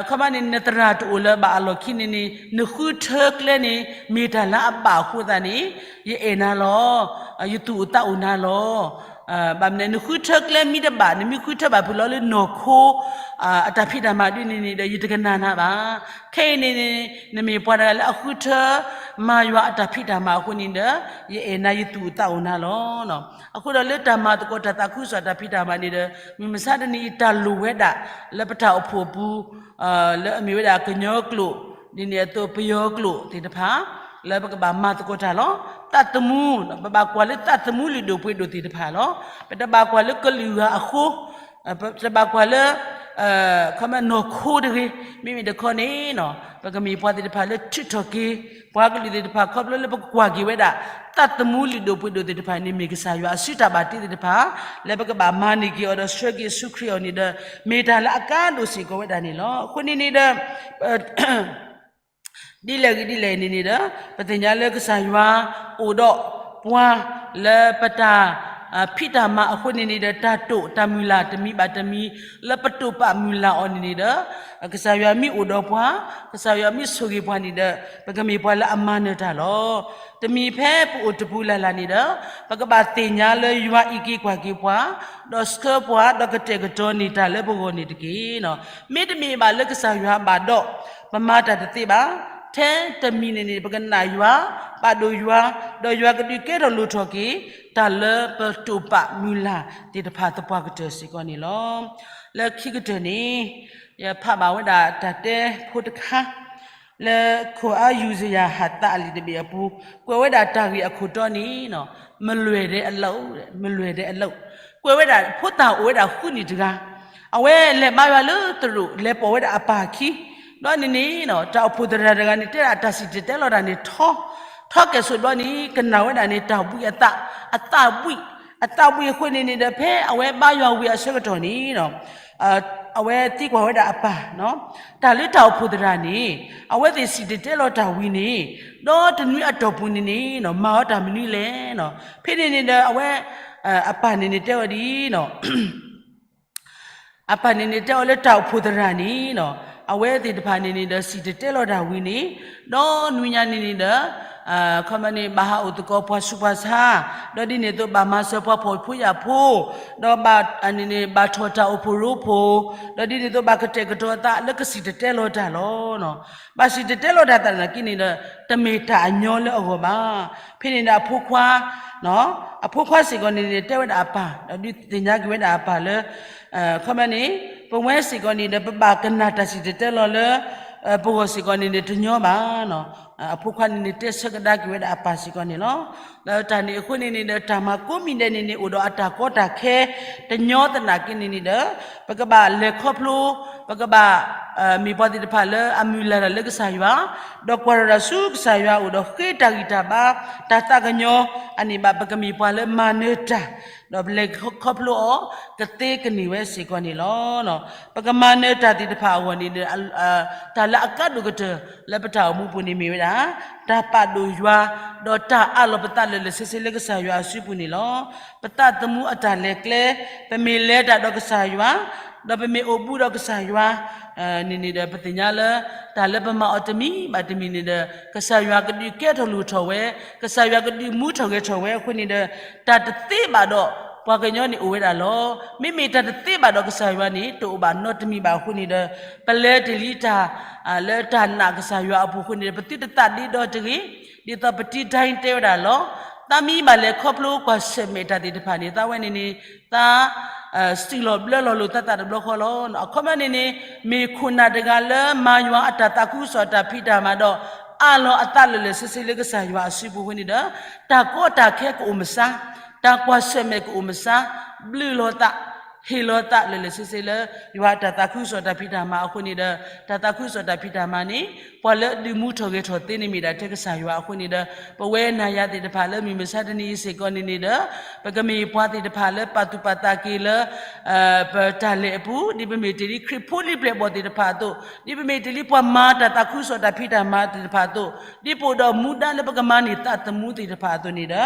ခီမန့ၣ် နသရၣ်တအိၣ်လၢၤဘၣ်အလီၢ်ခံန့ၣ်န့ၣ် နဃုထၢကျဲန့ၣ် မ့ၢ်တၢ်လၢအဘၣ်အဃိသတးန့ၣ် ယအဲၣ်နၤလီၤ, ယသူၣ်အိၣ်သးအိၣ်နၤလီၤ. ဘၣ်မနုၤ နဃုထၢကျဲမ့ၢ်တဘၣ် နမ့ၢ်ဃုထၢဘၣ်ဖုးလီၤလၢနီၢ်ခိ အတၢ်ဖံးတၢ်မၤဒ်န့ၣ်န့ၣ်ဒီး ယတကနၣ်နၤဘၣ်. ခဲအံၤန့ၣ်န့ၣ် နမ့ၢ်ပှၤတဂၤလၢအဃုထၢ မၤယွၤအတၢ်ဖံးတၢ်မၤအဃိန့ၣ်ဒီး ယအဲၣ်နၤ ယသူၣ်အိၣ်သးအိၣ်နၤလီၤ. အဃိဒီးလၢတၢ်မၤသကိးတၢ်သးခုကစီၣ်တၢ်ဖံးတၢ်မၤန့ၣ်ဒီး မုၢ်မဆါတနံၤအံၤတၢ်လိၣ်ဝဲဒၣ် လၢပတၢ်အိၣ်ဖှိၣ်အပူၤ လၢအမ့ၢ်ဝဲဒၣ်ကညီကျိာ် ဒ်န့ၣ်အသိးပယီၤကျိာ်သ့ၣ်တဖၣ် လၢပကဘၣ်မၤသကိးတၢ်လီၤ. သးသမူ ပဘၣ်ကွၢ်လၢသးသမူလုၢ်ဒိၣ်ပှ့ၤဒိၣ်သ့ၣ်တဖၣ်လီၤ. ပတဘၣ်ကွၢ်လၢကလုာ်ဂၤအဃိ ပတဘၣ်ကွၢ်လၢ ခီမ့ၢ်နီၢ်ခိတဂ့ၤ, မ့မ့ၢ်တခီန့ၣ် ပကမ့ၢ်ပှၤသ့ၣ်တဖၣ်လၢထုးထီၣ်က့ၤ ပှၤကလုာ်သ့ၣ်တဖၣ် ခီဖျိလၢပကကွၢ်က့ၤဝဲဒၣ် သးသမူလုၢ်ဒိၣ်ပှ့ၤဒိၣ်သ့ၣ်တဖၣ်န့ၣ် မ့ၢ်ကစၢ်ယွၤအစုတၢ်ဘၣ်တ့သ့ၣ်တဖၣ် လၢပကဘၣ်မၤန့ၢ်က့ၤအီၤဒီးဆှၢက့ၤဆူခရံာ်အအိၣ်န့ၣ်ဒီး မ့ၢ်တၢ်လၢအကါဒိၣ်စ့ၢ်ကီးဝဲဒၣ်န့ၣ်လီၤ. အဃိန့ၣ်န့ၣ်ဒီး ဒ်လဲၣ်ဂ့ၤဒ်လဲၣ်န့ၣ်န့ၣ်ဒီး ပသ့ၣ်ညါလၢကစၢ်ယွၤအိၣ်ဒီးပှၤလၢပတၢ် ဖံးတၢ်မၤအဃိန့ၣ်န့ၣ်ဒီး တၢ်တိာ်တၢ်မုၢ်လၢ်တမံၤဘၣ်တမံၤ လၢပတိာ်ပာ်မုၢ်လၢ်အီၤန့ၣ်န့ၣ်ဒီး ကစၢ်ယွၤမ့ၢ်အိၣ်ဒီးပှၤ, ကစၢ်ယွၤမ့ၢ်ဆိၣ်ဂ့ၤပှၤန့ၣ်ဒီး ပကမ့ၢ်ပှၤလၢအမၤနၢၤတၢ်လီၤ. တမံၤဖဲပအိၣ်တပူၤလၢ်လၢ်န့ၣ်ဒီး ပကဘၣ်သ့ၣ်ညါလၢယွၤအံးက့ၤကွၢ်က့ၤပှၤ, ဒီးဆှၢပှၤ, ဒီးကတဲာ်ကတီၤန့ၢ်တၢ်လၢပဂီၢ်န့ၣ်တက့ၢ်. မ့တမ့ၢ်ဘၣ်လၢကစၢ်ယွၤဘၣ်ဒီး ပမၤတၢ်တသ့ဘၣ်. ထဲတမံၤန့ၣ်န့ၣ် ပကနၣ်ယွၤ, ပာ်ဒိၣ်ယွၤ, ဒီးယွၤကဒုးကဲထီၣ်လိၣ်ထီၣ်က့ၤ တၢ်လၢပတိာ်ပာ်မုၢ်လၢ်သ့ၣ်တဖၣ်သပှၢ်ကတၢၢ်စ့ၢ်ကီးန့ၣ်လီၤ. လၢခံကတၢၢ်န့ၣ် ယဖးဘၣ်ဝဲဒၣ်တၢ်တဲဖိတခါ လၢခိၣ်အါယူၤစယၤဟးသးအလံာ်တဘ့ၣ်အပူၤ ကွဲးဝဲဒၣ်တၢ်ဂ့ၢ်အခိၣ်တီန့ၣ် မလွယ်တဲ့အလုပ်, မလွယ်တဲ့အလုပ်, ကွဲးဝဲဒၣ်ဖိသၣ်အိၣ်ဝဲဒၣ်ဃုနံၣ်တဂၤ, အဝဲလဲၤဘါယွၤလၢသရိာ် လဲၤပိာ်ဝဲဒၣ်အပၢ်ခံ, ဒီးန့ၣ်န့ၣ် တၢ်အိၣ်ဖှိၣ်သရၣ်တဂၤန့ၣ် တဲဒၣ်တၢ်စံၣ်တဲၤတဲလီၤတၢ်န့ၣ်ထီ, ထီကဲၣ်ဆိးဘျီန့ၣ် ကနၣ်ဝဲဒၣ်န့ၣ် တၢ်ဘှံးအသး, အသးဘှံး, အသးဘှံးအဃိန့ၣ်န့ၣ်ဒီး ဖဲအဝဲဘါယွၤဝံၤအဆၢကတီၢ်န့ၣ် အဝဲသံကွၢ်ဝဲဒၣ်အပၢ်, တၢ်လၢတၢ်အိၣ်ဖှိၣ်သရၣ်န့ၣ် အဝဲသ့ၣ်စံၣ်တဲၤတဲလီၤတၢ်ဝံၤန့ၣ် ဒီးတနွံအတီၢ်ပူၤန့ၣ်န့ၣ် မၤအီၤတၢ်မနုၤလဲၣ်. ဖဲန့ၣ်န့ၣ်ဒီးအဝဲ အပၢ်န့ၣ်န့ၣ်တဲအီၤဒ်အံၤ အပၢ်န့ၣ်န့ၣ်တဲအီၤလၢတၢ်အိၣ်ဖှိၣ်သရၣ်န့ၣ် အဝဲသ့ၣ်တဖၣ်န့ၣ်န့ၣ်ဒီးစံၣ်တဲၤတဲလီၤတၢ်ဝံၤန့ၣ် ဒီးနွံညါန့ၣ်န့ၣ်ဒီး ခီမ့ၢ်န့ၣ် ဘၣ်ဟးအိၣ်သကိးပှၤဆူးပှၤဆါ, ဒီးဒ်န့ၣ်အသိးဘၣ်မၤစၢၤပှၤဖှီၣ်ဖိယာ်ဖိ, ဒီးဘၣ်န့ၣ်န့ၣ် ဘၣ်ထီၣ်တၢ်အိၣ်ဖှိၣ်ရိဖှိၣ်, ဒီးဒ်န့ၣ်အသိးဘၣ်ကတဲာ်ကတီၤအသးလၢကစံၣ်တဲၤတဲလီၤတၢ်လီၤ. ဘၣ်စံၣ်တဲၤတဲလီၤတၢ်သနာ်က့န့ၣ်ဒီး တမ့ၢ်တၢ်အညီလၢအဂီၢ်ဘၣ်. ဖဲန့ၣ်ဒီးအဖိခွါ အဖိခွါစ့ၢ်ကီးန့ၣ်န့ၣ် တဲဝဲဒၣ်အပၢ်, ဒီးဒုးသ့ၣ်ညါက့ၤဝဲဒၣ်အပၢ်လၢ ခီမ့ၢ်န့ၣ် ပဝဲစ့ၢ်ကီးန့ၣ်ဒီး ပဘၣ်ကနၣ်တၢ်စံၣ်တဲၤတဲလီၤလၢ ပဂီၢ်စ့ၢ်ကီးန့ၣ်န့ၣ် တညီဘၣ်. အဖိခွါန့ၣ်န့ၣ် တဲဆၢကဒါက့ၤဝဲဒၣ်အပၢ်စ့ၢ်ကီးန့ၣ်လီၤ. ဒီးတၢ်န့ၣ်အဃိန့ၣ်န့ၣ်ဒီး တၢ်မၤကိးမံၤဒဲးန့ၣ်န့ၣ် အိၣ်ဒီးအတၢ်ကီတၢ်ခဲ တညီသနာ်က့န့ၣ်န့ၣ်ဒီး ပကဘၣ်လဲၤခီဖျိ, ပကဘၣ် မ့ၢ်ပှၤသ့ၣ်တဖၣ်လၢအမုၢ်လၢ်တၢ်လၢကစၢ်ယွၤ, ဒီးကွၢ်ထီၣ်တၢ်ဆူကစၢ်ယွၤအအိၣ်ဒီးဃ့တၢ်ဂံၢ်တၢ်ဘါ, တၢ်သးကညီၤ, အန့ၣ်ဘၣ် ပကမ့ၢ်ပှၤလၢမၤနၢၤတၢ်, ဒီးပလဲၤခီဖျိအီၤ ကသ့ကန့ၢ်ဝဲစ့ၢ်ကီးန့ၣ်လီၤ. ပကမၤနၢၤတၢ်သ့ၣ်တဖၣ်အဂီၢ်န့ၣ်ဒီး တၢ်လၢအကါဒိၣ်ကတၢၢ်လၢပတၢ်အိၣ်မူပူၤန့ၣ်မ့ၢ်ဝဲဒၣ် တၢ်ပာ်ဒိၣ်ယွၤ, ဒီးတၢ်အးလီၤပသးလၢာ်လၢာ်ဆ့ဆ့လၢကစၢ်ယွၤအစုပူၤန့ၣ်လီၤ. ပသးသမူအတၢ်လဲၤကျဲ, ပမ့ၢ်လဲၤတၢ်ဒီးကစၢ်ယွၤ, ဒီးပမ့ၢ်အိၣ်ဘူးဒီးကစၢ်ယွၤ န့ၣ်န့ၣ်ဒီး ပသ့ၣ်ညါလၢ တၢ်လၢပမၤအီၤတမံၤဘၣ်တမံၤန့ၣ်ဒီး ကစၢ်ယွၤကဒုးကဲထီၣ်လိၣ်ထီၣ်ဝဲ, ကစၢ်ယွၤကဒုးမူထီၣ်ဂဲၤထီၣ်ဝဲအဃိန့ၣ်ဒီး တၢ်တသ့ဘၣ်ဒီး ပှၤကညီန့ၣ်အိၣ်ဝဲဒၣ်လီၤ. မ့မ့ၢ်တၢ်တသ့ဘၣ်ဒီးကစၢ်ယွၤန့ၣ် တအိၣ်ဘၣ်နီတမံၤဘၣ်အဃိန့ၣ်ဒီး ပလဲၤတ့ၢ်လံတၢ် လၢတၢ်နာ်ကစၢ်ယွၤအပူၤအဃိန့ၣ်ဒီး ပသုတသးဒ့ဒီတဂ့ၤ, ဒ်သိးပတံၤတၢ်တဲဝဲဒၣ်လီၤ. သးမ့ၢ်ဘၣ်လဲၤခီဖျိကွၢ်ဆၢၣ်မဲာ်တၢ်သ့ၣ်တဖၣ်န့ၣ် သးဝဲန့ၣ်န့ၣ် သး စံၣ်လီၤဘျၢလီၤလိာ်သးသးတဘျီဃီလီၤ. အခီပညီန့ၣ်န့ၣ် မ့ၢ်ခိၣ်နၢ်တဂၤလၢမၤယွၤအတၢ်သးခုကစီၣ်တၢ်ဖံးတၢ်မၤဒီး အးလီၤအသးလၢာ်လၢာ်ဆ့ဆ့လၢကစၢ်ယွၤအစုပူၤအဃိန့ၣ်ဒီး တၢ်ကီတၢ်ခဲကအိၣ်မဆါ, တၢ်ကွၢ်ဆၢၣ်မဲာ်ကအိၣ်မဆါ, ဘျုးလီၤသး, ဟ့ၣ်လီၤသးလၢာ်လၢာ်ဆ့ဆ့လၢ ယွၤအတၢ်သးခုကစီၣ်တၢ်ဖံးတၢ်မၤအဃိန့ၣ်ဒီး တၢ်သးခုကစီၣ်တၢ်ဖံးတၢ်မၤန့ၣ် ပှၤလၢအဒုးမူထီၣ်ဂဲၤထီၣ်သ့န့ၣ်မ့ၢ်ဒၣ်ထဲကစၢ်ယွၤအဃိန့ၣ်ဒီး ပဝဲနၤယၤသ့ၣ်တဖၣ်လၢမုၢ်မဆါတနံၤအံၤစ့ၢ်ကီးန့ၣ်န့ၣ်ဒီး ပကမ့ၢ်ပှၤသ့ၣ်တဖၣ်လၢပာ်သူၣ်ပာ်သးက့ၤလၢ ပတၢ်လဲၤအပူၤ ဒ်ပမ့ၢ်တ့ၢ်လံခရံာ်ဖိလံၤပျဲၢ်ဘီၣ်သ့ၣ်တဖၣ်အသိး, ဒ်ပမ့ၢ်တ့ၢ်လံပှၤမၤတၢ်သးခုကစီၣ်တၢ်ဖံးတၢ်မၤသ့ၣ်တဖၣ်အသိး, ဒ်ပအိၣ်ဒီးမူဒါလၢပကမၤန့ၢ်သးသမူသ့ၣ်တဖၣ်အသိးန့ၣ်ဒီး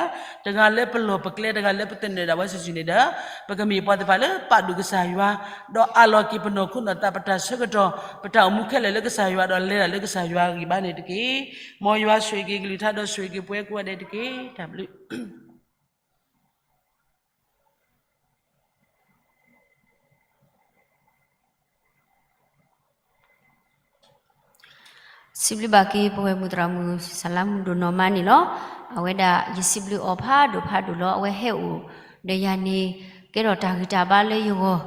တဂၤလၢပလီၢ်ပကျဲ တဂၤလၢပသနၢၣ်ဒၣ်ဝဲစုာ်စုာ်န့ၣ်ဒီး ပကမ့ၢ်ပှၤသ့ၣ်တဖၣ်လၢပာ်ဒိၣ်ကစၢ်ယွၤ, ဒီးအးလီၤက့ၤပနီၢ်ခိနီၢ်သး ပတၢ်ဆၢကတီၢ် ပတၢ်အိၣ်မူခဲလၢာ်လၢကစၢ်ယွၤ ဒီးလဲၤတၢ်လၢကစၢ်ယွၤအဂံၢ်ဘါန့ၣ်တက့ၢ်. မ်ယွၤဆိၣ်ဂ့ၤက့ၤကလုၢ်ကထါဒီးဆိၣ်ဂ့ၤက့ၤပှၤကိးဂၤဒဲးတက့ၢ်. တၢ်ဘျုး စံးဘျုးဘၣ်က့ၤပဝဲမုၢ်သရၣ်မုၣ် စလါမုၢ်ဒိၣ်နီၢ်မါန့ၣ်လီၤ. အဝဲဒၣ်ယစံးဘျုးအီၤဖးဒိၣ်ဖးဒိၣ်လီၤ. အဝဲဟဲအိၣ်ဒီးယၤန့ၣ် ကဲထီၣ်တၢ်ဂံၢ်တၢ်ဘါလၢယဂီၢ်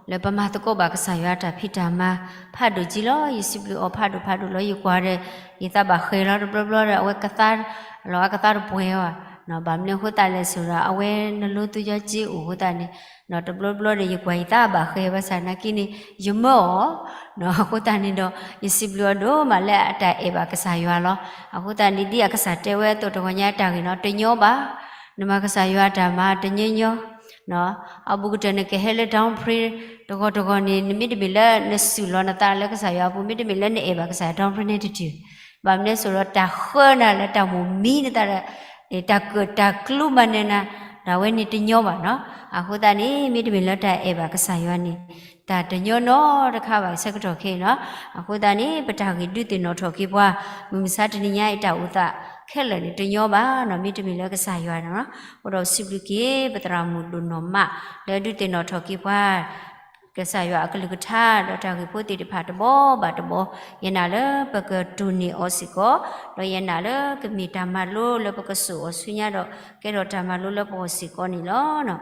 လၢပမၤသကိးဘၣ်ကစၢ်ယွၤတၢ်ဖံးတၢ်မၤဖးဒိၣ်က့လီၤ. ယစံးဘျုးအီၤဖးဒိၣ်ဖးဒိၣ်လီၤ. ယကွၢ်ဒီး ယသးဘၣ်ဃဲၤလီၤတဘျီဘျီဒီး အဝဲကသါလီၤ အကသါတပှဲၤဘၣ် ဘၣ်မနုၤအဃိသတးလဲၣ်ဆိဒီး အဝဲနလိသုယီက့အိၣ်အဃိသတးန့ၣ် တဘျီဘျီဒီး ယကွၢ်ယသးဘၣ်ဃဲဘၣ်ဆၣ်သနာ်က့န့ၣ် ယမၢအီၤ အဃိသတးန့ၣ်ဒီး ယစံးဘျုးအီၤဒိၣ်မးလၢအတၢ်အဲၣ်ဘၣ်ကစၢ်ယွၤလီၤ. အဃိသတးန့ၣ် ဒ်အကစၢ်တဲဝဲအသိး တဂီၤညါအတၢ်ဂ့ၢ်နီၤ တညီဘၣ်, နမၤကစၢ်ယွၤအတၢ်မၤတညီညီ အဘူးကတၢၢ်န့ၣ် ကဟဲလၢ downpray တဂီၤတဂီၤန့ၣ် နမ့တမ့ၢ်လၢနစူၢ်လီၤနသးလၢကစၢ်ယွၤအပူၤ မ့တမ့ၢ်လၢနအဲၣ်ဘၣ်ကစၢ်ယွၤ downpray န့ၣ်တတုၤဘၣ်. မနုၤအဃိဒီး တၢ်ဃၢနၤလၢတၢ်မိၣ်မံနသးဒီး တၢ်ကၢၣ်တၢ်ကျူမၤနၢၤနၤ ဒီးအဝဲန့ၣ်တညီဘၣ်နီၤ. အဃိသတးန့ၣ် မ့တမ့ၢ်လၢတၢ်အဲၣ်ဘၣ်ကစၢ်ယွၤန့ၣ် တၢ်တညီနီတခါဘၣ်ဆၢကတီၢ်ခဲအံၤနီၤ. အဃိသတးန့ၣ် ပတၢ်ဂ့ၢ်ဒုးသ့ၣ်နီၣ်ထီၣ်က့ၤပှၤ မုၢ်မဆါတနံၤညါအံၤတၢ်အိၣ်သးခဲလၢာ်န့ၣ် တညီဘၣ်နီၤ မ့တမ့ၢ်လၢကစၢ်ယွၤနီၤ. အဃိဒီးစံးဘျုးက့ၤ ပသရၣ်မုၣ်ဒိၣ်နီၢ်မး လၢဒုးသ့ၣ်နီၣ်ထီၣ်က့ၤပှၤ ကစၢ်ယွၤအကလုၢ်ကထါ ဒီးတၢ်ဂ့ၢ်ဖိသ့ၣ်တဖၣ်တဘီဘၣ်တဘီ, ယနာ်လၢပကတိၢ်န့ၢ်အီၤစ့ၢ်ကီး, ဒီးယနာ်လၢကမ့ၢ်တၢ်မၤလိလၢပကစိာ်အီၤဆူညါဒီး ကဲထီၣ်တၢ်မၤလိလၢပဂီၢ်စ့ၢ်ကီးန့ၣ်လီၤ.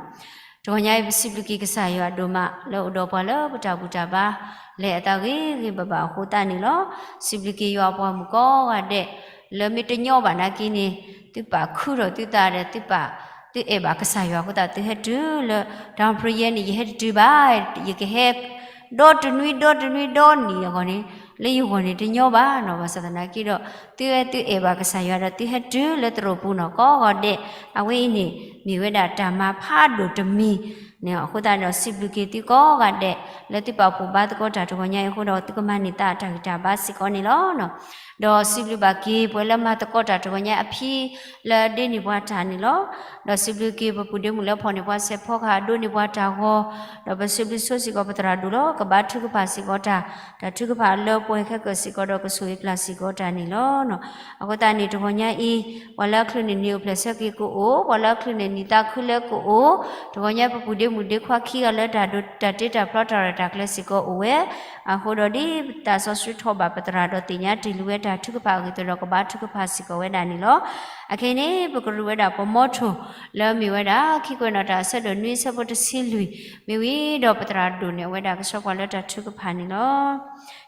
တဂီၤညါအံၤ ပစံးဘျုးက့ၤကစၢ်ယွၤဒိၣ်မး လၢအိၣ်ဒီးပှၤလၢပတၢ်ဘူၣ်တၢ်ဘါ လဲၤအသးဂ့ၤဂ့ၤဘၣ်ဘၣ်အဃိသတးန့ၣ်လီၤ. စံးဘျုးက့ၤယွၤအပှၤမုၣ်ကိးဂၤဒဲး လၢမ့ၢ်တညီဘၣ်နာ်က့န့ၣ် သုပာ်ခုထီၣ်သုသးဒီးသုပာ် သုအဲၣ်ဘၣ်ကစၢ်ယွၤအဃိသတး သုဟဲတုၤလၢ downpray ယဲန့ၣ် ယဟဲတတုၤဘၣ်, ယကဟဲ ဒီတနွံဒီတနွံဒီနံၤအဂီၢ်န့ၣ် လၢယဂီၢ်န့ၣ်တညီဘၣ်နီၤ. ဘၣ်ဆၣ်သနာ်က့ဒီး သုဝဲသုအဲၣ်ဘၣ်ကစၢ်ယွၤဒီး သုဟဲတုၤလၢသရိာ်ပူၤနီၤ ကိးဂၤဒဲး, အဝဲအံၤန့ၣ် မ့ၢ်ဝဲဒၣ်တၢ်မၤဖးဒိၣ်တမံၤန့ၣ် အဃိသတးဒီး စံးဘျုးက့ၤသုကိးဂၤဒဲး လၢသုပာ်ဖှိၣ်ဘါသကိးတၢ်တဂီၤညါအံၤအဃိဒီး သုကမၤန့ၢ်သးအတၢ်ဂံၢ်တၢ်ဘါစ့ၢ်ကီးန့ၣ်လီၤ. ဒီးစံးဘျုးဘၣ်က့ၤပှၤလၢမၤသကိးတၢ်တဂီၤညါအဖံ လၢဒ့န့ၢ်ပှၤတၢ်န့ၣ်လီၤ. ဒီးစံးဘျုးက့ၤပပုၢ်ဒ့မုၣ်လၢဖီၣ်န့ၢ်ပှၤစဲးဖီကဟၣ်ဒိးန့ၢ်ပှၤတၢ်ဂီၤ, ဒီးပစံးဘျုးဆိစ့ၢ်ကီးပသရၣ်ဒိၣ်လီၤ. ကဘါထုကဖၣ်စ့ၢ်ကီးတၢ်, တၢ်ထုကဖၣ်လၢပှဲၤခဲကၢၣ်စ့ၢ်ကီးဒီးကဆိၣ်ဂ့ၤပျၢ်စ့ၢ်ကီးတၢ်န့ၣ်လီၤ. အဃိသတးန့ၣ် တဂီၤညါအံၤ ပှၤလၢအချုးန့ၢ်နံၤအိၣ်ဖျဲၣ်ဆၢက့ၤကအိၣ်, ပှၤလၢအချုးန့ၢ်နံၤသးခုလၢကအိၣ်, တဂီၤညါပပုၢ်ဒ့မုၣ်ဒ့ခွါခံဂၤလၢတၢ်ဒိးတၢ်တ့တၢ်ဖျီတၢ်ရဲၣ်တၢ်ကျဲၤစ့ၢ်ကီးအိၣ်ဝဲ, အဃိဒီးဒ်သးစီဆှံထီၣ်ဘၣ်ပသရၣ်ဒီးသ့ၣ်ညါတ့ၢ်လံဝဲတၢ်ထုကဖၣ်အဂ့ၢ်အသိးဒီး ကဘါထုကဖၣ်စ့ၢ်ကီးဝဲဒၣ်န့ၣ်လီၤ. အခဲအံၤန့ၣ် ပကရူၢ်ဝဲဒၣ်ပမီထိၣ် လၢမ့ၢ်ဝဲဒၣ် ခံကွဲးနီၣ်တၢ်အဆၢဒိၣ်နွံဆၢဖိတဆံလွံၢ်, မ့ၢ်ဝံၤဒီးပသရၣ်ဒိၣ်န့ၣ် အဝဲဒၣ်ကဆှၢပှၤလၢတၢ်ထုကဖၣ်န့ၣ်လီၤ.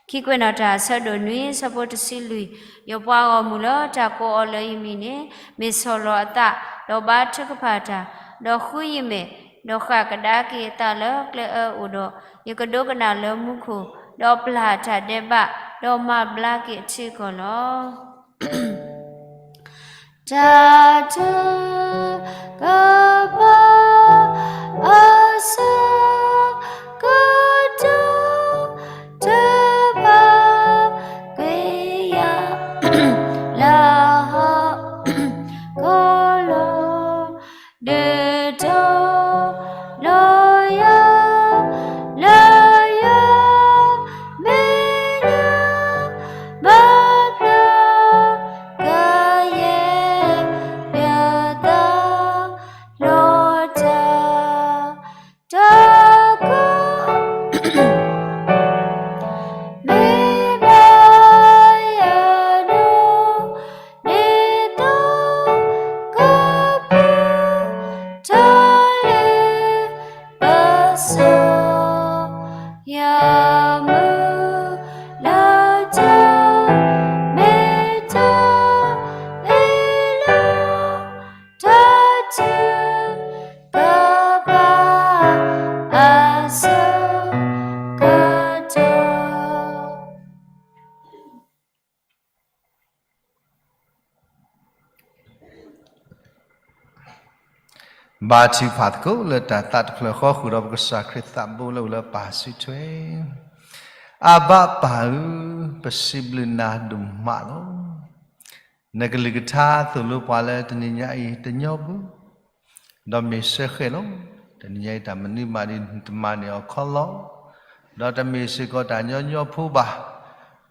ခံကွဲးနီၣ်တၢ်အဆၢဒိၣ်နွံဆၢဖိတဆံလွံၢ်, ယပှၤဂီၢ်မုၢ်လၢတၢ်ကိးအီၤလၢယမံၤန့ၣ် မ့ၢ်ဆီၣ်လီၤအသး, ဒီးဘါထုကဖၣ်တၢ်, ဒီးဃုယမဲာ်, ဒီးဃၣ်ကဒါက့ၤအသးလၢကျဲအၢအိၣ်ဒီး ယကဒိကနၣ်လၢမူခိၣ်, ဒီးပျၢ်တၢ်ဒဲးဘး, ဒီးမၤဘျါက့ၤအထံအကီၢ်လီၤ. တၢ်ထုကဖၣ်အဆၢ ကတၢၢ် တဘၣ်ကွံာ်ယၤ လၢဟီၣ်ခိၣ်လိၤ ဒုးတီၤလီၤယၤ လၢယွၤမဲာ်ညါ ဘၣ်ဖျါကယဲၢ် ယသးလီၤတၢ် တၢ်ကီ မ့ၢ်ဘၣ်ယၤဒိး ဒ်သိးကပူၤ တၢ်လ့ပစီ ယမုၢ်လၢတၢ် မ့ၢ်တၢ်အ့ၣ်လိာ် တၢ်ထုကဖၣ် အဆၢကတီၢ် ဘါထုကဖၣ်သကိးလၢတၢ်သးတဖျၢၣ်ဃီ ဃုာ်ဒီးပကစၢ်ခရံာ်သးဘိလၢအိၣ်လၢပၢ်စုထွဲ. အဘၣ်ပၢ်ဧၢ, ပစံးဘျုးနၤဒိၣ်မးလီၤ. နကလုၢ်ကထါသိၣ်လိပှၤလၢတနံၤညါအံၤတညီဘၣ် ဒီးမ့ၢ်စ့ၢ်ကီးလီၤ. တနံၤညါအံၤတၢ်မနုၤမးဒ် နတမၤန့ၢ်အီၤခီလီၤ. ဒီးတမ့ၢ်စ့ၢ်ကီးတၢ်ညီညီဖိဘၣ်.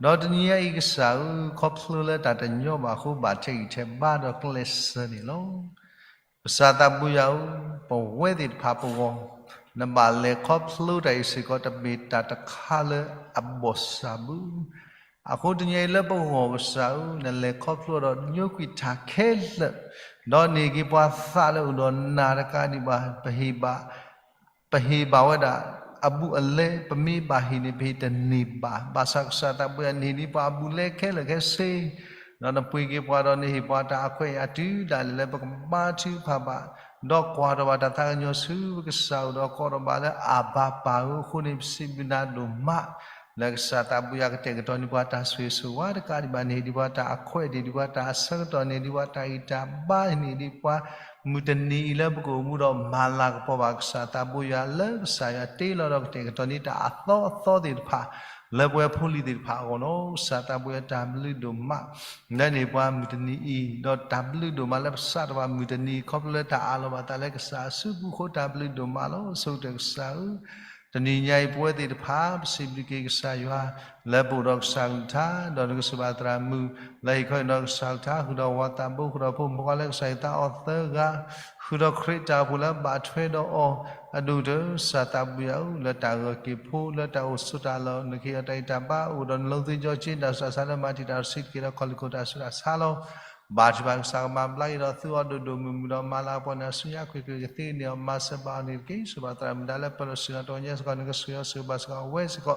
ဒီးတနံၤညါအံၤကစၢ်ဧၢ, ခီဖျိလၢတၢ်တညီဘၣ်အဃိ ဘၣ်ထဲးဂံၢ်ထဲးဘါဒီးကျဲးစၢးန့ၣ်လီၤ. ကစၢ်သးဘိယွၤဧၢ, ပဝဲသ့ၣ်တဖၣ်ပဂီၢ် နဘၣ်လဲၤခီဖျိတၢ်အံၤစ့ၢ်ကီး တမ့ၢ်တၢ်တခါလၢအဘီၣ်စၢ်ဘၣ်. အဃိတနံၤအံၤလၢပဂီၢ်ကစၢ်ဧၢ, နလဲၤခီဖျိဒီးညိကွံာ်တၢ်ခဲလၢာ်, ဒီးန့ၢ်က့ၤပှၤသးလၢအိၣ်ဒီးနၤတကးဒံးဘၣ်, ပဟ့ၣ်ဘၣ် ပဟ့ၣ်ဘၣ်ဝဲဒၣ်အဘူးအလဲ, ပမ့ၢ်ဘၣ်ဟ့ၣ်န့ၣ် ပဟ့ၣ်တန့ၢ်ဘၣ်. ဘၣ်ဆၣ်ကစၢ်သးဘိယွၤ နဟ့ၣ်ဒံးပှၤအဘူးအလဲခဲလၢာ်ခဲဆ့, ဒီးနပှ့ၤက့ၤပှၤဒီးနဟ့ၣ်ပှၤတၢ်အခွဲးအယာ်တုၤဒၣ်လဲာ်လၢပကဘါထုကဖၣ်ဘၣ်, ဒီးကွၢ်ထီၣ်ဘၣ်တၢ်သးကညီၤဆူပကစၢ်အအိၣ်ဒီးကိးထီၣ်ဘၣ်လၢအဘၤပၢ်ဧၢ. အဃိန့ၣ် ပစံးဘျုးနၤဒိၣ်မး လၢကစၢ်သးဘိယွၤကတဲာ်ကတီၤန့ၢ်ပှၤတၢ်ဆိၣ်ဂ့ၤဆိၣ်ဝါတကးဒံးဘၣ်န့ၣ် ဒ်ပှၤတၢ်အခွဲးဒံး ဒ်ပှၤတၢ်အဆၢကတီၢ်န့ၣ် ဒ်ပှၤတၢ်ဂံၢ်တၢ်ဘါန့ၣ် ဒ်ပှၤမုၢ်တနံၤအံၤလၢပကအိၣ်မူဒီးမၤလၤကပီၤဘၣ်ကစၢ်သးဘိယွၤ လၢကစၢ်ယွၤတ့လီၤဒီးကတဲာ်ကတီၤန့ၢ်တၢ်အသီအသီသ့ၣ်တဖၣ် လၢပဝဲဖိလံၤသ့ၣ်တဖၣ်အဂီၢ်လီၤ. ကစၢ်သးဘိယွၤတၢ်ဘျုးဒိၣ်မး လၢန့ၢ်ပှၤမုၢ်တနံၤအံၤ, ဒီးတၢ်ဘျုးဒိၣ်မးလၢပစးထီၣ်ဘၣ်မုၢ်တနံၤ ခီဖျိလၢတၢ်အးလီၤဘၣ်သးလၢကစၢ်အစုပူၤအဃိ တၢ်ဘျုးဒိၣ်မးလီၤ. ဆိကတၢၢ်ကစၢ်ဧၢ, တနံၤညါအံၤပဝဲသ့ၣ်တဖၣ် ပစံးဘျုးက့ၤကစၢ်ယွၤ လၢပအိၣ်ဒီးကစၢ်ကလုၢ်ကထါ ဒီးနကစၢ်ဘၣ်သရၣ်မုၣ် လၢဟ့ၣ်ခီဟ့ၣ်နီၤကစၢ်ကလုၢ်ကထါ ဃုာ်ဒီးပှၤသးဘိ ဃုာ်ဒီးဖိမုၣ်ဖိခွါလၢကစၢ်ယွၤသးအိၣ်သၢဂၤ ဃုာ်ဒီးခရံာ်တၢ်အိၣ်ဖှိၣ်လၢဘၣ်ထွဲဒီးအီၤ အဒိၣ်ကတၢၢ် ကစၢ်သးဘိယွၤဧၢ, လၢတၢ်ဂၢၢ်က့ၤဖိ လၢတၢ်အိၣ်ဆိးတၢ်လီၢ် နကဟ့ၣ်အီၤတၢ်ဂံၢ်တၢ်ဘါ အိၣ်ဒီးနလိၤသ့ကၠီက့ တၢ်ဆူးတၢ်ဆါလၢမၤတံာ်တာ်တဆံးတက့ၢ် ဒီးခီၣ်လ့ၢ်ခိၣ်တၢ်ဆူးတၢ်ဆါလီၤ. ဘါထုကဖၣ်ကစၢ်ကမၤဘျါက့ၤဒီးသုအီၤဒိၣ်ဒိၣ်မုၢ်မုၢ်ဒီးမၤလၤကပီၤန့ၣ် အဆူညါခွ့ၣ်ခွ့ၣ်ကသ့န့ၢ်အီၤ မၤစၢၤဘၣ်အီၤန့ၣ်တက့ၢ်. ဆိၣ်ဘၣ်သရၣ်မုၣ်ဒါလၢပၢၤဒီးဆ့ၣ်နီၤတဂီၤညါစ့ၢ်ကီး နကဆိၣ်ဂ့ၤအီၤဆိၣ်ဂ့ၤဘၣ်စ့ၢ်ကီးအဝဲစ့ၢ်ကီး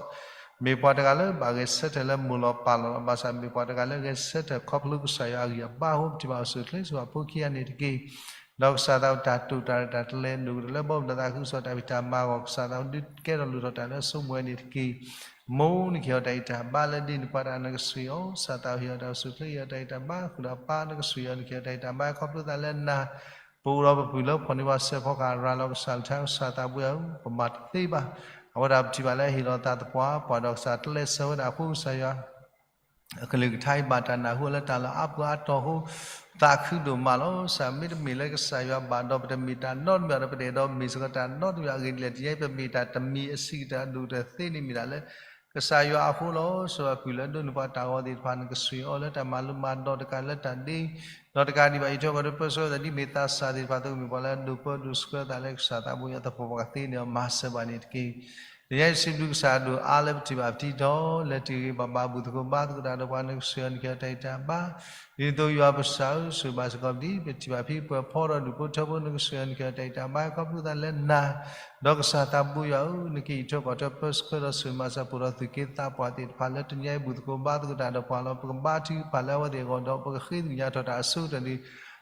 မ့ၢ်ပှၤတဂၤလၢဘၣ်ဂဲၤဆၢထၢၣ်လၢမိၢ်လီၤပၢ်လီၤလီၤ ဘၣ်ဆၣ်မ့ၢ်ပှၤတဂၤလၢဂဲၤဆၢထၢၣ်ခီဖျိကစၢ်ယွၤအဂံၢ်အဘါအဃိ ပထံၣ်ဘၣ်အိၣ်ဆူၣ်အိၣ်ချ့ ဆိၣ်ဘၣ်ဖိခံဂၤန့ၣ်တက့ၢ်. ဒီးကစၢ်သးအိၣ်တၢ်တိာ်တၢ်ရဲၣ်တၢ်ကျဲၤဒိၣ်ကတၢၢ်လၢဘီမုၢ်ဒီးသးခုကစီၣ်တၢ်ဖံးတၢ်မၤအဂီၢ် ကစၢ်သးအိၣ်ဒုးကဲထီၣ်လိၣ်ထီၣ်တၢ်လၢအဆိကမိၣ်ဝဲန့ၣ်တက့ၢ်. မိၢ်နကဟ့ၣ်အီၤတၢ်ဂံၢ်တၢ်ဘါလၢဒ်န့ၣ်ပှၤတဂၤနကဆိၣ်ဂ့ၤအီၤ ကစၢ်သးအိၣ်ဟ့ၣ်အီၤတၢ်အိၣ်ဆူၣ်အိၣ်ချ့ ဟ့ၣ်အီၤတၢ်ဂံၢ်တၢ်ဘါ ဃုာ်ဒီးပၢ်နကဆိၣ်ဂ့ၤအီၤ နကဟ့ၣ်အီၤတၢ်ဂံၢ်တၢ်ဘါခီဖျိသးလၢနၤ ပအိၣ်ဒီးပပုၢ်လၢဖီၣ်န့ၢ်ပှၤစဲးဖီကဟၣ်ရၤလီၤကစၢ်ကလုၢ်ကထါ ကစၢ်သးဘိယွၤဧၢ ပမၤတသ့ဘၣ်. အဝဲဒၣ်ပထံၣ်ဘၣ်လၢအဟ့ၣ်လီၤသးသပှၢ် ပှၤဒီးကစၢ်ကျဲးစၢးဝဲဒၣ်အဃိ ကစၢ်ယွၤ အကလုၢ်ကထါအံၤဘၣ်တၢ်နၢ်ဟူအီၤလၢတၢ်လၢအါပှၤအါတီၤအဃိ သးခုဒိၣ်မးလီၤ. ကစၢ်မ့တမ့ၢ်လၢကစၢ်ယွၤဘၣ်ဒီးပတမ့ၢ်တၢ်နီတမံၤဒီး ပတအဲၣ်ဒိးမ့ၢ်စ့ၢ်ကီးတၢ်နီတမံၤအဂ့ၢ်ဒ်လဲၣ် တနံၤအံၤပမ့ၢ်တၢ်တမံၤအဆံးကတၢၢ်အဒိၣ်ကတၢၢ်သ့န့ၣ်မ့ၢ်ဒၣ်လၢ ကစၢ်ယွၤအဃိလီၤ. ဆိၣ်ဘၣ်ပုၢ်လၢအဒိးန့ၢ်ပှၤတၢ်ဂီၤသ့ၣ်တဖၣ် နကဆိၣ်ဂ့ၤအီၤလၢတၢ်မၤလိမၤဒိးတကးလၢတၢ်ဒ့ ဒီးတကးဒံးဘၣ် အံးထွဲကွၢ်ထွဲပၢဆှၢဝဲဒၣ်ဒ်မ့ၢ်သးစၢ်သ့ၣ်တဖၣ် သုကမ့ၢ်ပှၤလၢအဒိၣ်ပၢဒိၣ်ဆှၢသးလၢကစၢ်သးဘိယွၤသပှၢ်ပှၢ်ကသ့န့ၣ် မၤစၢၤဘၣ်န့ၣ်တက့ၢ်. တနံၤညါအံၤစံးဘျုးကစၢ်အဒိၣ်အါလၢပထံၣ်ဘၣ်ပထံၣ်တီ လဲၤတုၤဂ့ၤဘၣ်ဘၣ်ဘူၣ်သကိးဘါသကိးတၢ်ဒီးပှၤ နကဆိၣ်ဂ့ၤအီၤ နကဟ့ၣ်အီၤတၢ်ဂံၢ်တၢ်ဘါ ဒ်သိးယွၤပစၢ်ဧၢ ဆိၣ်ဘၣ်စ့ၢ်ကီးပဒံ ပထံၣ်ဘၣ်ဖံပှဲၤဖီဒီးဒူၣ်ဖိထၢဖိ နကဆိၣ်ဂ့ၤအီၤ နကဟ့ၣ်အီၤတၢ်ဂံၢ်တၢ်ဘါခီဖျိသးလၢနၤ ဒီးကစၢ်သးဘိယွၤဧၢ နကအံးထွဲကွၢ်ထွဲပၢဆှၢဒီးဆိၣ်ဂ့ၤမၤစၢၤပှၤဒီးသူၣ်က့သးပှၢ်သ့ၣ်တဖၣ်လၢတနံၤအံၤဘူၣ်သကိးဘါသကိးတၢ်ဒီးပှၤလီၤ. ပကဘါထုကဖၣ်လၢအဝဲသ့ၣ်အဂီၢ်ဒီး ပကဃ့ကညးထီၣ်တၢ်အဆိကတၢၢ်န့ၣ်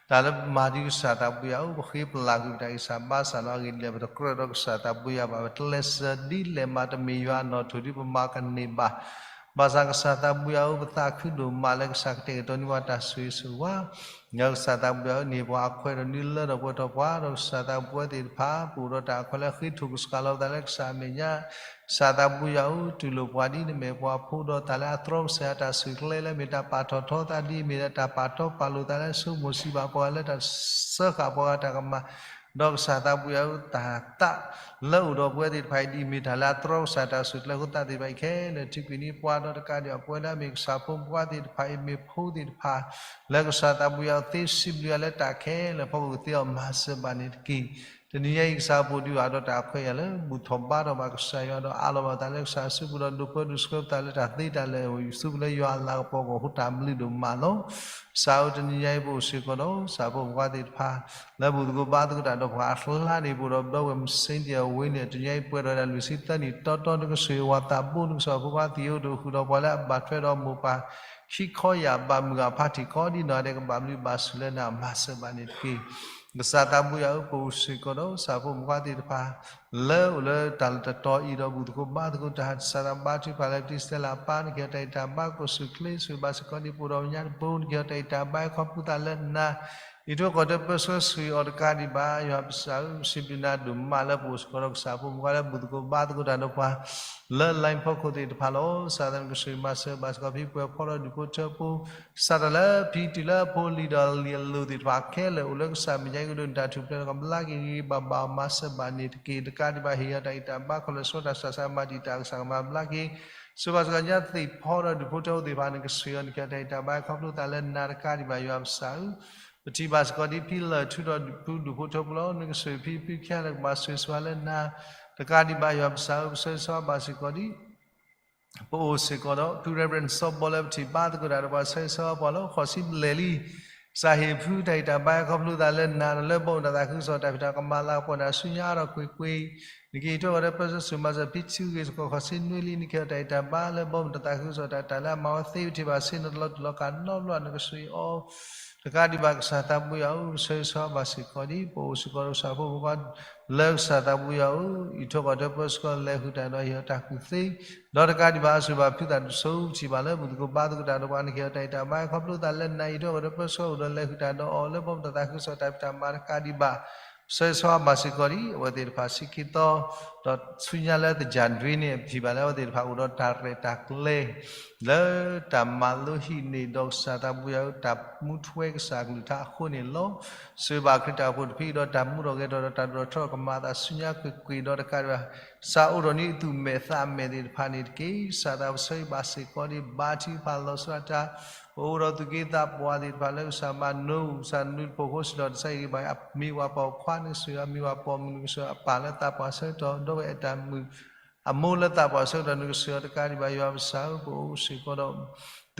တၢ်လၢပမၤဒ်ကစၢ်သးဘိယွၤဧၢ ပဃ့ပလၢ်ကွံာ်ပတၢ်ဂံၢ်စၢ်ဘါစၢ်လီၤ. အဂ့ၢ်ဒ်လဲၣ် ပတကြၢးဒီးကစၢ်သးဘိယွၤဘၣ် ပတလဲၤစၢၤဒ်လဲၣ်မးတမ့ၢ်ယွၤအနီၣ်ထိၣ်ဒ်ပမၤကန့ၢ်ဘၣ် ဘၣ်ဆၣ်ကစၢ်သးဘိယွၤဧၢ ပသးခုဒိၣ်မးလၢကစၢ်ကတဲာ်ကတီၤန့ၢ်ပှၤတၢ်ဆိၣ်ဂ့ၤဆိၣ်ဝါ ဒီးကစၢ်သးဘိယွၤဧၢ နဟ့ၣ်ပှၤအခွဲးဒီးနုာ်လၢထီၣ်ပှဲၤထီၣ်ပှၤ ဒီးကစၢ်သးဘိယွၤသ့ၣ်တဖၣ် ပအိၣ်ဒီးတၢ်အခွဲးလၢဃ့ထိၣ်ကစှၤလီၤပသးလၢကစၢ်အမဲာ်ညါ ကစၢ်သးဘိယွၤဧၢ တူၢ်လိာ်ပှၤဒ်နမဲာ်ပှၤဖိဒီးတၢ်လၢအတြီကစၢ်ယွၤတၢ်ဆူၣ်ကျဲလၢ မ့ၢ်တၢ်ပာ်ထီၣ်ထီသးဒ်အမ့ၢ်ဒၣ်တၢ်ပာ်တီပာ်လိၤသးလၢဆိကမိၣ်စံးဘၣ်ပှၤဂၤလၢတၢ်စၢဃာ်ပှၤဂၤတၢ်ကမၣ် ဒီးကစၢ်သးဘိယွၤဧၢ တၢ်သးလၢအိၣ်ဒီးပဝဲသ့ၣ်တဖၣ်အံၤ ဒ်အမ့ၢ်တၢ်လၢအတြီကစၢ်ယွၤတၢ်ဆူၣ်ကျဲအဃိ သးသ့ၣ်တဖၣ်အံၤခဲလၢာ် ထုးကွံာ်န့ၢ်ပှၤဒီးတကးဒံးဘၣ်ပဝဲဒၣ်မ့ၢ်ကစၢ်ဖိမုၣ်ဖိခွါသ့ၣ်တဖၣ်အံၤ မ့ၢ်ဖိသ့ၣ်တဖၣ် လၢကစၢ်သးဘိယွၤသ့စံးဘျုးယွၤလၢတၢ်ခဲလၢာ်အဖီခိၣ်ကသ့အီၤ မၤစၢၤဘၣ်န့ၣ်တက့ၢ်. တနံၤညါအံၤ ကစၢ်အပူၤဒုးအိၣ်ဒီးတၢ်ခွဲးယာ်လၢ ဘူၣ်ထီၣ်ဘါထီၣ်ဘၣ်ကစၢ်ယွၤဒီးအးလီၤဘၣ်သးလၢကစၢ်အစုပူၤဒီး ဒိၣ်ပၢဒိၣ်ဆှၢပသးလၢတၢ်သ့တၢ်လၢာ်အံၤ ဆူပူၤလၢယွၤအလၤကပီၤအဂီၢ်အဃိ တၢ်ဘျုးဒိၣ်မးလီၤ. ကစၢ်ဧၢ တနံၤညါအံၤ ပအိၣ်စ့ၢ်ကီးဒီး ကစၢ်ဖိမုၣ်ဖိခွါသ့ၣ်တဖၣ် လၢဘူၣ်သကိးဘါသကိးတၢ်ဒီးပှၤအကျါန့ၣ် ပအိၣ်ဒီးဒီဝဲၢ်မုၢ်စ့ၣ်တ့ၢ်အဝ့ၢ်န့ၣ် တနံၤညါအံၤ ပှဲၤဒီးတၢ်လွံၢ်ဆံသၢနံၣ်တီတီ နကဆိၣ်ဂ့ၤအဝၤသးဘိ နကဆိၣ်ဂ့ၤဖိခွါသံးအိၣ်ဒိၣ်ဃုာ်ဒီးပှၤလၢအဘၣ်ထွဲဒီးမိၢ်ပၢ် ခံခီယာ်ဘၣ်မုၢ်ဂၤဖးထံၣ်ခီဒ်နီၢ်ဂၤဒဲး ကဘၣ်ဘျုးဘၣ်ဆိၣ်လၢနၤ မၤစၢၤဘၣ်န့ၣ်တက့ၢ်. ကစၢ်သးဘိယွၤဧၢ ပအိၣ်စ့ၢ်ကီးဒီး ကစၢ်ဖိမုၣ်ဖိခွါသ့ၣ်တဖၣ် လၢအိၣ်လၢတၢ်လၢတတီၤအံၤဒီး ဘူၣ်သကိးဘါသကိးတၢ် ကစၢ်သးဘါထုကဖၣ်လၢ ပတံစတဲလးပၢ် နကဟ့ၣ်အီၤတၢ်ဂံၢ်တၢ်ဘါ ကအိၣ်ဆူၣ်ချ့ ဆိၣ်ဂ့ၤဘၣ်စ့ၢ်ကီးဒ် ပအိၣ်ဒီးညါတဘိ နကဟ့ၣ်အီၤတၢ်ဂံၢ်တၢ်ဘါခီဖျိသးလၢနၤ အံးထွဲကွၢ်ထွဲပၢဆှၢဆိၣ်ဂ့ၤအီၤတကးဒံးဘၣ် ယွၤပစၢ်ဧၢ ပစံးဘျုးနၤဒိၣ်မးလၢပအိၣ်စ့ၢ်ကီးဒီးကစၢ်ဖိမုၣ်ဖိခွါလၢဘူၣ်သကိးဘါသကိးတၢ်ဒီးပှၤ လၢ line ဖီခိၣ်သ့ၣ်တဖၣ်လီၤ. ကစၢ်သးနကဆိၣ်ဂ့ၤမၤစၢၤဘၣ်စ့ၢ်ကီးဖံပှဲၤဖီဒီးဒူၣ်ဖိထၢဖိ စးထီၣ်လၢဖံတုၤလၢအဖိလံၤဒီးလံၤအလိၤသ့ၣ်တဖၣ်ခဲလၢာ် အိၣ်လၢကစၢ်မဲာ်ညါကဒီး နတၢ်ထူၣ်ဖျဲးဒီးကဘျါက့ၤဂ့ၤဂ့ၤဘၣ်ဘၣ် မၤစၢၤဘၣ်န့ၣ်တက့ၢ်. တကးဒံးဘၣ် ဟ့ၣ်အီၤတၢ်ဂံၢ်တၢ်ဘါ ခီလၢာ်ဆှီတၢ်ဆူးတၢ်ဆါ မၤတံာ်တာ် ကစၢ်ကမၤဘျါက့ၤ ဆိၣ်ဂ့ၤဘၣ်စ့ၢ်ကီးညါသ့ၣ်ဖီဒီးဒူၣ်ဖိထၢဖိသ့ၣ်တဖၣ် နကဆိၣ်ဂ့ၤအီၤ နကဟ့ၣ်အီၤတၢ်ဂံၢ်တၢ်ဘါခီဖျိသးလၢနၤတကးဒံးဘၣ် ယွၤပစၢ်ဧၢ ပထံၣ်ဘၣ်စ့ၢ်ကီးဒ်ဖံလၢၢ်ထူဒီးဖုဒူၣ်ဖိထၢဖိလီၤ. နကဆိၣ်ဂ့ၤဖံဖုဖုခဲလၢာ်ကဘၣ်ဆိၣ်ဂ့ၤဆိၣ်ဝါလၢနၤ တကးဒံးဘၣ် ယွၤပစၢ်ဧၢ ပဆၢဂ့ၤဆၢဝါဘၣ်စ့ၢ်ကီးဒ် ပအိၣ်စ့ၢ်ကီးဒီး ဖု Reverend စီၤဘီလၢပထံၣ်ဘါသကိးတၢ်ဒီးပှၤ ဆၢဂ့ၤဆၢဝါပှၤလီၤ. ဃိးဆံဘျဲၣ်လံ ကစၢ်ဟ့ၣ်ဖုတၢ်ဂံၢ်တၢ်ဘါခီဖျိသးလၢနၤ လၢဘီမုၢ်ဒီးသးခုကစီၣ်တၢ်ဖံးတၢ်ကမၤလၤကပီၤန့ၣ် အဆူညါအါထီၣ်ကွ့ၢ်ကွ့ၢ် နကဟံးထီၣ်ကဒီးပၢဆှၢ ဆိၣ်ဂ့ၤမၤစၢၤ ဖံဆူဂ့ၤစ့ၢ်ကီး ခီဆ့နွံလံ နကဟ့ၣ်အီၤတၢ်အဲၣ်တၢ်ဘါလၢ ဘီမုၢ်တၢ်သးခုကစီၣ်တၢ် တၢ်လၢအမၤဝဲသ့ဝံၤထံၣ်ဘၣ်ဆ့ နီတလီၤတူၢ်လီၤကၣ်နီတဘျီ နကဆိၣ်ဂ့ၤအီၤ တကးဒံးဘၣ် ကစၢ်သးဘိယွၤဧၢ, ဆၢဂ့ၤဆၢဝါဘၣ်စ့ၢ်ကီးဒံး ပအိၣ်စ့ၢ်ကီးဒီးကစၢ်ဖိမုၣ်ဖိခွါ လၢကစၢ်သးဘိယွၤဧၢ, ဟံးထီၣ်ကဒီးပၢဆှၢ လဲၤဃုာ်တၢ်ဒီးဟ့ၣ်အီၤတၢ်ကူၣ်သ့, ဒီးတကးဒံးဘၣ် အစိၤဘၣ်ဖုးသးဒူၣ်စိ ထံၣ်ဘၣ်လၢ ဘူၣ်သကိးဘါသကိးတၢ်ဒီးပှၤ နကဟ့ၣ်အီၤတၢ်အဲၣ်တၢ်ဘါ ခီဖျိသးလၢနၤ ဟံးထီၣ်ကဒီးပၢဆှၢ အိၣ်ဒီးလဲၤဃုာ်တၢ်ဒီးအီၤလၢ ဘီမုၢ်တၢ်သးခုကစီၣ်တၢ်ဖံးတၢ်မၤတကးဒံးဘၣ် ဆၢဂ့ၤဆၢဝါဘၣ်စ့ၢ်ကီးဒံး အဝဲသ့ၣ်တဖၣ် ဆံခံသီ ဒီးဆူညါလၢသယၢၢ်ဒွံန့ၣ် ထံၣ်ဘၣ်လၢအဝဲသ့ၣ်တဖၣ်အိၣ်ဒီးတၢ်ရဲၣ်တၢ်ကျဲၤ လၢတၢ်မၤလိဟံးန့ၢ်ဒီးကစၢ်သးဘိယွၤဧၢ တၢ်မူထွဲကစၢ်အကလုၢ်ကထါအဃိန့ၣ်လီၤ. စၢၤဘၣ်ခရံာ်တၢ်အိၣ်ဖှိၣ်တဖုဒီးတၢ်မူထီၣ်ဂဲၤထီၣ်ဒီးတၢ်ဒိၣ်ထီၣ်ကမၤအသးဆူညါကွ့ၢ်ကွ့ၢ်ဒီးတကးဒံးဘၣ် ကစၢ်အိၣ်ထီၣ်န့ၢ်အသူၣ်မဲာ်သးမဲာ်သ့ၣ်တဖၣ်န့ၣ်တက့ၢ်. ကစၢ်သးဘိယွၤဆၢဂ့ၤဘၣ်စ့ၢ်ကီးဒံး ဘါထုကဖၣ်လီၤဆီဒၣ်တၢ် ပအိၣ်ဒီးသူၣ်က့သးပှၢ်သ့ၣ်တဖၣ်လၢကစၢ်မၤနၢၤ ကစၢ်နုာ်တဖိးဖိစံးထီၣ်တၢ်ဆါဟံၣ်ဂံၢ်ဘါ အမ့ၢ်ဝဲပိာ်ခွါ နကဆိၣ်ဂ့ၤအီၤ မ့ၢ်ဝဲပိာ်မုၣ် နကဆိၣ်ဂ့ၤအပၢ်လၢသးပှၢ်ဆၢကတီၢ် ဒီးဝဲအဲၣ်တၢ်မုၣ် အမိၢ်လၢသးပှၢ်ဆၢကတီၢ် နကဆိၣ်ဂ့ၤအီၤတကးဒံးဘၣ် ယွၤပကစၢ်ဧၢ ပအိၣ်စ့ၢ်ကီး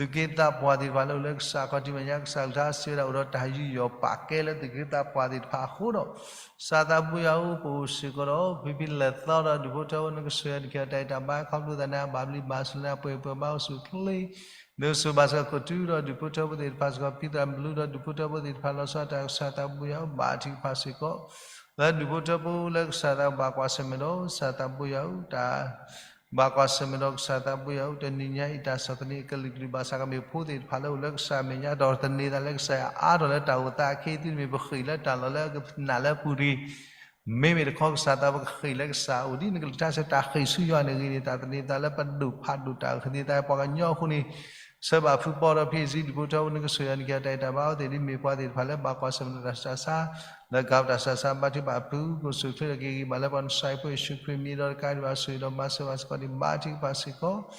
ဒီး သူၣ်က့သးပှၢ်သ့ၣ်တဖၣ်လၢအိၣ်လၢကစၢ်ခီၣ်ထံးမဲာ်ညါ ကစၢ်ကလုၢ်ကထါစံးဝဲဒၣ် အိၣ်ဒီးတၢ်ယူးယီၣ်ပာ်ကဲလၢသူၣ်က့သးပှၢ်သ့ၣ်တဖၣ်အဃိဒီး ကစၢ်သးဘိယွၤဧၢ ပအိၣ်စ့ၢ်ကီးဒီး ဖံဖံလဲၤသီဒီးဒူၣ်ဖိထၢဖိ နကဆိၣ်ဂ့ၤအီၤ နကဟ့ၣ်အီၤတၢ်အဲၣ်တၢ်ဘါ ခီဖျိသးန့ၣ် အဘၣ်ဘျုးဘၣ်ဆိၣ်လၢအပှဲၤပှဲၤဘၣ်အိၣ်ဆူၣ်အိၣ်ချ့ နကဆိၣ်ဂ့ၤဘၣ်စ့ၢ်ကီး ကတူၢ်ဒီးဒူၣ်ဖိထၢဖိသ့ၣ်တဖၣ်စ့ၢ်ကီး ဖံသရၣ်မုၣ်လူဒီးဒူၣ်ဖိထၢဖိသ့ၣ်တဖၣ်လီၤဆီဒၣ်တၢ် ကစၢ်သးဘိယွၤဧၢ ဘါထုကဖၣ်စ့ၢ်ကီး လၢဒူၣ်ဖိထၢဖိလၢကစၢ်သးဘိယွၤဘၣ်ကွၢ်ဆၢၣ်မဲာ်ဒီး ကစၢ်သးဘိယွၤဧၢ တၢ် ဘၣ်ကွၢ်ဆၢၣ်မဲာ်ဒီးကစၢ်သးဘိယွၤဧၢ တနံၤညါအံၤ တၢ်ဆီၣ်သနံးအကလုာ်ကလုာ်ဘၣ်ဆၣ်ကမ့ၢ်ဖိသ့ၣ်တဖၣ်လၢအိၣ်လၢကစၢ်မဲာ်ညါ ဒီးသန့ၤသးလၢကစၢ်ယွၤအါထီၣ်လၢတၢ်အိၣ်သးအခ့အသ့ၣ် မ့ၢ်ပဃ့ၢ်လၢတၢ်လီၢ်လၢကနာ်လၢအပူၤတဂ့ၤ မ့မ့ၢ်တခီကစၢ်သး ပကဃ့ၢ်လၢကစၢ်အိၣ်ဒ်နကလုၢ်ကထါစံး တၢ်ဃ့ၢ်ဆူယွၤန့ၣ်ဂ့ၤန့ၣ် တၢ်သန့ၤသးလၢပဒိၣ်ဖးဒိၣ်တၢ်အုၣ်ကသ့သး ပှၤကညီအဃိန့ၣ် ဆၢဘၣ်ဖုပီဒီးဖံးစံဒူၣ်ဖိထၢဖိ နကဆိၣ်ဂ့ၤအီၤ နကဟ့ၣ်အီၤတၢ်အဲၣ်တၢ်ဘါ အဝဲသ့ၣ်ဒ်မ့ၢ်ပှၤသ့ၣ်တဖၣ်လၢဘၣ်ကွၢ်ဆၢၣ်မဲာ်ဒီးတၢ်ဆူးတၢ်ဆါ လၢကပတၢ်ဆူးတၢ်ဆါ ဘါထုကဖၣ်အဖု ကဆိၣ်ချ့ဒီးက့ၤဂံၢ်ဘၣ်လၢပှၤနစၢၤဖိယ့ၣ်ၡူးခရံာ်မံၤဒီးတကးဒံးဘၣ် ဆိၣ်ဂ့ၤဒီးမၤစၢၤဘၣ်စ့ၢ်ကီးဒံး ဘါထုကဖၣ်စ့ၢ်ကီး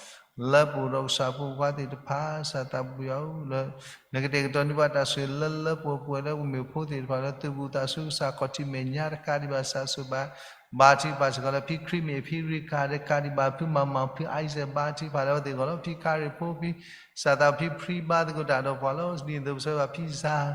လၢပအိၣ်ဒီးကစၢ်ဖိခွါသ့ၣ်တဖၣ် ကစၢ်သးဘိယွၤဧၢ လၢ နကတဲာ်ကတီၤန့ၢ်ဘၣ်တၢ်ဆိၣ်ဂ့ၤလၢလၢပှဲၤပှဲၤလၢပကမ့ၢ်ဖိသ့ၣ်တဖၣ်လၢသုးဘူးသးဆူကစၢ်ခီၣ်ထံးမဲာ်ညါတကးဒံးဘၣ် ကစၢ်ဆိၣ်ဘၣ် ဘါထုကဖၣ်စ့ၢ်ကီးလၢဖံခရံာ်မ့ၢ်ဖံရံးခါတကးဒံးဘၣ် ဖုမၤမၤဖုအံစဲး ဘါထုကဖၣ်လၢအဝဲသ့ၣ်အဂီၢ်လီၤ ဖံခါရ့ၣ်ဖိဖံ ကစၢ်သးဖံဖံဘါသကိးတၢ်ဒီးပှၤလီၤ ဒ်သိးပဆၢဘၣ်ဖံစၢ်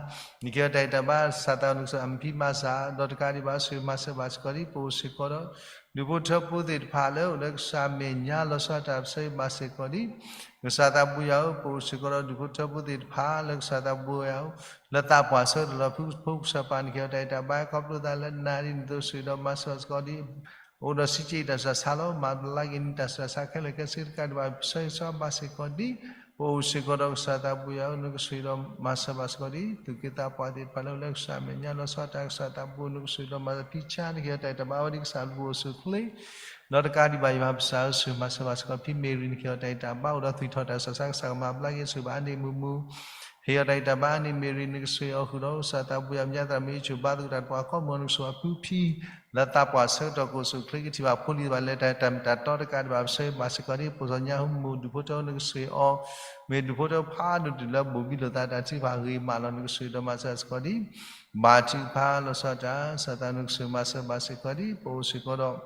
နကဟ့ၣ်အီၤတၢ်အဲၣ်တၢ်ဘါ ကစၢ်သးနကဆိၣ်ဂ့ၤအီၤ ဖံမၤစၢ် ဒီးတကးဒံးဘၣ် ဆိၣ်ဂ့ၤမၤစၢၤဘၣ်စ့ၢ်ကီးဒံး ပအိၣ်စ့ၢ်ကီးဒီး ဒူၣ်ဖိထၢဖိသ့ၣ်တဖၣ်လၢအိၣ်လၢကစၢ်မဲာ်ညါလီၤဆီဒၣ်တၢ် ပဆၢဂ့ၤဘၣ်စ့ၢ်ကီးဒံး ကစၢ်သးဘိယွၤဧၢ ပအိၣ်စ့ၢ်ကီးဒီးဒူၣ်ဖိထၢဖိသ့ၣ်တဖၣ်လၢကစၢ်သးဘိယွၤဧၢ လၢသးပှၢ်ဆၢကတီၢ်လၢဖုဖိကစၢ်ပၢ် နကဟ့ၣ်အီၤတၢ်အဲၣ်တၢ်ဘါ ခီဖျိသးလၢနၤဒ်န့ၣ်သိး ဆိၣ်ဂ့ၤဒီးမၤစၢၤဘၣ်စ့ၢ်ကီးဒံး အိၣ်ဒီးစံးက့ၤတၢ်ဆူးတၢ်ဆါလီၤ မၤဘျါက့ၤန့ၢ်တၢ်ဆူးတၢ်ဆါခဲလၢာ်ခဲဆ့တကးဒံးဘၣ် ပဆၢဂ့ၤဆၢဝါဘၣ်စ့ၢ်ကီးဒံး ပအိၣ်စ့ၢ်ကီးဒီးကစၢ်သးဘိယွၤဧၢ နကဆိၣ်ဂ့ၤဒီးမၤစၢၤဘၣ်စ့ၢ်ကီးဒံး သူၣ်က့သးပှၢ်သ့ၣ်တဖၣ်လၢအိၣ်လၢကစၢ်မဲာ်ညါလီၤဆီဒၣ်တၢ် ကစၢ်သးဘိ နကဆိၣ်ဂ့ၤဒီးမၤစၢၤ ဖံဆၢ နကဟ့ၣ်အီၤတၢ်အဲၣ်တၢ်ဘါ အဝဲဒ်ကစၢ်လူၤအိၣ်ဆူၣ်အိၣ်ချ့ ဒီးတကးဒံးဘၣ် ယွၤပကစၢ်ဧၢ ဆိၣ်ဂ့ၤမၤစၢၤဘၣ်စ့ၢ်ကီး ဖံမ့ၢ်ရံ နကဟ့ၣ်အီၤတၢ်အဲၣ်တၢ်ဘါ အိၣ်ဒီးသွံၣ်ထီၣ်တၢ်ဆူးတၢ်ဆါ ကစၢ်ကမၤဘျါက့ၤ ဆိၣ်ဂ့ၤဘၣ်အါန့ၢ်မုာ်မုာ် ဟ့ၣ်အီၤတၢ်အဲၣ်တၢ်ဘါအါန့ၢ်မ့ၢ်ရံ နကဆိၣ်ဂ့ၤအီၤ ဃုာ်ဒီးကစၢ်သးဘိယွၤ မဲာ်ညါသရၣ်မုၣ် အံၣ်စၢၤဘါသကိးတၢ်ဒီးပှၤကိးမုၢ် နကဆိၣ်ဂ့ၤအီၤဖုဖံ လၢသးပှၢ်ဆၢကတီၢ် ကအိၣ်ဆူၣ်အိၣ်ချ့ ကထံၣ်ဘၣ်ဖိလံၤဘၣ်လဲၤတၢ်တၢ်မ့ၢ်တၢ်တီတကးဒံးဘၣ် ပဆၢဂ့ၤဘၣ်စ့ၢ်ကီးဒံး ပိာ်စီညါဟူမူ ဒူၣ်ဖိထၢဖိ နကဆိၣ်ဂ့ၤအီၤ မ့ၢ်ဒူၣ်ဖိထၢဖိဖးဒိၣ်တုၤလၢဘိၣ်ဘံလိာ်သးတၢ်ထုကဖၣ်ဂ့ၤမးလီၤ နကဆိၣ်ဂ့ၤဒီးမၤစၢၤဘၣ်စ့ၢ်ကီးဒံး ဘါထုကဖၣ်လီၤဆီဒၣ်တၢ် ကစၢ်သး နကဆိၣ်ဂ့ၤမၤစၢၤဘၣ်စ့ၢ်ကီးဒံး ပအိၣ်စ့ၢ်ကီးဒီး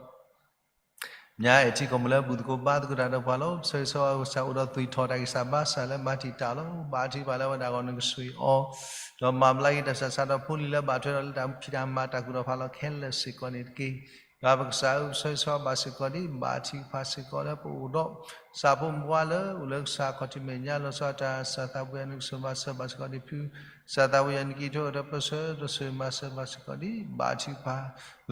ညါအဲၣ်ထံကီၢ်မုၢ်လၢ ဘူၣ်သကိးဘါသကိးတၢ်ဒီးပှၤလီၤ ပဆၢဂ့ၤဆၢဝါကစၢ် အိၣ်ဒီးသွံၣ်ထီၣ်တၢ်ဂံၢ်စၢ်ဘါစၢ်လၢမၤတံာ်တာ်လီၤ ဘါထုကဖၣ်လၢအဝဲဒၣ်အဂီၢ် နကဆိၣ်ဂ့ၤအီၤ ဒီးမၤဘျါက့ၤတၢ်ဆူးတၢ်ဆါဒီးဖိလံၤလၢဘၣ်ထွဲဒီးလၢတၢ်ဖံးတၢ်မၤတၢ်ကူၣ်တၢ်ဖးလီၤခဲလၢာ်စ့ၢ်ကီးန့ၣ်တက့ၢ် ယွၤပကစၢ်ဧၢ ပဆၢဂ့ၤဆၢဝါဘၣ်စ့ၢ်ကီးဒံး ဘါထုကဖၣ်စ့ၢ်ကီးလၢပအိၣ်ဒီး ကစၢ်ဖိမုၣ်ဖိခွါလၢအိၣ်လၢကစၢ်ခီၣ်ထံးမဲာ်ညါလီၤဆီဒၣ်တၢ် ကစၢ်သးဘိယွၤ နကဆိၣ်ဂ့ၤမၤစၢၤဘၣ်စ့ၢ်ကီးဒံးဖု ကစၢ်သးဘိယွၤ နကဟ့ၣ်အီၤတၢ်အဲၣ်တၢ်ဘါ ပဆၢဂ့ၤဒီးဆိၣ်ဂ့ၤမၤစၢၤဘၣ်စ့ၢ်ကီးဒံး ဘါထုကဖၣ်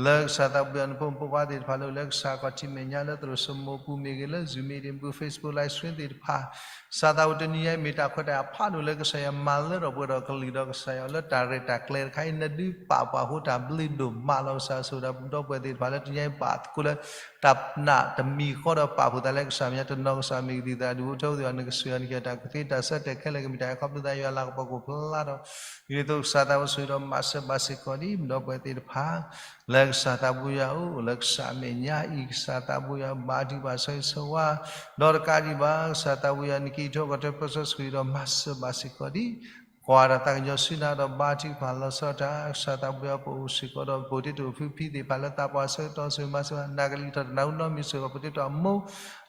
လၢကစၢ်သးဘိယွၤ နဖိမုၣ်ဖိခွါသ့ၣ်တဖၣ်လၢအိၣ်လၢကစၢ်ခီၣ်ထံးမဲာ်ညါလၢသရိာ်စမိၤပူၤမ့ၢ်ဂ့ၤ လၢ Zoom မ့ၢ်ဂ့ၤ Facebook Live Stream သ့ၣ်တဖၣ် ကစၢ်သးဝဲတနံၤညါအံၤ မ့ၢ်တၢ်ခွဲးတၢ်ယာ်ဖးဒိၣ်လၢကစၢ်ယွၤမၤလၢထီၣ်ပှဲၤထီၣ်ကလုၢ်ဒီးကစၢ်ယွၤ လၢတၢ်ရဲၣ်တၢ်ကျဲၤတခါအံၤ နဒုးပာ်ပှၤအဃိ တၢ်ဘျုးဒိၣ်မးလီၤ ကစၢ်ဆိၣ်ဂ့ၤဒီးပဒီပုၢ်ဝဲၢ်သ့ၣ်တဖၣ်လၢတနံၤညါအံၤ ပာ်သကိးလၢ တၢ်နာ်တမံၤဃီဒီးပာ်ဖှိၣ်သးလၢကစၢ်မဲာ်ညါ တနီၤကစၢ်မ့ၢ်ကသံၣ်သရၣ် ဒူၣ်ဖိထၢဖိသ့ၣ်တဖၣ် နကဆိၣ်ဂ့ၤအီၤ နကဟ့ၣ်အီၤတၢ်ကူၣ်သ့တၢ်ဆၢတဲာ်ခဲလၢာ်ကမ့ၢ်တၢ်အဲၣ်ခီဖျိသးယွၤလၤကပီၤကအိၣ်ဖျါထီၣ် ဒ်သိးကစၢ်သးဝဲဆိၣ်ဂ့ၤဒီးမၤစၢၤဘၣ်စ့ၢ်ကီးဒံး ပဒီပုၢ်ဝဲၢ်သ့ၣ်တဖၣ် လၢကစၢ်သးဘိယွၤအအိၣ် လၢကစၢ်မဲာ်ညါအံၤ ကစၢ်သးဘိယွၤ ဘါထုကဖၣ်ဆၢဂ့ၤဆၢဝါ ဒီးတကးဒံးဘၣ် ကစၢ်သးဘိယွၤ နကဟ့ၣ်အီၤတၢ်အဲၣ်တၢ်ဘါ ပဆၢဂ့ၤဒီးမၤစၢၤဘၣ်စ့ၢ်ကီးဒံး ကွၢ်တၢ်သးကညီၤဆူနၤဒီးဘါထုကဖၣ်လီၤဆီဒၣ်တၢ် ကစၢ်သးဘိယွၤ ပအိၣ်စ့ၢ်ကီးဒီး ပဒိၣ်တုာ်ဖုဖံသ့ၣ်တဖၣ်လၢသးပှၢ်ဆၢကတီၢ် ဆိၣ်ဂ့ၤမၤစၢၤဘၣ် နကလံၤထီၣ်တနၢ်ဟူနီတမံၤ ဆိၣ်ဂ့ၤပဒိၣ်တုာ်အမိၢ်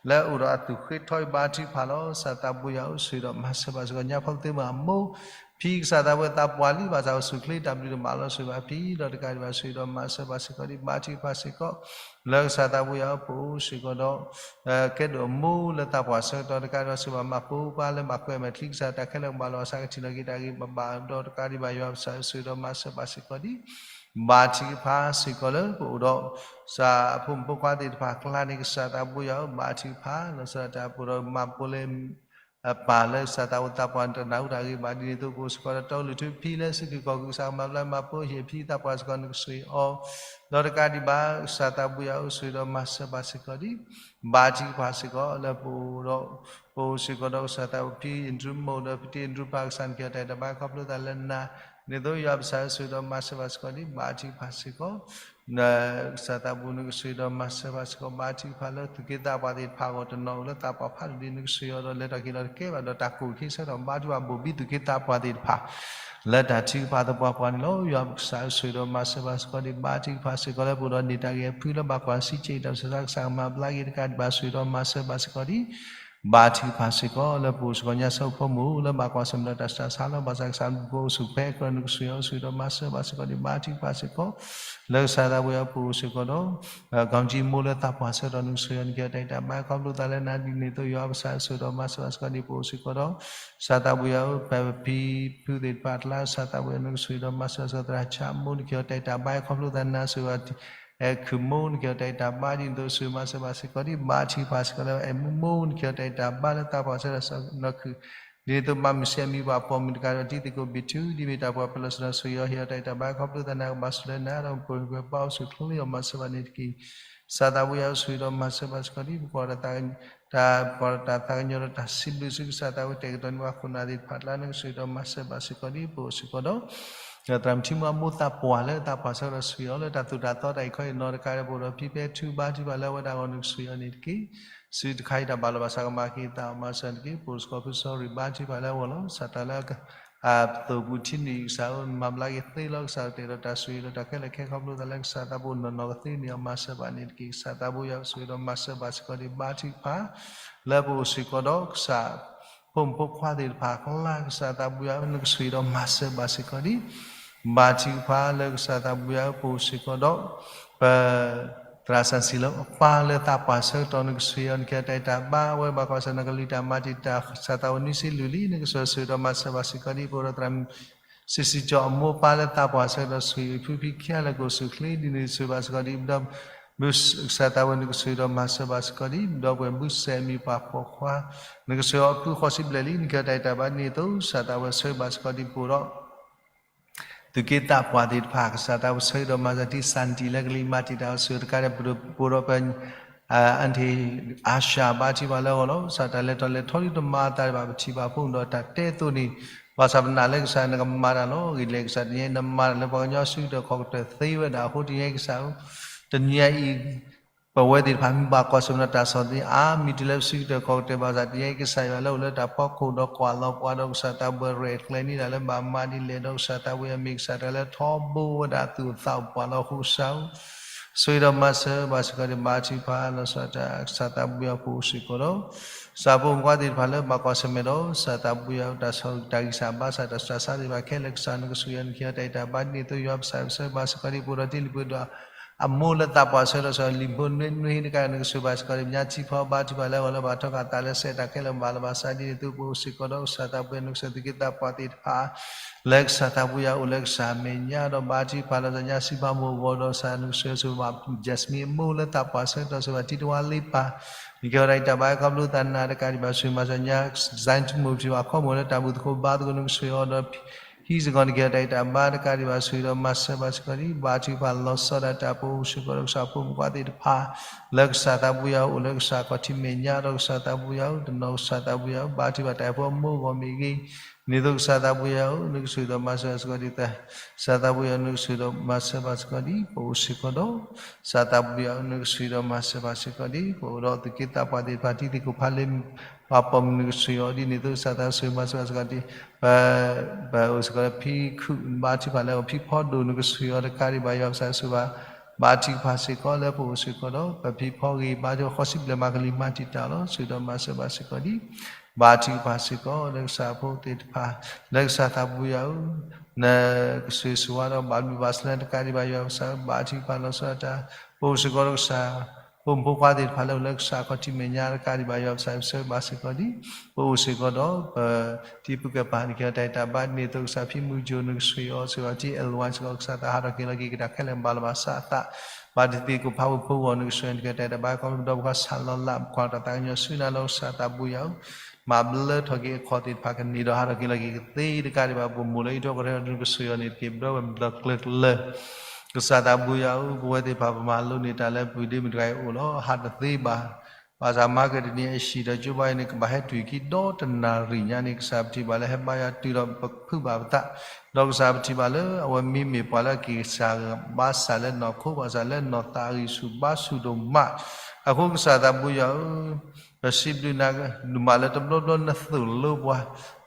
လၢအအိၣ်ဒီးအသူၣ်ဃ့ထီအံၤ ဘါထုကဖၣ်လီၤ. ကစၢ်သးဘိယွၤဧၢ ဆိၣ်ဂ့ၤဒီးမၤစၢၤဘၣ်စ့ၢ်ကီး ညၣ်ဖီသ့မုၢ်အမိၢ်, ဖံကစၢ်သးဘိယွၤသးပှၢ်လံ ဘၣ်ဆၣ်အိၣ်ဆူၣ်ချ့ တၢ်ဘျုးတၢ်မၤလီၤဆိၣ်ဂ့ၤဘၣ်ဖံ, ဒီးတကးဒံးဘၣ် ဆိၣ်ဂ့ၤဒီးမၤစၢၤဘၣ်စ့ၢ်ကီးဒံး ဘါထုကဖၣ်စ့ၢ်ကီး လၢကစၢ်သးဘိယွၤဧၢ ပအိၣ်စ့ၢ်ကီးဒီး ကဲဒိၣ်အမိၢ်လၢသးပှၢ်ဆၢကတီၢ် တကးဒံးဘၣ် ဆိၣ်ဂ့ၤဘၣ်မၤပိာ်ပှၤလၢဘၣ်ကွဲးမဲာ်ချံကစၢ် တၢ်ခဲလၢာ်ကဘၣ်လီၤအသး ကထံၣ်လိာ်က့ၤတၢ်ဂ့ၤဘၣ်ဘၣ်ဒီး တကးဒံးဘၣ် ယွၤပကစၢ်ဧၢ ဆိၣ်ဂ့ၤဒီးမၤစၢၤဘၣ်စ့ၢ်ကီးဒံး ဘါထုကဖၣ်စ့ၢ်ကီးလၢပအိၣ်ဒီး ကစၢ်အဖိမုၣ်ဖိခွါသ့ၣ်တဖၣ်အကျါန့ၣ် ကစၢ်သးဘိယွၤဧၢ ဘါထုကဖၣ် လီၤဆီဒၣ်တၢ်ပအိၣ်ဒီးမၤပိာ်လၢ အပၢ်လၢကစၢ်သးဘိယွၤသးပှၢ်တနၢ်ဟူတၢ်ဂ့ၤဘၣ်ဒ်န့ၣ်အသိး ပအိၣ်စ့ၢ်ကီးဒီး တီကလုၢ်ထူဖံလၢစုခူၣ်ကီၢ်ကုၢ် ကစၢ်ကမၤဘျါမၤပိာ်ဟ့ၣ်အဖံသးပှၢ်စ့ၢ်ကီး နကဆိၣ်ဂ့ၤအီၤ ဒီးတကးဒံးဘၣ် ကစၢ်သးဘိယွၤဧၢ ဆိၣ်ဂ့ၤဒီးမၤစၢၤဘၣ်စ့ၢ်ကီးဒံး ဘါထုကဖၣ်စ့ၢ်ကီးလၢပအိၣ်ဒီး ပအိၣ်စ့ၢ်ကီးဒီးကစၢ်သးဘိ ဖံအ့ၣ်ဒရူးမိၢ်ဒီး ဖံအ့ၣ်ဒရူးပၢ် ကစၢ်နကဟ့ၣ်အီၤတၢ်အဲၣ်တၢ်ဘါခီဖျိသးလၢနၤ ဒ်န့ၣ်အသိး ယွၤပကစၢ်ဧၢ ဆိၣ်ဂ့ၤဒီးမၤစၢၤဘၣ်စ့ၢ်ကီးဒံး ဘါထုကဖၣ်စ့ၢ်ကီး ကစၢ်သးဘိ နကဆိၣ်ဂ့ၤဒီးမၤစၢၤဘၣ်စ့ၢ်ကီး ဘါထုကဖၣ်လၢ သူၣ်က့သးပှၢ်သ့ၣ်တဖၣ်အဂီၢ် တနီၤအိၣ်လၢသးပှၢ်ဖးဒိၣ်ဒံး နကဆိၣ်ဂ့ၤအီၤဒီး လဲၤထီၣ်က့ၤလီၤတကဲဘၣ်ဒီး တၢ်ကူၣ်က့ၤဆၢထီၣ် ဘါထုကဖၣ်ဘိၣ်ဘံသူၣ်က့သးပှၢ်သ့ၣ်တဖၣ် လၢတၢ်ထုကဖၣ်သပှၢ်ပှၢ်န့ၣ်လီၤ. ယွၤပကစၢ်ဧၢ ဆိၣ်ဂ့ၤဒီးမၤစၢၤဘၣ်စ့ၢ်ကီးဒံး ဘါထုကဖၣ်စ့ၢ်ကီးလၢပအိၣ်ဒီး န့ၢ်တၢ်ဂ့ၤအဖုလၢဘၣ်ကွၢ်ဆံးဆံး တၢ်ဆၢကစၢ်ကမၤဘျါက့ၤတကးဒံးဘၣ် ဆိၣ်ဂ့ၤဒီးမၤစၢၤဘၣ်စ့ၢ်ကီးဒံး ဘါထုကဖၣ်စ့ၢ်ကီး လၢပအိၣ်စ့ၢ်ကီး ညါဆၢဖိမုၣ် လၢဘၣ်ကွၢ်ဆၢၣ်မဲာ်ဒီးတၢ်ဆူးတၢ်ဆါလီၤ. ဘၣ်ဆၣ်ကစၢ် ပအိၣ်ဆူၣ်ဖဲအကြၢး နကဆိၣ်ဂ့ၤအီၤ ဆိၣ်ဂ့ၤဒီးမၤစၢၤဘၣ်စ့ၢ်ကီးဒံး ဘါထုကဖၣ်စ့ၢ်ကီး လၢကစၢ်သးဘိယွၤ ပအိၣ်စ့ၢ်ကီးဒီး ကီၢ်ကၠံမိၢ်လၢသးပှၢ်ဆၢကတီၢ် နကဆိၣ်ဂ့ၤအီၤ နကဟ့ၣ်အီၤတၢ်အဲၣ်တၢ်ဘါခီဖျိသးလၢနၤ ဒ်န့ၣ်အသိး ယွၤပကစၢ်ဧၢ ဆိၣ်ဂ့ၤဒီးမၤစၢၤဘၣ်စ့ၢ်ကီးဒံး ပအိၣ်စ့ၢ်ကီးဒီး ကစၢ်သးဘိယွၤဧၢ ပဖံဖုသ့ၣ်တဖၣ်အကျါ ကစၢ်သးဘိယွၤ နကဆိၣ်ဂ့ၤဒီးမၤစၢၤဘၣ်စ့ၢ်ကီး သရၣ်ဆၣ်မိၢ် နကဟ့ၣ်အီၤတၢ်အဲၣ်တၢ်ဘါခီဖျိသးလၢနၤ ဆိၣ်ဂ့ၤ အဲၣ်ခုၣ်မိၢ် နကဟ့ၣ်အီၤတၢ်အဲၣ်တၢ်ဘါ ဒ်န့ၣ်အသိး ဆိၣ်ဂ့ၤမၤစၢၤဘၣ်စ့ၢ်ကီးဒံး ဘါထုကဖၣ်စ့ၢ်ကီးလၢ အဲၣ်မူမိၢ် နကဟ့ၣ်အီၤတၢ်အဲၣ်တၢ်ဘါလၢသးပှၢ်ဆၢကတီၢ် နီၢ်ခုၣ် ဒ်န့ၣ်အသိး မၤမုၢ်ဆ့ၣ်မံၤပှၤပိာ်မုၣ်တကးဒီး တံၤသကိးဘံၣ်ထူ ဒ်မ့ၢ်တၢ်ပှၤပလီၢ်ဆ့ၣ်နီၤ ဆိၣ်ဂ့ၤအီၤ ဟ့ၣ်အီၤတၢ်အဲၣ်တၢ်ဘါခီဖျိသး နၤကဘၣ်ဆိၣ်လၢနၤ ဒီးပှၤပာ်အီၤဆူၣ်ချ့အီၤ မၤစၢၤဘၣ်န့ၣ်တက့ၢ်. ကစၢ်သးဘိယွၤ ဆိၣ်ဂ့ၤဒီးမၤစၢၤဘၣ်စ့ၢ်ကီးဒံး ပကွၢ်တၢ်သး တၢ်ပှၤတၢ်သးကညီၤဒီးတၢ်စံးဘျုးဆူကစၢ်သးဘိ တဲာ်ကတီၤန့ၢ်ပှၤခိၣ်နၢ်သ့ၣ်တဖၣ်အကျါ နကဆိၣ်ဂ့ၤဒီးမၤစၢၤဘၣ်စ့ၢ်ကီးဒံး ပအိၣ်စ့ၢ်ကီးဒီး သရၣ်မုၣ်ထံမူအမိၢ်သးပှၢ်လၢသးပှၢ်ဆၢကတီၢ် ဆိၣ်ဂ့ၤအီၤလၢတၢ်သိၣ်တၢ်သီတၢ်အံၤခီအံၤနီၤ တကးဒီး ပအိၣ်ဒီးဖံဖဲထူ ဘါထုကဖၣ်လၢအဝဲဒၣ်အဂီၢ် နကဆိၣ်ဂ့ၤအီၤန့ၣ်တက့ၢ်. စုတခါအံၤတၢ်ဘၣ်လီၤဘၣ်စးကမၤက့ၤသး မၤစၢၤတက့ၢ်. ပအိၣ်စ့ၢ်ကီးဖုစီၤရံၣ် ဘါထုကဖၣ်လၢအဂီၢ်လီၤ. ကစၢ်တၢ်လၢ အသိၣ်ပူၤထံနံၤ ကစၢ်ဧၢ မၤဘျါက့ၤသ့လီၤ. ကစၢ်တဲဒီးတၢ်ဆိၣ်ဂ့ၤဒီးတၢ်ခဲလၢာ်ခဲဆ့ခီဖျိသးလၢကစၢ်သးဘိနီၢ်နီၢ်ကသ့န့ၣ် အီၤမၤစၢၤဘၣ်န့ၣ်တက့ၢ်. ကစၢ်သးဘိယွၤ ဆိၣ်ဂ့ၤဒီးမၤစၢၤဘၣ်စ့ၢ်ကီးဒံး ဘါထုကဖၣ် လၢပအိၣ်စ့ၢ်ကီးဒီးကစၢ် ဖိမုၣ်ဖိခွါသ့ၣ်တဖၣ်အကျါ ကစၢ်သးဘိယွၤ နကဆိၣ်ဂ့ၤဒီးမၤစၢၤဘၣ်စ့ၢ်ကီးဒံး ဘါထုကဖၣ်လၢကစၢ်သးဘိယွၤ ပအိၣ်စ့ၢ်ကီးဒီး ပ သရၣ်စၣ်စံလၢအပၢ်လၢသးပှၢ်ဆၢကတီၢ် နကဆိၣ်ဂ့ၤအီၤ နကဟ့ၣ်အီၤတၢ်အဲၣ်တၢ်ဘါ အဝဲဘၣ်ကွၢ်ဆၢၣ်နီၤကလုၢ်တၢ်မၤတံာ်တာ် ကစၢ်သးဘိနွံဆံလွံၢ်လံ နကဆိၣ်ဂ့ၤဒီးမၤစၢၤဘၣ်စ့ၢ်ကီးဒံး ပအိၣ်ဒီးသရၣ်မုၣ် စံးစံးကၠီအမိၢ်ပၢ်လၢသးပှၢ်ဆၢကတီၢ် ဆိၣ်ဂ့ၤဖုဖံခံဂၤလၢကအိၣ်ဆူၣ်ချ့ ဒ်န့ၣ်ဆိၣ်ဂ့ၤဘၣ်စ့ၢ်ကီးဒံး ဒီး ကစၢ်သးဘိ နကဆိၣ်ဂ့ၤဒီးမၤစၢၤဘၣ်စ့ၢ်ကီးဒံး ဒီပုၢ်ဝဲၢ်မုၣ်ဆဲးမံၤပှၤပိာ်ခွါ နကဆိၣ်ဂ့ၤအီၤ အပုၢ်ဃီစံးဘျဲၣ်လံ နကဟ့ၣ်အီၤတၢ်အဲၣ်တၢ်ဘါဒ်န့ၣ်အသိး ကစၢ်သးဘိ ဆိၣ်ဂ့ၤဘၣ်စ့ၢ်ကီးဒံး ပအိၣ်ဒီး သူၣ်က့သးပှၢ်သ့ၣ်တဖၣ် ကစၢ်သးဘိ ဆိၣ်ဂ့ၤဒီးမၤစၢၤ တံၢ်စၣ်နတံၢ်လၢကလံၤမၤတံာ်တာ်အီၤ ဆိၣ်ဂ့ၤတကးဒီး ပအိၣ်ဒီးပ အၣ်ထံၣ်အၤၡၢ် ဘါထုကဖၣ်လၢအဂီၢ်လီၤ. ကစၢ်တၢ်လဲၤထီၣ်လဲၤထီဒ်တမၤအသးဒံးဘၣ် ပထံၣ်ဘၣ်ဖိဒီးတၢ်တဲအသိးန့ၣ် ဘၣ်ဆၣ်ပနာ်လၢကစၢ်နကမၤတၢ်လီၤ. ဂ့ၢ်လဲၣ်ကစၢ် တနံၤအံၤနမၤတၢ်လၢပှၤကညီအစုကတၢၢ်ခီၣ်ကတၢၢ်သ့ဝဲဒၣ်အဃိ တနံၤအံၤကစၢ်ဧၢ တနံၤအံၤ ပဝဲသ့ၣ်တဖၣ်မ့ၢ်ဘၣ်ကွၢ်ဆၢၣ်မဲာ်တၢ်ဆီၣ်သနံးအါမံၤတုၤလၢပစုကတၢၢ်ခီၣ်ကတၢၢ်ဘၣ်ဆၣ် တနံၤအံၤကစၢ်ယွၤလၢအိၣ်လၢတၢ်ဖီခိၣ်ဒီးကွၢ်လီၤပှၤဒီး ကစၢ်သးဘိ ရဲၣ်ကျဲၤန့ၢ်တၢ်လၢဘၣ်မၤဒ်လဲၣ်ဒီး ကစၢ်သးဘိ မ့ၢ်ကစၢ်တၢ်လၢထီဘိဝဲဒၣ်သူၣ်အသးအိၣ်ပှၤလီၤ. အဃိကစၢ်ဧၢ ဆိၣ်ဂ့ၤဒီးမၤစၢၤဘၣ်စ့ၢ်ကီးဒံး ဘါထုကဖၣ်လီၤဆီဒၣ်တၢ် ကစၢ်သးဘိယွၤ ပအိၣ်စ့ၢ်ကီးဒီး ကစၢ်ဖိမုၣ်ဖိခွါသ့ၣ်တဖၣ်လၢဘၣ်ကွၢ်ဆၢၣ်မဲာ်ဒီး ကစၢ်သးဘိယွၤ တၢ်ဆီၣ်တၢ်ဂံၢ်စၢ်ဘါစၢ် တၢ်ဆူးတၢ်ဆါသ့ၣ်တဖၣ်ခဲလၢာ် ကစၢ်နကဆိၣ်ဂ့ၤ နကဟ့ၣ်အီၤတၢ်အဲၣ်တၢ်ဘါဒ်န့ၣ်အသိး ယွၤပကစၢ်ဧၢ ဆိၣ်ဂ့ၤဘၣ်စ့ၢ်ကီးဒံး ပအိၣ်ဒီးတ့လံၤပှ့ၤဒီး အမိၢ်လၢသးပှၢ်ဆၢကတီၢ် စီၤလံၤဖိနွဲနွဲတကး နကဆိၣ်ဂ့ၤဘၣ်စ့ၢ်ကီးဒံး ညါထံဖီ ဘါထုကဖၣ်လၢအဂီၢ်လၢဘၣ်ထီၣ်က့ၤအသးလၢစဲးတၢ်ခဲလၢာ်ဘၣ်လီၤဘၣ်စးဒ်န့ၣ်အသိး ပအိၣ်စ့ၢ်ကီးဒီး ကစၢ်သးဘိယွၤ နကဆိၣ်ဂ့ၤ သူၣ်က့သးပှၢ်သ့ၣ်တဖၣ် လၢကစၢ်သးဘိယွၤအိၣ်လၢကစၢ်အမဲာ်ညါဒီး ဘါထုကဖၣ်လီၤဆီဒၣ် ညါစံးဖးမိၢ်အဂီၢ်ဒီး ကစၢ်နကဆိၣ်ဂ့ၤ ဆိၣ်ဂ့ၤဘၣ် Jasmine အမိၢ်လၢသးပှၢ်ဆၢကတီၢ် ဆိၣ်ဂ့ၤဘၣ် ထံတဝါလ့ပၢ် နကဟ့ၣ်အီၤတၢ်အဲၣ်တၢ်ဘါခီဖျိသးနၤတကးဒံးဘၣ် ဆိၣ်ဂ့ၤမၤစၢၤညါ စဲးထူမိၢ်ထံၣ်ဘၣ်ခီမိၢ်လၢတၢ်ဘျုးသကိး ဘါသကိး နကဆိၣ်ဂ့ၤအီၤဒီး ဟံၣ်စ့ၢ်ကီး နကဟ့ၣ်အီၤတၢ်အဲၣ်တၢ်ဘါတကးဒံးဘၣ် ဆိၣ်ဂ့ၤဒီးမၤစၢၤဘၣ်စ့ၢ်ကီးဒံး ဘါထုကဖၣ်လီၤဆီဒၣ်တၢ် ပအိၣ်စ့ၢ်ကီးဒီး ကစၢ်ဖိမုၣ်ဖိခွါသ့ၣ်တဖၣ် လၢကစၢ်သးဘိယွၤအိၣ်လၢကစၢ်ခီၣ်ထံးမဲာ်ညါဒီး ကစၢ်သးဘိယွၤဧၢ တနီၤ ကစၢ်သးဘိယွၤဧၢ ဘါထုကဖၣ်တၢ်အဲၣ်ဖိအမိၢ်အဂီၢ်မ့ၢ်ဂ့ၤ ဒ်န့ၣ်အသိး ကစၢ်သးဘိယွၤဧၢ နကဆိၣ်ဂ့ၤဒီးမၤစၢၤဘၣ်စ့ၢ်ကီးဒံး ကစၢ်သးဘိယွၤ နကဆိၣ်ဂ့ၤဒီးမၤစၢၤဘၣ်စ့ၢ်ကီးဒံး ပအိၣ်စ့ၢ်ကီးဒီး ကစၢ်သးဘိယွၤဧၢ နကဆိၣ်ဂ့ၤဒီးမၤစၢၤဘၣ်စ့ၢ်ကီးဒံး ပအိၣ်ဒီးသူၣ်က့သးပှၢ်သ့ၣ်တဖၣ် တံၤသကိးဖးလ့ ပှၤပိာ်မုၣ် နကဆိၣ်ဂ့ၤအီၤဒ်န့ၣ်အသိး ကစၢ်သးဘိယွၤ ဆိၣ်ဂ့ၤမၤစၢၤဘၣ်စ့ၢ်ကီးဒံး ပ ပအိၣ်စ့ၢ်ကီးလၢဖံခုၣ် ဘါထုကဖၣ်လၢအဂီၢ် ဖံဖီဒိၣ် နကဆိၣ်ဂ့ၤအီၤတကးဒံးဘၣ် ယွၤကစၢ်ဆိၣ်ဂ့ၤဘၣ် ဘါထုကဖၣ်စ့ၢ်ကီးလၢပအိၣ်စ့ၢ်ကီးဒီး ပဖံးဖီဂ့ၤ ဘါထုကဖၣ်ဃီစံးဘျဲၣ်မၤကလံၤမၤတံာ်တာ်လီၤ. ဆှၢဒီးမၤစၢၤဘၣ်စ့ၢ်ကီးဒံး ဘါထုကဖၣ်စ့ၢ်ကီးလၢကစၢ်ဖိသ့ၣ်တဖၣ် လၢကစၢ်သးဘိယွၤဧၢ, နကဆိၣ်ဂ့ၤဆိၣ်ဝါဒီးဘၣ်ဘျုးဘၣ်ဆၢလၢတကးဒံးဘၣ်ယွၤပကစၢ်ဧၢ, ဘါထုကဖၣ်လီၤဆီဒၣ်တၢ် ပအိၣ်စ့ၢ်ကီးဒီးကစၢ် ဖိမုၣ်ဖိခွါသ့ၣ်တဖၣ်လၢအိၣ်လၢကစၢ်ခီၣ်ထံးမဲာ်ညါ တကးဒံးဘၣ်ယွၤပကစၢ်ဧၢ ပဆၢဂ့ၤဘၣ်စ့ၢ်ကီးဒံး ပအိၣ်စ့ၢ်ကီးဒီး ပတံၤပကပၤန့ၣ်က့ၤအီၤတၢ်အဲၣ်တၢ်ဘါန့ၣ်သိးကစၢ်ဖံမုၢ်ကၠိနကဆိၣ်ဂ့ၤအီၤ စ့ၢ်ကီးထံ အဲလဝါစ့ၢ်ကီး ကစၢ်သးဟးထီၣ်က့ၤလီၤက့ၤကတၢ်ခဲလၢာ်ဘၣ်လီၤဘၣ်စးအသး ဘၣ်တသ့ကိၢ်ဖးဝဲဖိဂီၢ်နကဆိၣ်ဂ့ၤအီၤန့ၣ်က့ၤတၢ်အဲၣ်တၢ်ဘါခီဖျိဒီးပှၤဆၣ်လီၤလး ပကွၢ်တၢ်သးကညီၤဆူနၤလီၤ ကစၢ်သးဘိယွၤဧၢ, မၤဘျါထီၣ်က့ၤအခီၣ်သ့ၣ်တဖၣ်ကန့ၢ်ဒီးဟးထီၣ်က့ၤလီၤက့ၤကသ့ တကးဒံးဘၣ်ပမိၢ်လၢအံးထွဲကွၢ်ထွဲနကဆိၣ်ဂ့ၤအီၤန့ၣ်တက့ၢ် ဘျါဝဲမုၢ်ဒီးကျၢၤကျၢၤ ကစၢ်သးဘိယွၤဧၢ, ပဝဲသ့ၣ်တဖၣ်ပမၤလိန့ၢ်တၢ်လၢပှၤဒ့မုၣ်တဂၤအံၤအိၣ်လီၤ ဟးတသ့ဘၣ်, ဘၣ်ဆၣ်မၤကဒနံၣ်အဟံၣ်ဒီးကၠိဘါအံၤန့ၣ် ကဘၣ်ဟဲတုၤခံဒီတနၣ်ရံၣ်ညါန့ၣ် ကစၢ်ပထံၣ်ဘၣ်လၢဟဲဘါယွၤတုၤဒီးပဖုးဘၣ်ပသး, ဒီးကစၢ်ပထံၣ်ဘၣ်လၢအဝဲမ့မ့ၢ်ပှၤလၢအက့ၤကစၢ်ဘါစၢ်လၢနီၢ်ခိ ဘၣ်ဆၣ်လၢနီၢ်သးအဂံၢ်ဆူၣ်ဘါဆူၣ်ဒိၣ်မး, အဃိကစၢ်သးဘိယွၤဧၢ ပစံးဘျုးနၤဒိၣ်မးလၢတဘျီဘျီနသိၣ်လိပှၤ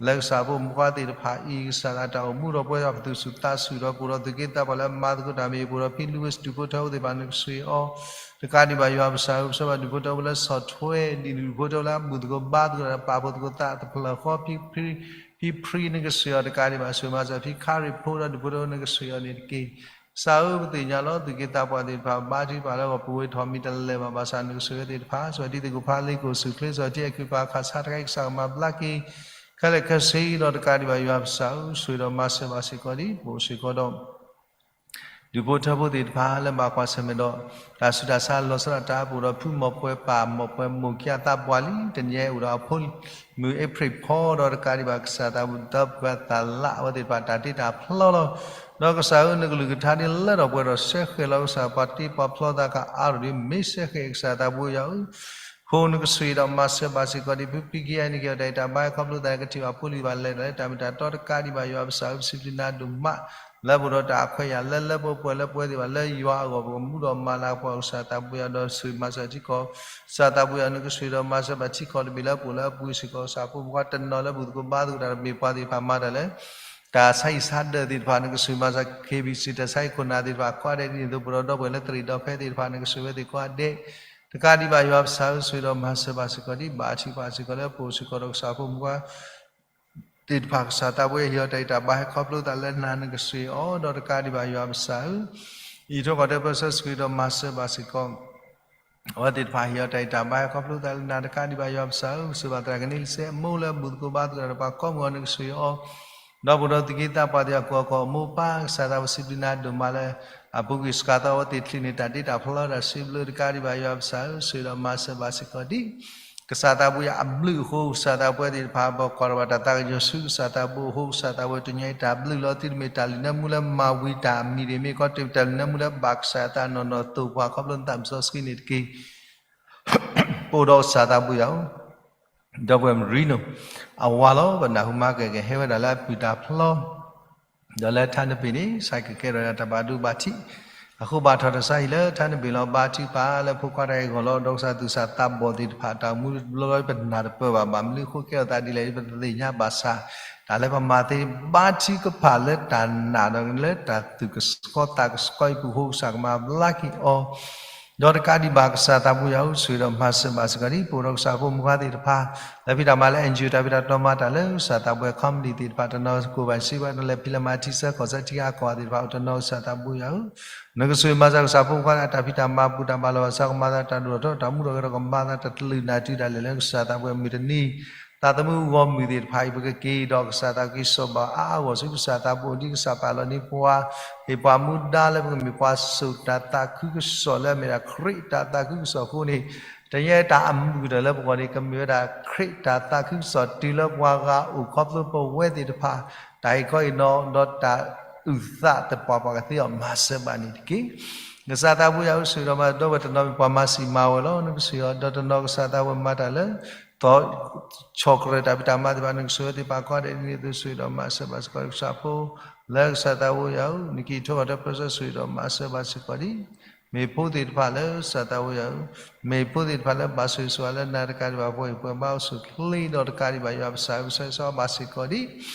လၢကစၢ်ဖိမုၣ်ဖိခွါသ့ၣ်တဖၣ်အံၤ ကစၢ်လၢတၢ်အိၣ်မူဒီးပှဲၤဒီးပသူၣ်ဆူၣ်သးဆူၣ်ဒီး ပအိၣ်ဒီးသူၣ်က့သးပှၢ်လၢမၤသကိးတၢ်မ့ၢ် ပအိၣ်ဒီးဖံလူဝ့ဒူၣ်ဖိထၢဖိသ့ၣ်တဖၣ်နကဆိၣ်ဂ့ၤအီၤ, တကးဒံးဘၣ်ယွၤပကစၢ်ဧၢ ပဆၢဘၣ်ဒူၣ်ဖိထၢဖိလၢဆီၣ်ထွဲ ဒ်ဒူၣ်ဖိထၢဖိလၢအဘူၣ်သကိးဘါသကိးဒီး ပာ်ဖှိၣ်သကိးသးတဖျၢၣ်ဃီ ဖံဖရံနကဆိၣ်ဂ့ၤအီၤ တကးဒံးဘၣ်ဆိၣ်ဂ့ၤမၤစၢၤဖံခရံာ်ဖိဒီးဒူၣ်ဖိထၢဖိနကဆိၣ်ဂ့ၤအီၤန့ၣ်တက့ၢ်. ကစၢ်ဧၢ ပသ့ၣ်ညါလီၤ သူၣ်က့သးပှၢ်သ့ၣ်တဖၣ် ဘါထုကဖၣ်လၢပဝ့ၤထီၣ်မံၤတလဲၤဘၣ် ဘၣ်ဆၣ်နကဆိၣ်ဂ့ၤသ့ၣ်တဖၣ် ဆိၣ်ဂ့ၤဒ်သ့ၣ်ကိၢ်ဖးလ့ကိၢ်ဆူၣ်ချ့ ဆိၣ်ဂ့ၤထံအဲၣ်ခွံပၤခးဆါတခါအံၤ ကစၢ်ကမၤဘျါက့ၤ ခဲလၢာ်ခဲဆ့ဒီး တကးဒံးဘၣ်ယွၤပကစၢ်ဧၢ ဆိၣ်ဂ့ၤဒီးမၤစၢၤဘၣ်စ့ၢ်ကီးဒံး ပအိၣ်စ့ၢ်ကီးဒီး ဒူၣ်ဖိထၢဖိသ့ၣ်တဖၣ်လၢဘၣ်ကွၢ်ဆၢၣ်မဲာ်ဒီး တၢ်ဆူးတၢ်ဆါလီၤဆီဒၣ်တၢ် ပအိၣ်ဒီးဖုမီၢ်ပှဲၤပၢ်မီၢ်ပှဲၤ မိၢ်ကၠၢ်သးပှၢ်လံ တနံၤအံၤအိၣ်ဒီးအဖိမုၣ်အ့ဖြ့ၣ်ဖီဒီး တကးဒံးဘၣ်ကစၢ်သးဘူၣ်သးပှၢ်သးလးအဝဲသ့ၣ်တဖၣ်တၢ်တ့တၢ်ဖျီလီၤ. ဒီးကစၢ်ဧၢ နကလုၢ်ကထါဒ်လၢထီၣ်ပှဲၤထီၣ် ဆှဲဃဲၤလီၤကစၢ် ပှၤတ့ပှၤဖျီသးကအါထီၣ်ဒ် မ့ၢ်ဆှဲဃဲၤကစၢ်သးဘိယွၤဧၢ ဖိနကဆိၣ်ဂ့ၤဒီးမၤစၢၤဘၣ်စ့ၢ်ကီးဒံး ဖုဖံက့ယါန့ၣ်က့ၤအီၤတၢ်အဲၣ်တၢ်ဘါဟဲခီဖျိသး ကထံၣ်ဘၣ်ဖိလံၤဘၣ်လဲၤတၢ်လၢတၢ်မ့ၢ်တၢ်တီ တကးဒံးဘၣ်ယွၤပကစၢ်ဧၢ ပစံးဘျုးနၤဒိၣ်မး လၢပအိၣ်ဒီးတၢ်ခွဲးယာ်လၢလၢပှဲၤပှဲၤလၢပဝဲသ့ၣ်တဖၣ်လၢယွၤအဂီၢ် ပကမူဒီးမၤလၤကပီၤကစၢ်သးဘိယွၤဒီးဆိၣ်ဂ့ၤမၤစၢၤထံကီၢ် ကစၢ်သးဘိယွၤ နကဆိၣ်ဂ့ၤဒီးမၤစၢၤဘၣ်ထံကီၢ်တဘ့ၣ်လၢပအိၣ်လၢအပူၤစ့ၢ်ကီး ကစၢ်ဖိမုၣ်ခွါတနီၤလၢဘူၣ်သကိးဘါသကိးတၢ်တမ့ၢ်ပှၤသ့ၣ်တဖၣ်မၤတၢ်လၢ တၢ်ဆါဟံၣ်ဆါဒၢးသ့ၣ်တဖၣ် နကဆိၣ်ဂ့ၤမၤစၢၤ ခ့ဘံၣ်စံၣ် တၢ်ဆါဟံၣ်ခိၣ်နၢ်သ့ၣ်တဖၣ် ကိးဂၤဒဲးဒ်န့ၣ်အသိးပဒီးဒီပုၢ်ဝဲၢ်လၢသရံၣ်ဒီဖဲသ့ၣ်တဖၣ် နကဆိၣ်ဂ့ၤဝဲသ့ၣ်ကိးဂၤဒဲး တကးဒံးဘၣ်ယွၤပကစၢ်ဧၢ ဆိၣ်ဂ့ၤဒီးမၤစၢၤဘၣ်စ့ၢ်ကီးဒံး ဘၣ်ထံကီၢ်စ့ၢ်ကီးလၢပအိၣ်စ့ၢ်ကီးဒီးကစၢ်ဖိမုၣ်ခွါ သ့ၣ်တဖၣ် ကစၢ်သးဘိယွၤဟ့ၣ်အီၤတၢ်အဲၣ်တၢ်ဘါဟဲခီဖျိသးလၢနၤ နကဆိၣ်ဂ့ၤအီၤဒီးတကးဒံးဘၣ်ယွၤပကစၢ်ဧၢ အံးထွဲကွၢ်ထွဲပၢဆှၢ ဆိၣ်ဂ့ၤဒီးမၤစၢၤဘၣ်စ့ၢ်ကီး အဝဲသ့ၣ်တဖၣ်ဟ့ၣ်အီၤတၢ်အဲၣ်တၢ်ဘါဟဲခီဖျိသးလၢနၤ တကးဒံးဘၣ်ယွၤပကစၢ်ဧၢ ဆိၣ်ဂ့ၤဘၣ်သရၣ်ကန့လံစဲး အမိၢ်လၢအဘူၣ်သကိးဘါသကိးတၢ်ဒီးပှၤကိးမုၢ်ဂီၤ နကဆိၣ်ဂ့ၤအီၤ ဒီးပအိၣ်ဒီးသူၣ်က့သးပှၢ်သ့ၣ်အကိၢ်အဂီၢ် အမိၢ်ပၢ်ကစၢ်သး ပစံးဘျုးနၤဒိၣ်မးလၢ အပူၤကွံာ်စှၤသီ အဝဲသ့ၣ်တချုးန့ၣ် တၢ်တ့တၢ်ဖျီတၢ်စံးဘျုး တကးဒံးဘၣ်ယွၤပကစၢ်ဧၢ ဆိၣ်ဂ့ၤဒီးမၤစၢၤဘၣ်စ့ၢ်ကီးဒံး ကစၢ်သးဘိယွၤအဘျုးအဃိ ကစၢ်သးပှၢ်သ့ၣ်တဖၣ် ပကွၢ်ထီၣ်ဘၣ်တၢ်သးကညီၤဆူ ကစၢ်သးဘိအဃိ ကစၢ်သးဘိတညီအံၤ တၢ်ဘျုးလီၤသုတမ့ၢ်တၢ်လုၢ်နၢမူလၢမၤဝံၤတၢ်အမံၤဒ်မ့ၢ်ကီး တမ့ၢ်တၢ်လုၢ်နၢမူလၢဘၣ်ကစၢ်အသးနီၢ်နီၢ်သိၣ်ပှၤခီဖျိနသးမုၢ်စီဆှံန့ၣ်တက့ၢ်. ပအိၣ်ဒီးကစၢ်သးဘိယွၤဧၢ ဒီပုၢ်ဝဲၢ်မရံနိၣ် အဝၤလီၤ ပနၢ်ဟူမၤကဲကဟဲဝဲဒၣ်လၢအပုၢ်တၢ်ဖျီ ဒီးလၢထါနပ့ၤန့ၣ် ဆဲးကဲထီၣ်ဒၣ်တၢ်ဘၣ်ဒိဘၣ်ထံး အဃိဘၣ်ထီၣ်တၢ်ဆါဟံၣ်လၢထါနပ့ၤလီၤ ဘါထုကဖၣ်လၢဖိခွါတဂၤအဂီၢ်လီၤ ဒီးကစၢ်သူၣ်စၢ်သးဘီၣ်သ့ၣ်တဖၣ် တၢ်အိၣ်မူတဘျီဘျီပနၢ်တပၢၢ်ဘၣ် ဘၣ်မနုၤအဃိကဲထီၣ်သးဒ်လဲၣ် ပတသ့ၣ်ညါဘၣ်ဆၣ် တၢ်လၢပမၤသ့ ဘါထုကဖၣ်လၢတၢ်နာ်ဒီးလၢတၢ်သူၣ်ကဆှီသးကဆှီအပူၤအဃိ ကစၢ်ကမၤဘျါက့ၤအီၤ ဒီးတကးဒံးဘၣ်ကစၢ်သးဘိယွၤဧၢ ဆိၣ်ဂ့ၤဒီးမၤစၢၤဘၣ်စ့ၢ်ကီးဒံး ပအိၣ်ဒီးကစၢ်ဖိမုၣ်ခွါသ့ၣ်တဖၣ် လၢဖံးတၢ်မၤလၢ NGO တၢ်ဖံးတၢ်တီမၤတၢ်လၢကစၢ်သးပှၢ် committee သ့ၣ်တဖၣ် တနီၤကိၢ်ဘၣ်စ့ဘၣ် တနီၤလဲၤဖံးလဲၤမၤထံဆၢကီၢ်ဆၢထံဂၤကီၢ်ဂၤသ့ၣ်တဖၣ် အိၣ်တနီၤကစၢ်သးဘိယွၤဧၢ နကဆိၣ်ဂ့ၤမၤစၢၤကစၢ်ဖိခွါ တၢ်ဖံးတၢ်မၤဘူၣ်တၢ်ဘါလီၤဘၣ်စး ကမၤသးတၢ်ဒိၣ်ထီၣ်ထီ တၢ်မူထီၣ်ဂဲၤထီၣ် ကမၤသးတၢ်တလုာ်နၢ်တုၤဒၣ်လဲာ်လၢကစၢ်သးပှၢ်မုၢ်တနံၤ သးသမူဂီၢ်မုၢ်သ့ၣ်တဖၣ်အံၤ ပကက့ၤဒီးကစၢ်သးက့ၤစိာ်ဘၣ်အါအါဂီၢ်ဆူကစၢ်သးဘိ ဒ်ကစၢ်ပာ်လီၤန့ၢ်ပှၤ ဟ့ၣ်ပှၤမူဒါလၢပကမ့ၢ်ပှၤစိာ်တၢ်သးခုကစီၣ်လၢအမ့ၢ်ဒၣ်ခရံာ်တၢ်သးခုကစီၣ်အဃိန့ၣ် တညါတၢ်အမုာ်တၢ်လၢပဂီၢ်န့ၣ် ကမ့ၢ်ဝဲဒၣ်ခရံာ်တၢ်သးခုကစီၣ်တုၤလၢပှၤဂၤအိၣ်ခီဖျိပဝဲသ့ၣ်တဖၣ် တၢ်ဟ့ၣ်ခီဟ့ၣ်နီၤဒီးတၢ်အုၣ်သးသပှၢ်ပှၢ်ကသ့အီၤမၤစၢၤဘၣ်န့ၣ်တက့ၢ်. ကစၢ်သးဘိယွၤဧၢ ဆိၣ်ဂ့ၤဒီးမၤစၢၤ ဒီပုၢ်ဝဲၢ်တနီၤမ့ၢ်ပှၤမၤစံးမၤဝီၤလီၤ နကဆိၣ်ဂ့ၤအီၤ ဒီးတနီၤကစၢ်သးဝဲမၤတၢ်လၢ သီ ဆီၣ်ကရၢၢ်တၢ်ဖံးတၢ်မၤသ့ၣ်တဖၣ် နကဆိၣ်ဂ့ၤသ့ၣ်တဖၣ်ကိးဂၤဒဲးဒ်န့ၣ်အသိး ဆိၣ်ဂ့ၤဒီးမၤစၢၤဘၣ်စ့ၢ်ကီး ကစၢ်ဖိ လၢကစၢ်သးဘိယွၤဧၢ နက့ၤထီၣ်ဂီၤတၢ်ပၢဆှၢ ဆိၣ်ဂ့ၤဒီးမၤစၢၤဘၣ်စ့ၢ်ကီးဒ် မ့ၢ်ဖိသ့ၣ်တဖၣ်လၢကစၢ်သးဘိယွၤဧၢ, မ့ၢ်ဖိသ့ၣ်တဖၣ်လၢဘၣ်ဆိၣ်ဂ့ၤဆိၣ်ဝါလၢနၤတကးဒံးဘၣ် ပှၤအံၤပှၤဘါအိၣ်ဆူၣ်ချ့ဒီးတကးဒံးဘၣ် ယွၤပကစၢ်ဧၢ ပဆၢဂ့ၤဆၢဝါဘၣ်စ့ၢ်ကီးဒံး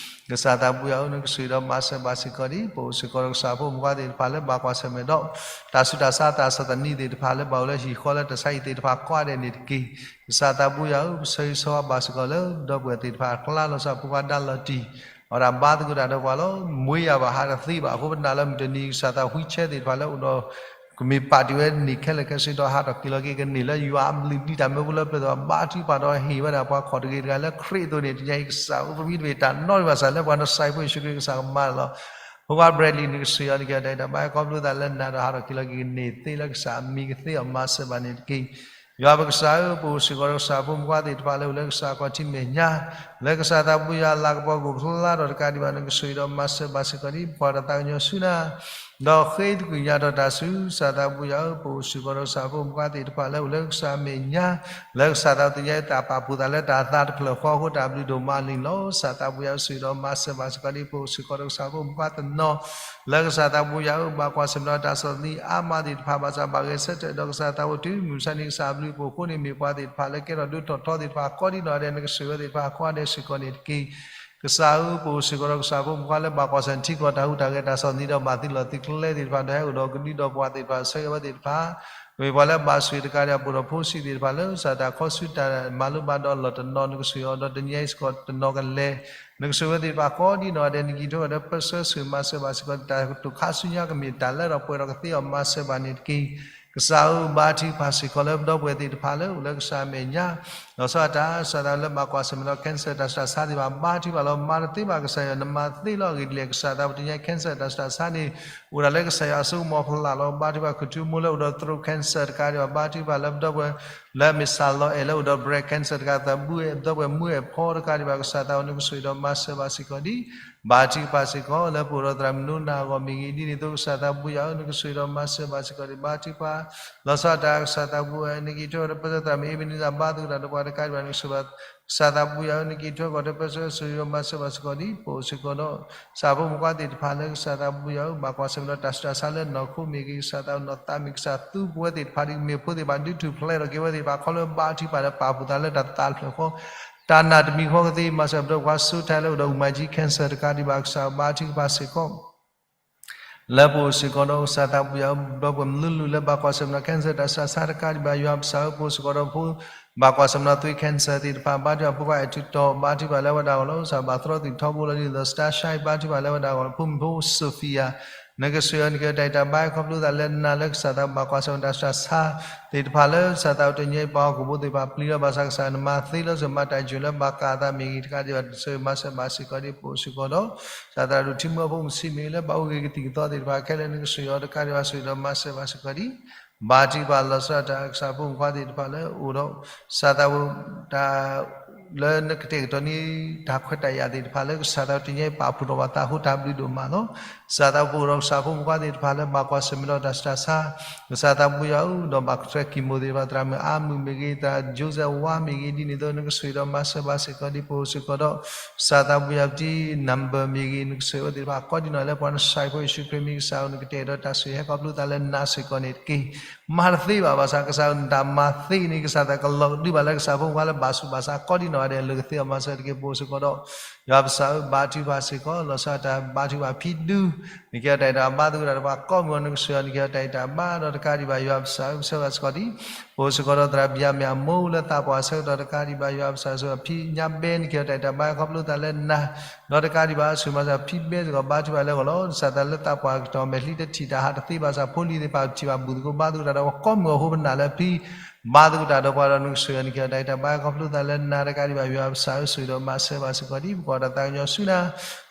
ကစၢ်သးဘိယွၤဧၢ နကဆိၣ်ဂ့ၤဒီးမၤစၢၤဘၣ်စ့ၢ်ကီးဒံး ပအိၣ်စ့ၢ်ကီးဒီးကစၢ်ဖိမုၣ်ခွါသ့ၣ်တဖၣ်လၢဘၣ်ကွၢ်ဆၢၣ်မဲာ်ဒီး တၢ်ဆူးတၢ်ဆါသးစၢ်သနံသ့ၣ်တဖၣ်လၢဘၣ်အိၣ်လၢဟံၣ်ဃီလၢတၢ်ဆါဟံၣ်သ့ၣ်တဖၣ်ကိးဂၤဒဲးန့ၣ်တက့ၢ်. ကစၢ်သးဘိယွၤဧၢ ပဆၢဂ့ၤဆၢဝါဘၣ်စ့ၢ်ကီးလၢဒီပုၢ်ဝဲၢ်သ့ၣ်တဖၣ်အကျါ လီၤဆီဖိခွါဒါလီၤတံၢ် အဝဲဒၣ်ဘါသဂၢၢ်တၢ်ဒီးပှၤလီၤ. မွေးရာပါ ဟးတသ့ဘၣ်အဃိ ပနာ်လၢမုၢ်တနံၤ ကစၢ်သးဝံၤဆဲသ့ၣ်တဖၣ်လၢအိၣ်ဒီး ကမ့ၢ်ပာ်တ့ၢ်ဝဲန့ၣ်ခဲလၢာ်ခဲဆ့ဒီး ဟးထီၣ်က့ၤလီၤက့ၤကန့ၢ်လၢယွၤအဘျုးဒ်တၢ်မၢဖိလၢပျၢၤသ့ၣ်တဖၣ် ဘါထုကဖၣ်ဒီးဟ့ၣ်ဝဲဒၣ်ပှၤခီၣ်တဂ့ၤတဂၤလၢခရံာ်အသိးန့ၣ် တနံၤအံၤကစၢ်ဧၢ ပမ့ၢ်တမ့ၢ်တၢ်နီတမံၤဘၣ် စၢ်လၢပှၤနီၢ်စဲးဖိယ့ၣ်ၡူးခရံာ်ကစၢ်ကမၤလီၤ. ဖိခွါ Bradley နကဆိၣ်ဂ့ၤအီၤ နကဟ့ၣ်အီၤတၢ်အဲၣ်တၢ်ဘါ ခီဖျိသးလၢနၤဒီးဟးထီၣ်က့ၤလီၤက့ၤကန့ၢ်သ့လၢကစၢ်အမံၤကသ့အီၤ မၤစၢၤဘၣ်န့ၣ်တက့ၢ်. ယွၤပကစၢ်ဧၢ ပအိၣ်စ့ၢ်ကီးဒီးကစၢ်ဖိမုၣ်ခွါသ့ၣ်တဖၣ်လၢအိၣ်လၢကစၢ်ခီၣ်ထံးမဲာ်ညါ လၢကစၢ်သးဘိယွၤအလၤကပီၤကအိၣ်ဖျါထီၣ်တကးဒံးဘၣ် နကဆိၣ်ဂ့ၤဒီးမၤစၢၤဘၣ်စ့ၢ်ကီးဒံး ပကွၢ်တၢ်သးကညီၤဆူနၤ ဒီးဃ့သကွံာ်ညါထီၣ်တၢ်ဆူ ကစၢ်သးဘိယွၤဧၢ ပအိၣ်စ့ၢ်ကီးဒီးကစၢ်ဖိမုၣ်ခွါသ့ၣ်တဖၣ်လၢအိၣ်လၢကစၢ်မဲာ်ညါ လၢကစၢ်သးဘိတနံၤအံၤ တၢ်ပာ်ဖှိၣ်သးလၢတၢ်သးတဖျၢၣ်ဃီအဃိ တၢ်ဘျုးဒိၣ်မးန့ၣ်လီၤ. ကစၢ်သးဘိယွၤဧၢ ဆိၣ်ဂ့ၤဒီးမၤစၢၤဘၣ်စ့ၢ်ကီးဒံး ပအိၣ်စ့ၢ်ကီးဒီးကစၢ်ဖိမုၣ်ခွါတနီၤ လၢကစၢ်သးဘိယွၤဧၢ ဘၣ်ကွၢ်ဆၢၣ်မဲာ်ဒီးတၢ်ဆီၣ်သနံးအါမးသ့ၣ်တဖၣ် ဘၣ်ဆၣ်ဘၣ်ဂဲၤဆၢထၢၣ်ဒီးကစၢ်သးဘိတုၤမုၢ်မဆါန့ၣ် ကစၢ်အဘျုးအိၣ်ထီၣ်ထီသ့ၣ်တဖၣ်လၢကဲထီၣ်ဒိၣ်ထီၣ်ထီသ့ၣ်တဖၣ် ကိးဒံနီၢ်ဂၤဒဲး နကဆိၣ်ဂ့ၤဝဲသ့ၣ်တဖၣ်ကိးဂၤဒဲးစ့ၢ်ကီးန့ၣ်တက့ၢ်. ကစၢ်ဧၢ ပအိၣ်စ့ၢ်ကီးဒီးကစၢ်ဖိမုၣ်ခွါလၢဘၣ်ကွၢ်ဆၢၣ်မဲာ်ထံကီၢ်တၢ်ဟူးတၢ်ဂဲၤတၢ်ဆီၣ်သနံးဒီးဘၣ်သုးလီၢ်သုးကျဲသ့ၣ်တဖၣ် ဒီးဟဲအိၣ်ဒီးကဒုဒီးပှၤသ့ၣ်တဖၣ် ဆၢဂ့ၤဝဲသ့ၣ်တဖၣ် မ့ၢ်ပှၤလၢဘၣ်ဆိၣ်ဂ့ၤတကးဒံး ပိာ်ထီၣ်ဖိဆံးသ့ၣ်တဖၣ်လၢ ကစၢ်တၢ်ခီဆူတၢ်မၤလိဘၣ်ဒီးလီၢ်တနီၤ နကဆိၣ်ဂ့ၤအီၤဒီးတနံၤအံၤစ့ၢ်ကီးတနီၤကလဲာ် နကဆိၣ်ဂ့ၤဝဲသ့ၣ်တဖၣ်ကိးဒံနီၢ်ဂၤဒဲး နကံၢ်ထီၣ်ကီၢ်ဒီးပၢဆှၢဆိၣ်ဂ့ၤမၤစၢၤဘၣ်စ့ၢ်ကီး တၢ်ကတိၤခါဆူညါကမ့ၢ်တၢ်လၢဒီးပှဲၤဒီးကသ့အီၤမၤစၢၤဘၣ်န့ၣ်တက့ၢ်. ကစၢ်ဧၢ ဘါထုကဖၣ်စ့ၢ်ကီးလၢပဒီပုၢ်ဝဲၢ်သ့ၣ်တဖၣ်လၢအိၣ်လၢကစၢ်မဲာ်ညါ လီၤဆီဒၣ်တၢ် ကစၢ်သးလၢဘၣ်ကွၢ်ဆၢၣ်မဲာ်ဒီး cancer တၢ်ဆူးတၢ်ဆါသ့ၣ်တဖၣ် ဘါထုကဖၣ်လီၤ မၤတသ့ဘၣ်ကစၢ်ယွၤ နမၤသ့လီၤအဂ့ၢ်ဒ်လဲၣ် ကစၢ်သးပတနံၤအံၤ cancer တၢ်ဆူးတၢ်ဆါန့ၣ် အိၣ်ဒၣ်လၢကစၢ်ယွၤအစိကမီၤဖျးလီၤ ဘါထုကဖၣ်ခူၣ်ထူမိၢ်လၢအိၣ်ဒီး throat cancer တကးဒံးဘၣ် ဘါထုကဖၣ်လၢပဒီပုၢ်ဝဲၢ် လၢအမ့ၢ်စၢ်လီၤအဲၣ်လၢအိၣ်ဒီး breast cancer တကးဒံးဘၣ် ပဒီပုၢ်ဝဲၢ်မုၢ်အဲၣ်ဖီတကးဒံးဘၣ် ကစၢ်သးဝဲ နကဆိၣ်ဂ့ၤဒီးမၤစၢၤဘၣ်စ့ၢ်ကီးဒံး ဘါထုကဖၣ်စ့ၢ်ကီး လၢပအိၣ်ဒီးသရၣ်မုၣ်နိနၤအဂီၢ်မ့ၢ်ဂ့ၤ ဒ်န့ၣ်အသိး ကစၢ်သးပူၤယွၤဧၢ နကဆိၣ်ဂ့ၤဒီးမၤစၢၤဘၣ်စ့ၢ်ကီးဒံး ဘါထုကဖၣ် လီၤဆီဒၣ်တၢ် ကစၢ်သးပူၤ နကံၢ်ထီၣ်ကီၢ်ဒီးပၢဆှၢသရၣ်မုၣ် Ebenezer ဘါသဂၢၢ်တၢ်ဒီးပှၤတကးဒံးဘၣ် နကဆိၣ်ဂ့ၤ ကစၢ်သးပူၤယွၤဧၢ နကံၢ်ထီၣ်ကီၢ်ဒီးပၢဆှၢ ဆိၣ်ဂ့ၤဒီးမၤစၢၤဘၣ်စ့ၢ်ကီးဒံး ပအိၣ်စ့ၢ်ကီးဒီး ကစၢ်ဖိမုၣ်ခွါသ့ၣ်တဖၣ်လၢ ကစၢ်သးပူၤယွၤဧၢ ဘၣ်ကွၢ်ဆၢၣ်မဲာ်ဒီးတၢ်ဆူးတၢ်ဆါလၢနီၢ်ခိမ့ၢ်ဂ့ၤ ကစၢ်သးနီၢ်သးမ့ၢ်ဂ့ၤ ကစၢ်သူပဝဲသ့ၣ်တဖၣ်ဒ်မ့ၢ်ဖိသ့ၣ်တဖၣ် ဒုးထူၣ်ဖျဲးထီၣ်က့ၤဝဲသ့ၣ်တဖၣ် ခီဖျိဘါထုကဖၣ်ဒီးပာ်ဖှိၣ်သးလၢတၢ်သးတဖျၢၣ်ဃီ တၢ်နာ်တမံၤဃီကသ့ မၤစၢၤပဒီပုၢ်ဝဲၢ်ဖိ စိၤထၢၣ်လၢအိၣ်ဒီး အူမၤကၠံ cancer တကးဒံးဘၣ် ကစၢ်ဘါထုကဖၣ်စ့ၢ်ကီး လၢပအိၣ်စ့ၢ်ကီးဒီးကစၢ်သးပူၤယွၤဧၢ ဒီပုၢ်ဝဲၢ်မနုၤလုၢ်လၢဘၣ်ကွၢ်ဆၢၣ်မဲာ်ဒီး cancer တၢ်ဆူးတၢ်ဆါတကးဒံးဘၣ် ယွၤပကစၢ်ဧၢ ပအိၣ်စ့ၢ်ကီးဒီးဖိ ဘၣ်ကွၢ်ဆၢၣ်မဲာ်ဒီးသွေး cancer သ့ၣ်တဖၣ် ဘါထုကဖၣ်ဖိခွါအဲၣ်ထူးတီၤ ဘါထုကဖၣ်လၢဝဲဒၣ်အဂီၢ်လီၤ ကစၢ်ဘၣ်သရီသုးထီဘိလီၤ ဒ်သိး Starshine ဘါထုကဖၣ်လၢဝဲဒၣ်အဂီၢ်လီၤ ဖိမုၣ်ဖိ Sophia နကဆိၣ်ဂ့ၤအီၤ နကဟ့ၣ်အီၤတၢ်အဲၣ်တၢ်ဘါ ခီဖျိသးလၢနၤလၢကစၢ်သးဘၣ်ကွၢ်ဆၢၣ်မဲာ်တၢ်ဆူးတၢ်ဆါသ့ၣ်တဖၣ်လၢ ကစၢ်သးပူၤတနံၤအံၤ ပှၤဟီၣ်ခိၣ်ဖိသ့ၣ်တဖၣ်ပျံၤလီၤ ဘၣ်ဆၣ်ကစၢ်နမၤသ့လီၤ စၢၤမၤတၢ်ယိာ်လၢဘၣ်ကးအသးမ့ၢ်ဂ့ၤတကးဒံးဘၣ် ဆိၣ်ဂ့ၤမၤစၢၤဘၣ်စ့ၢ်ကီးဒံး ပအိၣ်စ့ၢ်ကီးဒီး ကစၢ်သရၣ်ဒိၣ်ထံမုၢ်အဖိမုၣ်ဆံးမ့ၢ်ဂ့ၤ လၢဘၣ်အိၣ်ဂ့ၤကသံၣ်ကသီသ့ၣ်တဖၣ်ခဲလၢာ် နကဆိၣ်ဂ့ၤအီၤတကးဒံးဘၣ် ဆိၣ်ဂ့ၤဒီးမၤစၢၤဘၣ်စ့ၢ်ကီးဒံး ဘါထုကဖၣ်လီၤဆီဒၣ်တၢ် ကစၢ်ဖိမုၣ်ခွါသ့ၣ်တဖၣ်လၢအိၣ်ဒီး ကစၢ်သးပူၤ တၢ် လၢနကတဲာ်ကတီၤန့ၢ်တၢ်ခွဲးတၢ်ယာ်သ့ၣ်တဖၣ်လၢကစၢ်သးပူၤတနံၤအံၤ ပာ်ဖှိၣ်ထီၣ်ဘၣ်သးအဃိ တၢ်ဘျုးဒိၣ်မးလီၤ. ကစၢ်သးပူၤအိၣ်ဒီးကစၢ်ဖိမုၣ်ခွါသ့ၣ်တဖၣ်လၢဘၣ်ကွၢ်ဆၢၣ်မဲာ်ဒီးတၢ်ဆူးတၢ်ဆါ ကစၢ်သးပူၤယွၤဧၢ ဒီးဘၣ်ကတြၢ chemo သ့ၣ်တဖၣ် သရၣ်မုၣ်အါမုၣ်မ့ၢ်ဂ့ၤ သရၣ် Joseph ဝါမ့ၢ်ဂ့ၤ ဒ်န့ၣ်အသိး နကဆိၣ်ဂ့ၤဒီးမၤစၢၤဘၣ်စ့ၢ်ကီးဒံး ပအိၣ်စ့ၢ်ကီးဒီး ကစၢ်သးပူၤယွၤပတံ number မ့ၢ်ဂ့ၤ နကဆိၣ်ဂ့ၤဝဲသ့ၣ်တဖၣ် ကိးဒံးနီၢ်လၢပှၤနဆှၢဖိယ့ၣ်ၡူးခရံာ်မံၤ ကစၢ်ဧၢ နကတဲာ်ဒီးတၢ်ဆိၣ်ဂ့ၤဟဲခီဖျိသးလၢနၤစ့ၢ်ကီးန့ၣ်တက့ၢ်. မၤတသ့ဘၣ် ဘၣ်ဆၣ်ကစၢ်ဧၢ နတၢ်မၤသ့န့ၣ် ကစၢ်သးကလီၤကဒုဘၣ်လၢကစၢ်ဖိမုၣ်ခွါလၢဘၣ်ဆူးဘၣ်ဆါ ကိးဒံးနီၢ်ဂၤဒဲး လၢကသ့အီၤမၤစၢၤတက့ၢ် ပအိၣ်စ့ၢ်ကီးဒီး ယွၤပကစၢ်ဧၢ ဘါထုကဖၣ်စ့ၢ်ကီး လီၤဆီဒၣ်တၢ် ဘါထုကဖၣ်ဖံဒု နကဟ့ၣ်အီၤတၢ်အဲၣ်တၢ်ဘါသဂၢၢ်တၢ်ဒီးပှၤကိးမုၢ်အီၤ နကဆိၣ်ဂ့ၤအီၤ နကဟ့ၣ်အီၤတၢ်အဲၣ်တၢ်ဘါဒီးတကးဒံးဘၣ် ယွၤပကစၢ်ဧၢ ပဆၢဂ့ၤစ့ၢ်ကီးဒံး ပအိၣ်စ့ၢ်ကီးဒီးသရၣ်ဘံၣ်ယၣ်မ့ၣ်အမိၢ်လၢသးပှၢ်ဆၢကတီၢ်တကးဒံးဘၣ် ယွၤပကစၢ်ဧၢ ဆိၣ်ဂ့ၤအီၤဖံညါဘဲ နကဟ့ၣ်အီၤတၢ်အဲၣ်တၢ်ဘါခီဖျိသးလၢနၤ ဒီးတကးဒံးဘၣ် ဆိၣ်ဂ့ၤမၤစၢၤဖံဘဲစ့ၢ်ကီး ဘါထုကဖၣ်လၢအဂီၢ်လီၤ. ကစၢ်သးလၢသးပှၢ်ကတီၢ်မဲာ်ချံတထံၣ်တၢ်ဟးတသ့ဘၣ်ဆၣ် ဖိလံၤသ့ၣ်တဖၣ်ထံၣ်ဘၣ်ဘူၣ်သကိးဘါသကိးတၢ်ဒီးပှၤကိးမုၢ်အီၤအဃိ ပနာ်လၢဖံ ဘါသကိးတၢ်ဒီးပှၤဒီး နကဆိၣ်ဂ့ၤအီၤ နကဟ့ၣ်အီၤတၢ်အဲၣ်တၢ်ဘါခီဖျိသးလၢနၤတကးဒံးဘၣ် ယွၤပကစၢ်ဧၢ ဆိၣ်ဂ့ၤဒီးမၤစၢၤဘၣ်စ့ၢ်ကီးဒံး ပကွၢ်တၢ်သးကညီၤဆူနၤ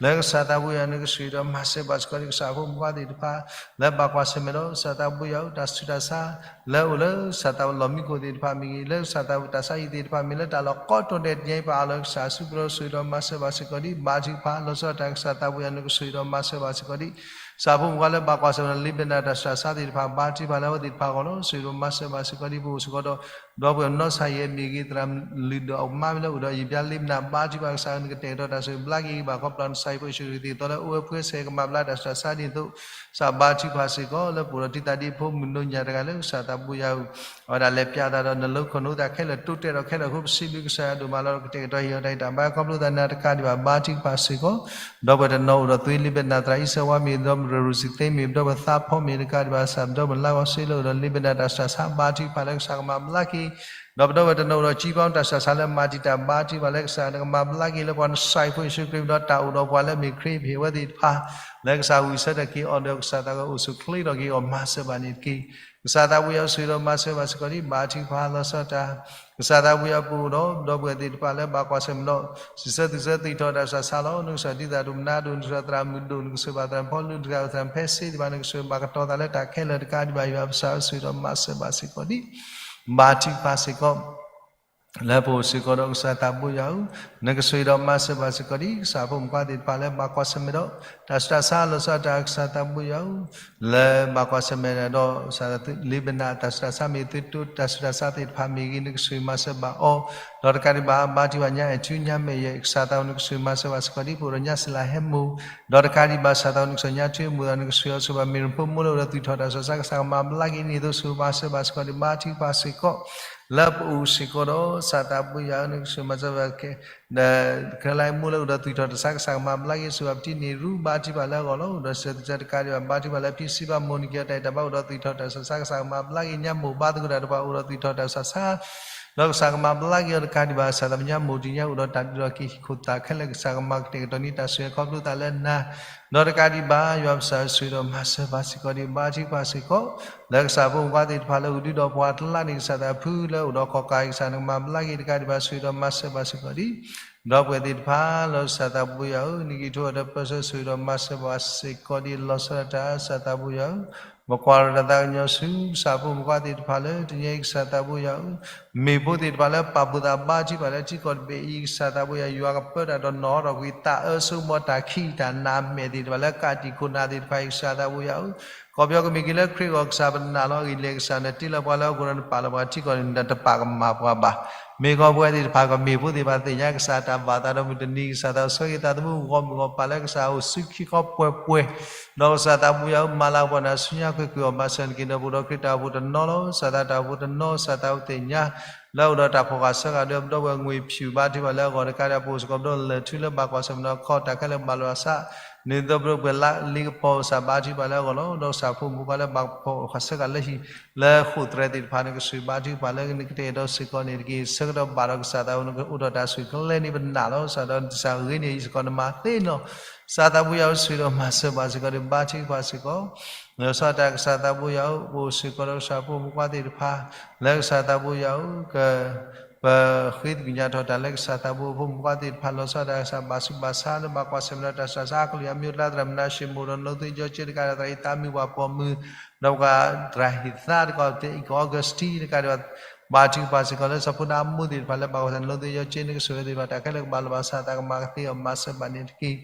လၢကစၢ်သးပူၤယွၤ နကဆိၣ်ဂ့ၤဒီးမၤစၢၤဘၣ်စ့ၢ်ကီးဒံး ကစၢ်ဖိမုၣ်ခွါသ့ၣ်တဖၣ် လၢဘၣ်ကွၢ်ဆၢၣ်မဲာ်ဒီး ကစၢ်သးပူၤယွၤဧၢ တၢ်ဆူးတၢ်ဆါ လၢအိၣ်လၢကစၢ်သးပူၤလီၢ်မံခိၣ်သ့ၣ်တဖၣ်မ့ၢ်ဂ့ၤ လၢကစၢ်သးပူၤတၢ်ဆါဟံၣ်သ့ၣ်တဖၣ်မ့ၢ်လၢတၢ်လီၢ်ကိးတီၤဒဲးတနံၤအံၤ ပအၢၣ်လီၤကစၢ်ဆူပဒိၣ် ဆိၣ်ဂ့ၤဒီးမၤစၢၤဘၣ်စ့ၢ်ကီးဒံး ဘါထုကဖၣ် လီၤဆီဒၣ်တၢ်ကစၢ်သးပူၤယွၤ နကဆိၣ်ဂ့ၤဒီးမၤစၢၤဘၣ်စ့ၢ်ကီးဒံး ကစၢ်ဖိမုၣ်ခွါလၢဘၣ်ကွၢ်ဆၢၣ်မဲာ်လၢ Lebanon တၢ်ဆူးတၢ်ဆါသ့ၣ်တဖၣ် ဘါထုကဖၣ်လၢအဝဲသ့ၣ်တဖၣ်အဂီၢ်လီၤ. ဆိၣ်ဂ့ၤဒီးမၤစၢၤဘၣ်စ့ၢ်ကီးဒံး ပအိၣ်စ့ၢ်ကီးဒီး ဒီပုၢ်ဝဲၢ်နီၢ်ဆါယဲမ့ၢ်ဂ့ၤ သရၣ်လုၢ်ဒိၣ်အကမါမ့ၢ်လၢအိၣ်ဒီးယံာ်ဘျါလ့ပနၢ် ဘါထုကဖၣ်ကစၢ်ဧၢ နကတဲာ်ကတီၤတၢ်ဆိၣ်ဂ့ၤဘျါက့ၤဘၣ်ခီဖျိ နဆါဟံၣ်ဖိယ့ၣ်ၡူးခရံာ်သ့ၣ်သီလၢအိၣ်ဝဲဖှဲဆဲးကမၤဘျါတၢ်ဆူးတၢ်ဆါဒ်န့ၣ်အသိး ကစၢ်ဘါထုကဖၣ်စ့ၢ်ကီး လၢပအိၣ်ဒီးတံၤသကိးဖိမုၣ်ဒိၣ်ညၣ်တဂၤလၢကစၢ်သးဘိယွၤဧၢ အဝဲဒၣ်လဲၤပျးတၢ်ဒီးနလိခိၣ်နူသးခဲလၢာ် တိတဲာ်ဒီးခဲလၢာ်အဃိ ပစံးဘျုးကစၢ်ယွၤဒိၣ်မးလီၤ ကတဲာ်ကတီၤဟ့ၣ်အီၤတၢ်အံၤတၢ်ဘါခီဖျိသးနၤတကးဒံးဘၣ် ဘါထုကဖၣ်စ့ၢ်ကီး ဒီပုၢ်ဝဲၢ်တနီၤအိၣ်ဒီးသွ့လ့ပနၢ်သရၣ်အံၤစၢၤဝါမ့ၢ် ဒီပုၢ်ဝဲၢ်ရူၤစံသ့မ့ၢ် ဒီပုၢ်ဝဲၢ်သးဖီမ့ၢ်တကးဒံးဘၣ် ကစၢ်ဒီပုၢ်ဝဲၢ်လါကီၢ်စ့လၢအိၣ်ဒီးလ့ပနၢ်တၢ်ဆူးတၢ်ဆါ ဘါထုကဖၣ်လၢကစၢ်ကမၤဘျါက့ၤ ဒီးပဒီပုၢ်ဝဲၢ်တနီၤအိၣ်ဒီးကံဘီတၢ်ဆူးတၢ်ဆါလၢမၤတံာ်တာ် ဘါထုကဖၣ်လၢကစၢ်နကမၤဘျါက့ၤလၢပှၤနဆါဟံၣ်ဖိယ့ၣ်ၡူးခရံာ်ဒီးတၢ်အိၣ်ဒီးပှၤလၢမ့ၢ်ခရံာ်ပဟ့ၣ်ဝဲသ့ၣ်တဖၣ် လၢကစၢ်ဝံၣ်ဆၢထၢၣ်က့ၤအီၤဒီးကစၢ်သးကအိၣ်ဆူၣ်ချ့ထီၣ်က့ၤအီၤမၤစၢၤဘၣ်န့ၣ်တက့ၢ်. ကစၢ်သးဘိယွၤအိၣ်ဆိၣ်ဒီးမၤစၢၤဘၣ်စ့ၢ်ကီးဒံး ဘါထုကဖၣ်လီၤဆီဒၣ်တၢ် ကစၢ်သးဘိယွၤပအိၣ်ဒီး ဒီပုၢ်ဝဲၢ်သ့ၣ်တဖၣ်လၢဘၣ်ကွၢ်ဆၢၣ်မဲာ်ဒီး စံးဆၢသုးဆၢသံၣ်ထီၣ်တၢ်ဆူးတၢ်ဆါလီၤ. နကစၢ်ဒ်သရၣ်ဒိၣ်မနါဒိၣ် နကစၢ်သရၣ်မုၣ်ဒိၣ် နကစၢ်ဘၣ်သရၣ်ဖီလူ နကစၢ်သရၣ်ဖဲစ့ဒံးဘၣ် နကစၢ်ဘၣ်ကတီၤသးလၢတၢ်ခဲလၢာ်တကးဒံးဘၣ် ယွၤပကစၢ်အိၣ်ဆိၣ်ဒီးမၤစၢၤဘၣ်စ့ၢ်ကီးဒံး ဘါထုကဖၣ်စ့ၢ်ကီး လၢပအိၣ်စ့ၢ်ကီးဒီးကစၢ်သးဘိယွၤဧၢ, နကဆိၣ်ဂ့ၤဒီးမၤစၢၤဘၣ်စ့ၢ်ကီးဒံး ကစၢ်ဖိမုၣ်ခွါသ့ၣ်တဖၣ်လၢဘၣ်ကွၢ်ဆၢၣ်မဲာ်ဒီး တၢ်ဆူးတၢ်ဆါလီၤဆီဒၣ်တၢ်ကစၢ်သးဘိယွၤဧၢ, လၢဘၣ်ကွၢ်ဆၢၣ်မဲာ်ဒီး လ့ပနၢ်တၢ်ဆူးတၢ်ဆါမ့ၢ်ဂ့ၤ သွ့တိတၢ်ဆူးတၢ်ဆါသ့ၣ်တဖၣ်မ့ၢ်ဂ့ၤ နကဆိၣ်ဂ့ၤမၤစၢၤဘၣ်အီၤ, ဒီးတကးဒံးဘၣ် ဘါထုကဖၣ်ညါအဲၣ်ထူညါမဲာ်ယဲၢ် ကစၢ်သးဘိယွၤ နကဆိၣ်ဂ့ၤမၤစၢၤဘၣ်စ့ၢ်ကီးဒံး ပအိၣ်ဒီးညါစလၢဟဲမိၢ်, ဒီးတကးဒံးဘၣ် ကစၢ်သးဘိယွၤ နကဆိၣ်ဂ့ၤညါထူမူၤဒီး နကဆိၣ်ဂ့ၤအီၤဆိၣ်ဘၣ်မ့ၢ်ရဖိမိၢ်လၢအိၣ်ဒီးသွံၣ်ထီၣ်တၢ်ဆူးတၢ်ဆါ ကစၢ်ကမၤဘျါက့ၤန့ၣ်အသိး ဆိၣ်ဂ့ၤမၤစၢၤဘၣ်စ့ၢ်ကီးဒံး ဘါထုကဖၣ်စ့ၢ်ကီး လၢပအိၣ်စ့ၢ်ကီးဒီး ကစၢ်သးဘိယွၤဧၢ နကဆိၣ်ဂ့ၤမၤစၢၤဘၣ် ဒီးခဲလၢာ်မိၢ်လၢအိၣ်ဒီးသွံၣ်ထီၣ်တၢ်ဆူးတၢ်ဆါ ကစၢ်ကမၤဘျါက့ၤ ဆိၣ်ဂ့ၤဘၣ်ပထံၣ်န့ၢ်ရူ ဘါထုကဖၣ်လၢအဂီၢ်လီၤ. အိၣ်ဒီးစံးဆၢတကးဒံးဘၣ် ဘါထုကဖၣ်လၢဖံစံးဘၣ်မိၢ်နက့ၤအီၤတၢ်အံၤတၢ်ဘါ အိၣ်ဒီးသွံၣ်ထီၣ်တၢ်ဆူးတၢ်ဆါ ကစၢ်ကမၤဘျါက့ၤ ညါမိၢ်ဘါသကိးတၢ်တဖၣ် အိၣ်ဒီးသွံၣ်ထီၣ်တၢ်ဆူးတၢ်ဆါ ဒီးကစၢ်ကမၤဘျါက့ၤအီၤတကးဒံးဘၣ် ကစၢ်သးဘိယွၤ မိၢ်တနံၤညါအိၣ်ဒီးတၢ်ဒုးထီၣ်က့ၤ ဟံၣ်ခိၣ်သးခဲလၢာ် ကစၢ်ကမၤကတဲာ်ကတီၤန့ၢ်တၢ်ဆိၣ်ဂ့ၤခီဖျိသးလၢနၤ ဒီးတကးဒံးဘၣ် ယွၤပကစၢ်ဆိၣ်ဂ့ၤဒီးမၤစၢၤဘၣ်စ့ၢ်ကီးဒံး ဘါထုကဖၣ်စ့ၢ်ကီး လၢကစၢ်ဖိမုၣ်ခွါသ့ၣ်တဖၣ်လၢအိၣ်ဒုဒီးပှၤကျါန့ၣ် ကစၢ်သးဖုလၢအိၣ်ဒီးကီၢ်ကးအံၤ ကစၢ်နကမၤဘျါက့ၤတကးဒံးဘၣ် ဆိၣ်ဂ့ၤဒီးမၤစၢၤဘၣ်စ့ၢ်ကီးဒံး ဒီပုၢ်ဝဲၢ်သ့ၣ်တဖၣ်လၢ ကစၢ်သးဘိယွၤဧၢ နက့ၤထူၣ်အီၤဒီးပၢဆှၢ ဆိၣ်ဂ့ၤဒီးမၤစၢၤဘၣ်စ့ၢ်ကီးဒံး လီၤဆီဒၣ်တၢ် ကစၢ်သးဘိယွၤဧၢ ပကွၢ်ထီၣ်တၢ်သးကညီၤဆူ ကစၢ်ဖိမုၣ်ခွါသ့ၣ်တဖၣ်လၢတနံၤအံၤ ကစၢ်သးဘိယွၤဧၢ မ့ၢ်ဖိသ့ၣ်တဖၣ်လၢပာ်ဖှိၣ်သးဘါထုကဖၣ်လၢထံကီၢ်တဘ့ၣ်အံၤ ကစၢ်သးဘိယွၤ ယွၤကပၢတၢ်ဒီးနီၣ်ထီၣ်ကွံာ်သးအၢဆိကမိၣ်တၢ်ခံးတၢ်နးမဲာ်သ့ၣ်တဖၣ်လၢကးတံာ်ခိၣ်နၢ်သ့ၣ်တဖၣ်အံၤ ကစၢ်သးဘိယွၤဧၢ ကီၢ်ပယီၤကမ့ၢ်က့ၤလၢခရံာ်အဂီၢ် ကစၢ်ပနာ်လီၤအဂ့ၢ်လဲၣ် ကစၢ်နတ့လီၤပှၤလၢအအိၣ်ကရၢနပာ်လီၤပှၤထံကီၢ်န့ၣ် နတပာ်ကမၣ်ပှၤဘၣ် မ့ၢ်ကီၢ်ပဝဲသ့ၣ်တဖၣ်ကမ့ၢ်ဖိသ့ၣ်တဖၣ်သ့ၣ်ညါ ကစၢ်တၢ်ဘၣ်သးဒီးမုၢ်တနံၤ ကစၢ်သးဆှၢက့ၤသးသမူဂီၢ်မုၢ်ဂီၢ်ပၤလၢကစၢ်အိၣ်ဆူခံခီပှဲၤပှဲၤ ဒီးကစၢ်သးဘိယွၤဧၢ မၤလၤကပီၤနၤဆူညါ ကွ့ၢ်ကွ့ၢ်အီၤ မၤစၢၤနက့ၤဒီး ပအိၣ်ဒီးခရံာ်တၢ်အိၣ်ဖှိၣ်တနီၤလီၤ ကစၢ်သးတၢ်အိၣ်ဖှိၣ်တနီၤ ကစၢ်သးအိၣ်သ့ၣ်ညါ လၢအအိၣ်ဒီးတၢ်ဖီၣ်ဃာ်ဆှၢဃာ်ဒီး ပဒီပုၢ်ဝဲၢ်ငွေဖြူ ဘါထုကဖၣ်လၢအဂီၢ်တကးဒံး ပအိၣ်စ့ၢ်ကီးပဒီပုၢ်ဝဲၢ်လၢၢ်ထူလၢဘၣ်ကွၢ်ဆၢၣ်မဲာ်ဒီးခီၣ်တၢ်ခဲလၢာ်ဘၣ်လီၤအသး န့ၣ်သိးပဒီပုၢ်ဝဲၢ်လါလ့ကပီၤ ကစၢ်ဘါထုကဖၣ်လၢအဂီၢ်လီၤ. ဒီးကစၢ်ဖိမုၣ်ခွါလၢဘၣ်ဖီၣ်ဃာ်ဆှၢဃာ်လၢဟံၣ် လၢဃိာ်သရဲသ့ၣ်တဖၣ်န့ၣ် ကဆိၣ်ဂ့ၤဘါထုကဖၣ်လၢနကတဲာ်ကတီၤစ့ၢ်ကီးန့ၣ်တက့ၢ် ဆၢကတီၢ်ဘၣ်ဒီးကစၢ်သးအိၣ် နကအိၣ်ဒီးတၢ်ဆိၣ်ဂ့ၤကျဲန့ၣ် ပနာ်လီၤ ကစၢ်ဒီးတၢ်ဆိၣ်ဂ့ၤန့ၣ် ယစ့ၢ်ကီးနမၤသ့နီၢ် ကစၢ်သးဘိယွၤဧၢ ဆိၣ်ဂ့ၤဒီးမၤစၢၤဘၣ်စ့ၢ်ကီးဒီး ဘါထုကဖၣ်စ့ၢ်ကီး လီၤဆီဒၣ်တၢ်ကစၢ်သးဘိယွၤဧၢ ပအိၣ်စ့ၢ်ကီးဒီးကစၢ်ဖိမုၣ်ခွါသ့ၣ်တဖၣ် လၢကစၢ်သးဘိယွၤဧၢ က ပဃ့သကွံာ်ညါထီၣ်တၢ်လၢကစၢ်သးဘိဖိမုၣ်ခွါသ့ၣ်တဖၣ် လီၤဆီဒၣ်တၢ်ကစၢ်ဘၣ်ဆူးဘၣ်ဆါလၢဘၣ်ကွၢ်ဆၢၣ်မဲာ်ဒီးတၢ်ဆူးတၢ်ဆါ ကလုာ်အမံၤအိၣ်တလါ သရၣ်မနၤၡ့ၣ်မိၢ်ဒီး နိသ့ယီက့တကးဒံး သရၣ်အံၤသးမုၢ်ပှၢ်ပိာ်မုၣ် ဒီးပှၤသရၣ်ဟ့ၣ်သါတကီၢ် သ့ၣ်အံၤကီၢ် Augustine တကးဒံး ဘါထုကဖၣ်စ့ၢ်ကီးလၢစီၤဖိနါမူသ့ၣ်တဖၣ်လၢဘၣ်ကွၢ်ဆၢၣ် နိသ့ယီက့ နကဆိၣ်ဂ့ၤသ့ၣ်တဖၣ် တၢ်ခဲလၢာ်ကဘၣ်လီၤဘၣ်စး သးကမၤကသ့အီၤ မၤစၢၤဘၣ်န့ၣ်တက့ၢ်.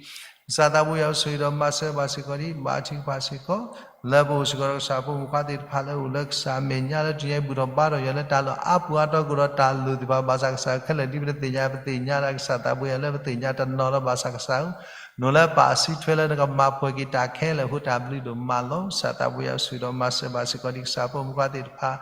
ကစၢ်သးဘိယွၤဧၢ ဆိၣ်ဂ့ၤဒီးမၤစၢၤဘၣ်စ့ၢ်ကီးဒံး ဘါထုကဖၣ်စ့ၢ်ကီး လၢပအိၣ်စ့ၢ်ကီးဒီးကစၢ်ဖိမုၣ်ခွါသ့ၣ်တဖၣ်လၢအိၣ်လၢကစၢ်အမဲာ်ညါလၢတနံၤအံၤ ဘူၣ်ထီၣ်ဘါထီၣ်ယွၤလၢတၢ်လီၢ်အါပူၤအါတီၤ ကအိၣ်ဒီးတၢ်လိၣ်သ့ၣ်တဖၣ် ဘၣ်ဆၣ်ကစၢ်ခဲလၢာ်ဒ်ပတသ့ၣ်ညါ ပသ့ၣ်ညါဒၣ်ကစၢ်သးဘိယွၤလၢ ပသ့ၣ်ညါတနီၤလီၤ ဘၣ်ဆၣ်ကစၢ်ဧၢ နအိၣ်လၢပာ်စုထွဲလၢနကမၤပှဲၤက့ၤတၢ်ခဲလၢာ်အဃိ တၢ်ဘျုးဒိၣ်မးလီၤ. ကစၢ်သးဘိယွၤဧၢ ဆိၣ်ဂ့ၤဒီးမၤစၢၤဘၣ်စ့ၢ်ကီးဒံး ကစၢ်ဖိမုၣ်ခွါသ့ၣ်တဖၣ်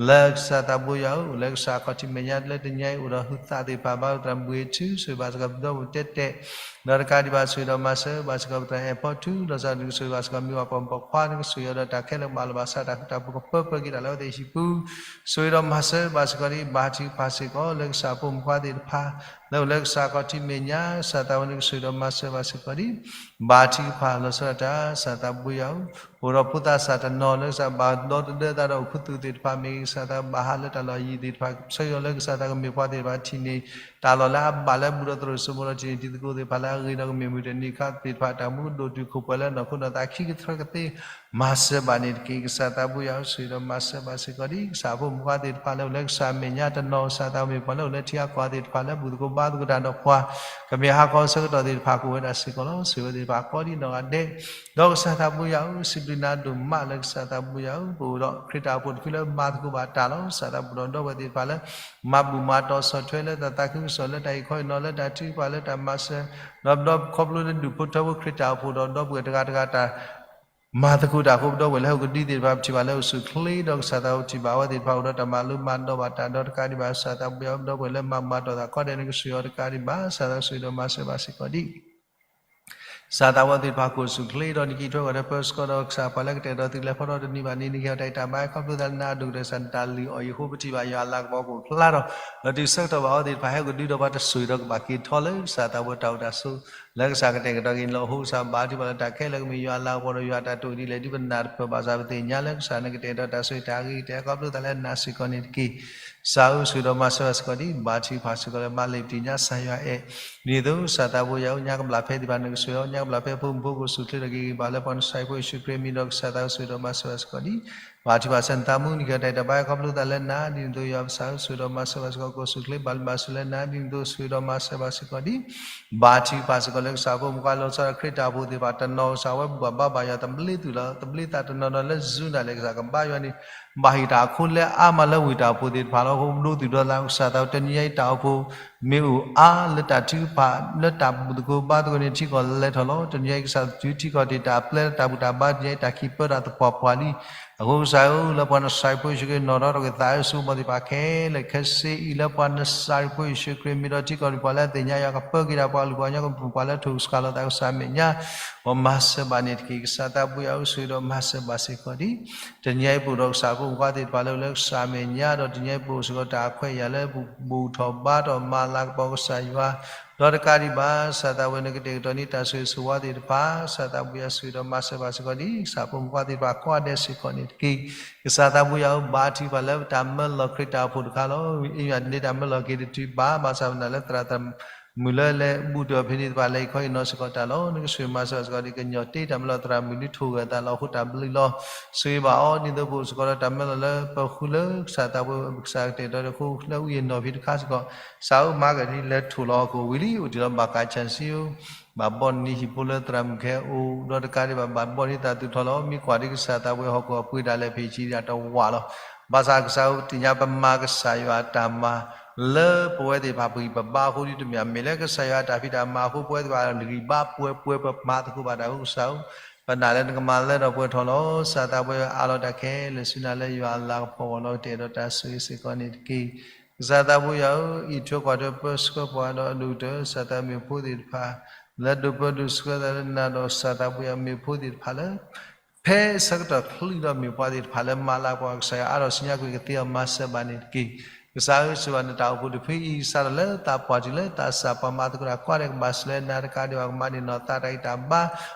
လၢကစၢ်သးဘိယွၤဧၢ အိၣ်လၢကစၢ်ခီၣ်ထံးမဲာ်ညါလၢတနံၤအံၤ အိၣ်ဒီးဟုသးသ့ၣ်တဖၣ် ဘါသရၣ်ဘှ့းထူ ဆိၣ်ဂ့ၤဘၣ်စ့ၢ်ကီးပဒီပုၢ်ဝဲၢ်တဲတဲာ် ဒီးတကးဒံးဘၣ် ဆိၣ်ဂ့ၤဒီးမၤစၢၤဘၣ်စ့ၢ်ကီးပသရၣ်အဲၣ်ဖီထူ လီၤဆီဒၣ်တၢ် ကဆိၣ်ဂ့ၤဘၣ်စ့ၢ်ကီးမ့ၢ်ပှၤပိာ်မုၣ်ပိာ်ခွါ နကဆိၣ်ဂ့ၤဒီးတၢ်ခဲလၢာ်ကဘၣ်လီၤဘၣ်စး တၢ်ဃူတၢ်ဖိးကပၢၤပၢၤက့ၤတၢ်လၢအဝဲသ့ၣ်ဟံၣ်ပူၤ ဆိၣ်ဂ့ၤဒီးမၤစၢၤဘၣ်စ့ၢ်ကီးဒံး ဘါထုကဖၣ်စ့ၢ်ကီး လၢကစၢ်ဖိမုၣ်ခွါသ့ၣ်တဖၣ် လၢအိၣ်လၢကစၢ်ခီၣ်ထံးမဲာ်ညါ ကစၢ်သးဝဲ နကဆိၣ်ဂ့ၤဒီးမၤစၢၤဘၣ်စ့ၢ်ကီးဒံး ဘါထုကဖၣ်လီၤဆီဒၣ်တၢ် ကစၢ်သးဘိယွၤဧၢ အိၣ်ဒီးဖိသၣ်စၢ်တနီၤလၢကစၢ်ဘၣ်ဒီသဒၢသးဒီးအိၣ်ခူသူၣ်သ့ၣ်တဖၣ်မ့ၢ်ဂ့ၤ ကစၢ်သးဘၣ်ဟးလၢတၢ်လီၢ်ယံၤသ့ၣ်တဖၣ် ဆၢဂ့ၤလၢကစၢ်သးကမ့ၢ်ပှၤသ့ၣ်တဖၣ်ထံၣ်န့ၢ် တၢ်လီၢ်လၢအဘၣ်လၢအဘူးဒီးသရိာ်စိမိၤဒီး ထံၣ်န့ၢ်တံၤသကိးသ့ၣ်တဖၣ်လၢအဂ့ၤဒီးကမ့ၢ်မုၢ်တနံၤအခါသ့ၣ်တဖၣ် တၢ်မူကဒိၣ်တုာ်ခိၣ်ပှဲၤလၢနီၢ်ခိနီၢ်သးခံကထြၢကသ့ မၤစၢၤဘၣ်န့ၣ်တက့ၢ်. ကစၢ်သးဘိယွၤဧၢ, ဆိၣ်ဂ့ၤဒီးမၤစၢၤဘၣ်စ့ၢ်ကီးဒံး ကစၢ်ဖိမုၣ်ဖိသ့ၣ်တဖၣ်လၢအိၣ်လၢကစၢ်မဲာ်ညါတနီၤ ကစၢ်သးမ့ၢ်ပှၤလၢအိၣ်လၢထံအကီၢ်သ့ၣ်တဖၣ်လၢဘူၣ်သကိးဘါသကိးတၢ်ဒီးပှၤ ကမ့ၢ်ဟါခီဆၢကတီၢ်သ့ၣ်တဖၣ် ကအိၣ်ဝဲဒၣ်စ့ၢ်ကီးလီၤ. ဆိၣ်ဂ့ၤဝဲသ့ၣ်တဖၣ်ကိးဒံးနီၢ်ဂၤဒဲး ဒီးကစၢ်သးဘိယွၤဧၢ, စံးဘျုးနၤဒိၣ်မးလၢကစၢ်သးဘိယွၤဧၢ, ပအိၣ်ဒီးခရံာ်တၢ်အိၣ်ဖှိၣ်တဖုလၢမၤသကိးဘၣ်တၢ်လီၤ. ကစၢ်သးဘိယွၤဒီပုၢ်ဝဲၢ်သ့ၣ်တဖၣ်လၢ မၤဘူၣ်မၤတီၢ်ဆီၣ်ထွဲလၢတၢ်သးခုကစီၣ်လၢတၢ်အံးခီအံးနီၤလၢတၢ်ထုကဖၣ်လၢတၢ်မၤစၢၤ ဒီးပဒီခီဖျိလၢဒူၣ်ဖိထၢဖိခရံာ်တၢ်အိၣ်ဖှိၣ်ဒီးဒီပုၢ်ဝဲၢ်တဂၤတဂၤတၢ် မၤသကိးတၢ်အဃိ ပဒီပုၢ်ဝဲၢ်လၢဟီၣ်ခိၣ်ဒီသ့ၣ်တဖၣ်ထံၣ်ဘၣ်လၢအိၣ်ဆူၣ်ချ့ဒီးကစၢ်သးအိၣ်ထံၣ်ဘၣ်အဝဲသ့ၣ်တဖၣ်အိၣ်ဒီးတၢ်မၤလိမၤဒိးဘၣ်တၢ်ဒီးတကးဒံးဘၣ် ကစၢ်သးဘိယွၤဒီပုၢ်ဝဲၢ်လၢမၤဘူၣ်မၤတီၢ်သးခီဒဲးန့ၣ် ကစၢ်ယွၤတကးဒံးဘၣ် ကစၢ်သးဆိၣ်ဂ့ၤဒီးမၤစၢၤဘၣ်စ့ၢ်ကီးဒံး ကစၢ်သးဘိယွၤသ့ၣ်တဖၣ်ကအိၣ်ဆူၣ်ချ့ဒီးနကံၢ်ထွဲကွၢ်ထွဲပၢဆှၢဒီးကစၢ်ပှၤလၢကတဲာ်ဒီးသုးလဲၤဖီဒီတနံၤဘၣ်နံၤ နကဟ့ၣ်တၢ်အံၤတၢ်ဘါခီဖျိသးလၢနၤအဒိၣ်ကတၢၢ် ကစၢ်နတၢ်လုၢ်အီၣ်ယဃိပထံၣ်ဘၣ်ယွၤအလၤကပီၤကအိၣ်ဖျါဒီး ဒီးတုၤဆၢကတီၢ်ဘၣ်အဝဲသ့ၣ်တဖၣ်ဟဲကဒုဒီးပှၤတဆိၣ်ဂ့ၤဒီးကဘၣ်က့ၤထီၣ်လၢကစၢ်သးဘိယွၤတၢ်အိၣ်တၢ်ဆိး လၢကစၢ်ကတဲာ်ကတီၤက့ၤန့ၣ်လီၤ. အဃိကစၢ်ဘါထုကဖၣ်လၢတၢ်ခဲလၢာ်ကမ့ၢ်ယွၤအလၤကပီၤဒီးယွၤအတၢ်တိာ်ဒ်လဲၣ်ဒ်ပနၢ်တပၢၢ်ဘၣ်ဆၣ် ပသ့ၣ်ညါလၢကစၢ်နကတဲာ်ကတီၤတၢ်ဆိၣ်ဂ့ၤတၢ်အဂ့ၤကတၢၢ်ခီဖျိသးလၢနၤစ့ၢ်ကီးန့ၣ်တက့ၢ်. ကစၢ်ဧၢ ဆိၣ်ဂ့ၤဒီးမၤစၢၤဘၣ်စ့ၢ်ကီးဒံး ဘါထုကဖၣ်စ့ၢ်ကီးလၢမၤလ့ၣ်ပတံၢ်ညါကစၢ်ယွၤအဲၣ် ဒ်သိးကစၢ်သးဘိယွၤဧၢ ညါကဘျၣ်ဖဲသ့ၣ်တဖၣ်န့ၣ် ကဆိၣ်ဂ့ၤအီၤ ညါကဘျၣ်ဖဲဖိမုၣ်ဖိကအိၣ်ဆူၣ်ချ့ဒီးက့ၤဂ့ၤဘၣ်လၢပှၤကစၢ်ဖိယ့ၣ်ၡူးခရံာ်အမံၤဒီးကစၢ်သးဧၢ ဆိၣ်ဂ့ၤဒီးမၤစၢၤဘၣ်စ့ၢ်ကီးဒံး ဘါထုကဖၣ်ဆၢနသးမူ နကဟ့ၣ်တၢ်အံၤတၢ်ဘါခီဖျိသးလၢနၤ ဒ်န့ၣ်အသိးယွၤပကစၢ်ဧၢ ဆိၣ်ဂ့ၤဒီးမၤစၢၤဘၣ်စ့ၢ်ကီး ကအိၣ်ဆူၣ်ချ့ဘၣ်လံဘၣ်ဆိၣ်လၢနၤ ဒ်န့ၣ်အသိးဆိၣ်ဂ့ၤဒီးမၤစၢၤဘၣ်စ့ၢ်ကီးဒံး ဘါထုကဖၣ်စ့ၢ်ကီးလၢကစၢ်ဖိမုၣ်ဖိလီၤဆီဒၣ်ခရံာ်တၢ်အိၣ်ဖှိၣ်သ့ၣ်တဖၣ်တနီၤကစၢ်ဝဲဘၣ်ဘါဘၣ်ယွၤတဘျ့သူၣ်လီၤ တဘျ့သးတနီၤနီၤလၢ Zoom ဒၣ်လဲာ်ကစၢ်ကဘါယွၤန့ၣ် ဘၣ်ဟ့ၣ်တၢ်အခိၣ်လၢအါမးလၢဝ့ၢ်တၢ်အိၣ်ဖှိၣ်သ့ၣ်တဖၣ်လီၤ. အဃိပဒိသူၣ်ဒီသးကစၢ်သး တနံၤညါအံၤတၢ်အိၣ်ဖှိၣ် မ့ၢ်အိၣ်အါလၢတၢ်ထုကဖၣ် လၢတၢ်ဘူၣ်သကိးဘါသကိးန့ၣ် ထံကီၢ်လဲၤထီၣ်လီၤ. တနံၤညါအံၤကစၢ်သးတုၤထံကီၢ်တ့ၢ်တၢ်ပျဲလၢတၢ်ဘူၣ်တၢ်ဘါ တနံၤညါအံၤတၢ်ခံးပၢတၢ်သပှၢ်ပှၢ်လံ အဃိကစၢ်ဧၢ လၢပှၤနစၢ်ဖိယ့ၣ်ၡူးခရံာ်နီၣ်ဒီးတက့ၢ်သးဧၢ ဆိကမိၣ်သ့ၣ်တဖၣ်ခဲလၢာ် ခဲစ့အံၤလၢပှၤနစၢ်ဖိယ့ၣ်ၡူးခရံာ်မ့ၢ်ဒီးထံကီၢ်တ့ၢ်ပှၤလၢအသ့ၣ်ညါယွၤကပၢက့ၤဒၣ်ပှၤကလုာ်ပှၤကညီကပူၤပှၤလၢထိၣ်စှၤလီၤသးကစၢ်မဲာ်ညါ မ်မၤစၢၤဘၣ်န့ၣ်တက့ၢ်. ကစၢ်သးဘိယွၤဧၢ ဆိၣ်ဂ့ၤဒီးမၤစၢၤဘၣ်စ့ၢ်ကီးဒံး တနံၤညါအံၤပအိၣ်ဒီးကစၢ်ဖိမုၣ်ဖိသ့ၣ်တဖၣ်လၢအိၣ်လၢကစၢ်မဲာ်ညါဒီး တနံၤညါအံၤပအိၣ်စ့ၢ်ကီးတၢ်ခွဲးယာ်လၢပဘူၣ်ထီၣ်ဘါထီၣ်မၤလၤကပီၤကစၢ်ယွၤ ဒီးတကးဒံးဘၣ် ကစၢ်သးဝဲနကတဲာ်ကတီၤန့ၢ်တၢ်ဆိၣ်ဂ့ၤဆိၣ်ဝါသ့ၣ်တဖၣ် ကစၢ်သးဘိယွၤဆိၣ်ဂ့ၤဒီးမၤစၢၤဘၣ်စ့ၢ်ကီးဒံး ကစၢ်ဖိမုၣ်ဖိသ့ၣ်တဖၣ်ကိးဂၤဒဲးစ့ၢ်ကီးန့ၣ်တက့ၢ်. ကစၢ်သးဘိယွၤဧၢ ဘါထုကဖၣ်လၢပတၢ်မၢလီၤခရံာ်တၢ်အိၣ်ဖှိၣ်တခါလီၤ. အ့ၣ်ယွၤန့ၣ်တၢ်မၢလီၤက့ၤတတုၤဘၣ် ဘၣ်ဆၣ်ပနာ်လၢသရၣ်သရၣ်မုၣ်လၢလဲၤဘူၣ်တ့ၢ်အီၤဖဲန့ၣ်တဖၣ် လဲၤအံးခီအံးနီၤစ့ၢ်ကီးတၢ်လီၤ. နကဆိၣ်ဂ့ၤမၤစၢၤဘၣ်စ့ၢ်ကီးဒံး ကညီၤတ့တၢ်မၢလီၤသရၣ်မုၣ်ဒုးထိၣ်ဂဲၤသးလီၤ အဃိတၢ်ဘျုးလီၤ. ဆိၣ်ဂ့ၤဘၣ်အီၤ ဒ်သိးပအိၣ်စ့ၢ်ကီးဒီးတၢ်မၢလီၤလၢပဃုလၢကစၢ်သးဘိ ကစၢ်ကတဲာ်ကတီၤဒံးအဃိ လၢအုၣ်ယနီၢ်ဖံးတခါစ့ၢ်ကီး ကစၢ်ဧၢ မၤကဒံးလဲၤထိၣ်လီၤဟီၣ်ခိၣ်ဝံၤလံ အိၣ်တ့ၢ်လီၤဘၣ်ကးဆၣ်စံယိ ဘၣ်ဘီၣ်နံၤဟံၣ်ဖိလၢသရၣ်မုၣ်ခဲအိၣ် ဒီးတကးဒံးဘၣ် ဘၣ်ဘီၣ်နံၤသးသူၣ်ထီၣ်လီၤ. မ့ၢ်ကွၢ်ဒံးကစၢ်သးဘိဟီၣ်ခိၣ်အပှ့ၤဒၣ်လဲာ်ဖံးဆံးဒၣ်တဝာ်လီၤ. ဘၣ်ဆၣ်ကစၢ်ဧၢ ပသ့ၣ်ညါပမၤကစၢ်ယွၤအတၢ်မၤ လၢပဝဲသ့ၣ်တဖၣ်ပဂံၢ်ပဘါအဃိဒ်တမ့ၢ် မ့ၢ်လၢကစၢ်ယွၤအတၢ်ဖံးတၢ်မၤအဃိ ပဝဲသ့ၣ်တဖၣ်ဂံၢ်ဘါပှဲၤပှဲၤပမၤသကိးဘၣ်တၢ်အဃိကစၢ်ဧၢ ပနာ်လၢနကမၤလၢထီၣ်ပှဲၤထီၣ်လီၤ. ကစၢ်သးဘိယွၤအးလီၤတၢ်ခဲလၢာ်ဆူနၤလၢယွၤအလၤကပီၤအဂီၢ်လီၤ ကတဲာ်ကတီၤတၢ်ဆိၣ်ဂ့ၤစ့ၢ်ကီးန့ၣ်တက့ၢ်. ကစၢ်သးဘိယွၤဧၢ အံးထွဲကွၢ်ထွဲပၢဆှၢပှၤဒီးအဒိၣ်ကတၢၢ် ကစၢ်သးမ့ၢ်ဖိသ့ၣ်တဖၣ် လၢဒိးပၢဒိးဆှၢသးလၢနၤဒီး ကစၢ်သးဘိယွၤမ့ၢ်ဖိသ့ၣ်တဖၣ်လၢ ဖဲဆၢကတီၢ်ချုးဒီးမ့ၢ်ပှၤသ့ၣ်တဖၣ်လၢမၤလၤကပီၤကစၢ်ယွၤအါထီၣ်ဆူညါကွံာ်ကသ့အီၤ မၤစၢၤဘၣ်န့ၣ်တက့ၢ်. ကစၢ်ဧၢ စၢၤဘၣ်နတၢ်အိၣ်ဖှိၣ်တဖုအံၤ စးထီၣ်လၢသးပှၢ်တုၤလၢသးစၢ် ပှၤမၤသကိးတၢ်ကိးဂၤဒဲးကဘၣ်စၢၤလၢနၤတကးဒံးဘၣ် ကမၤန့ၢ်နီၢ်သးတၢ်ဂံၢ်တၢ်ဘါ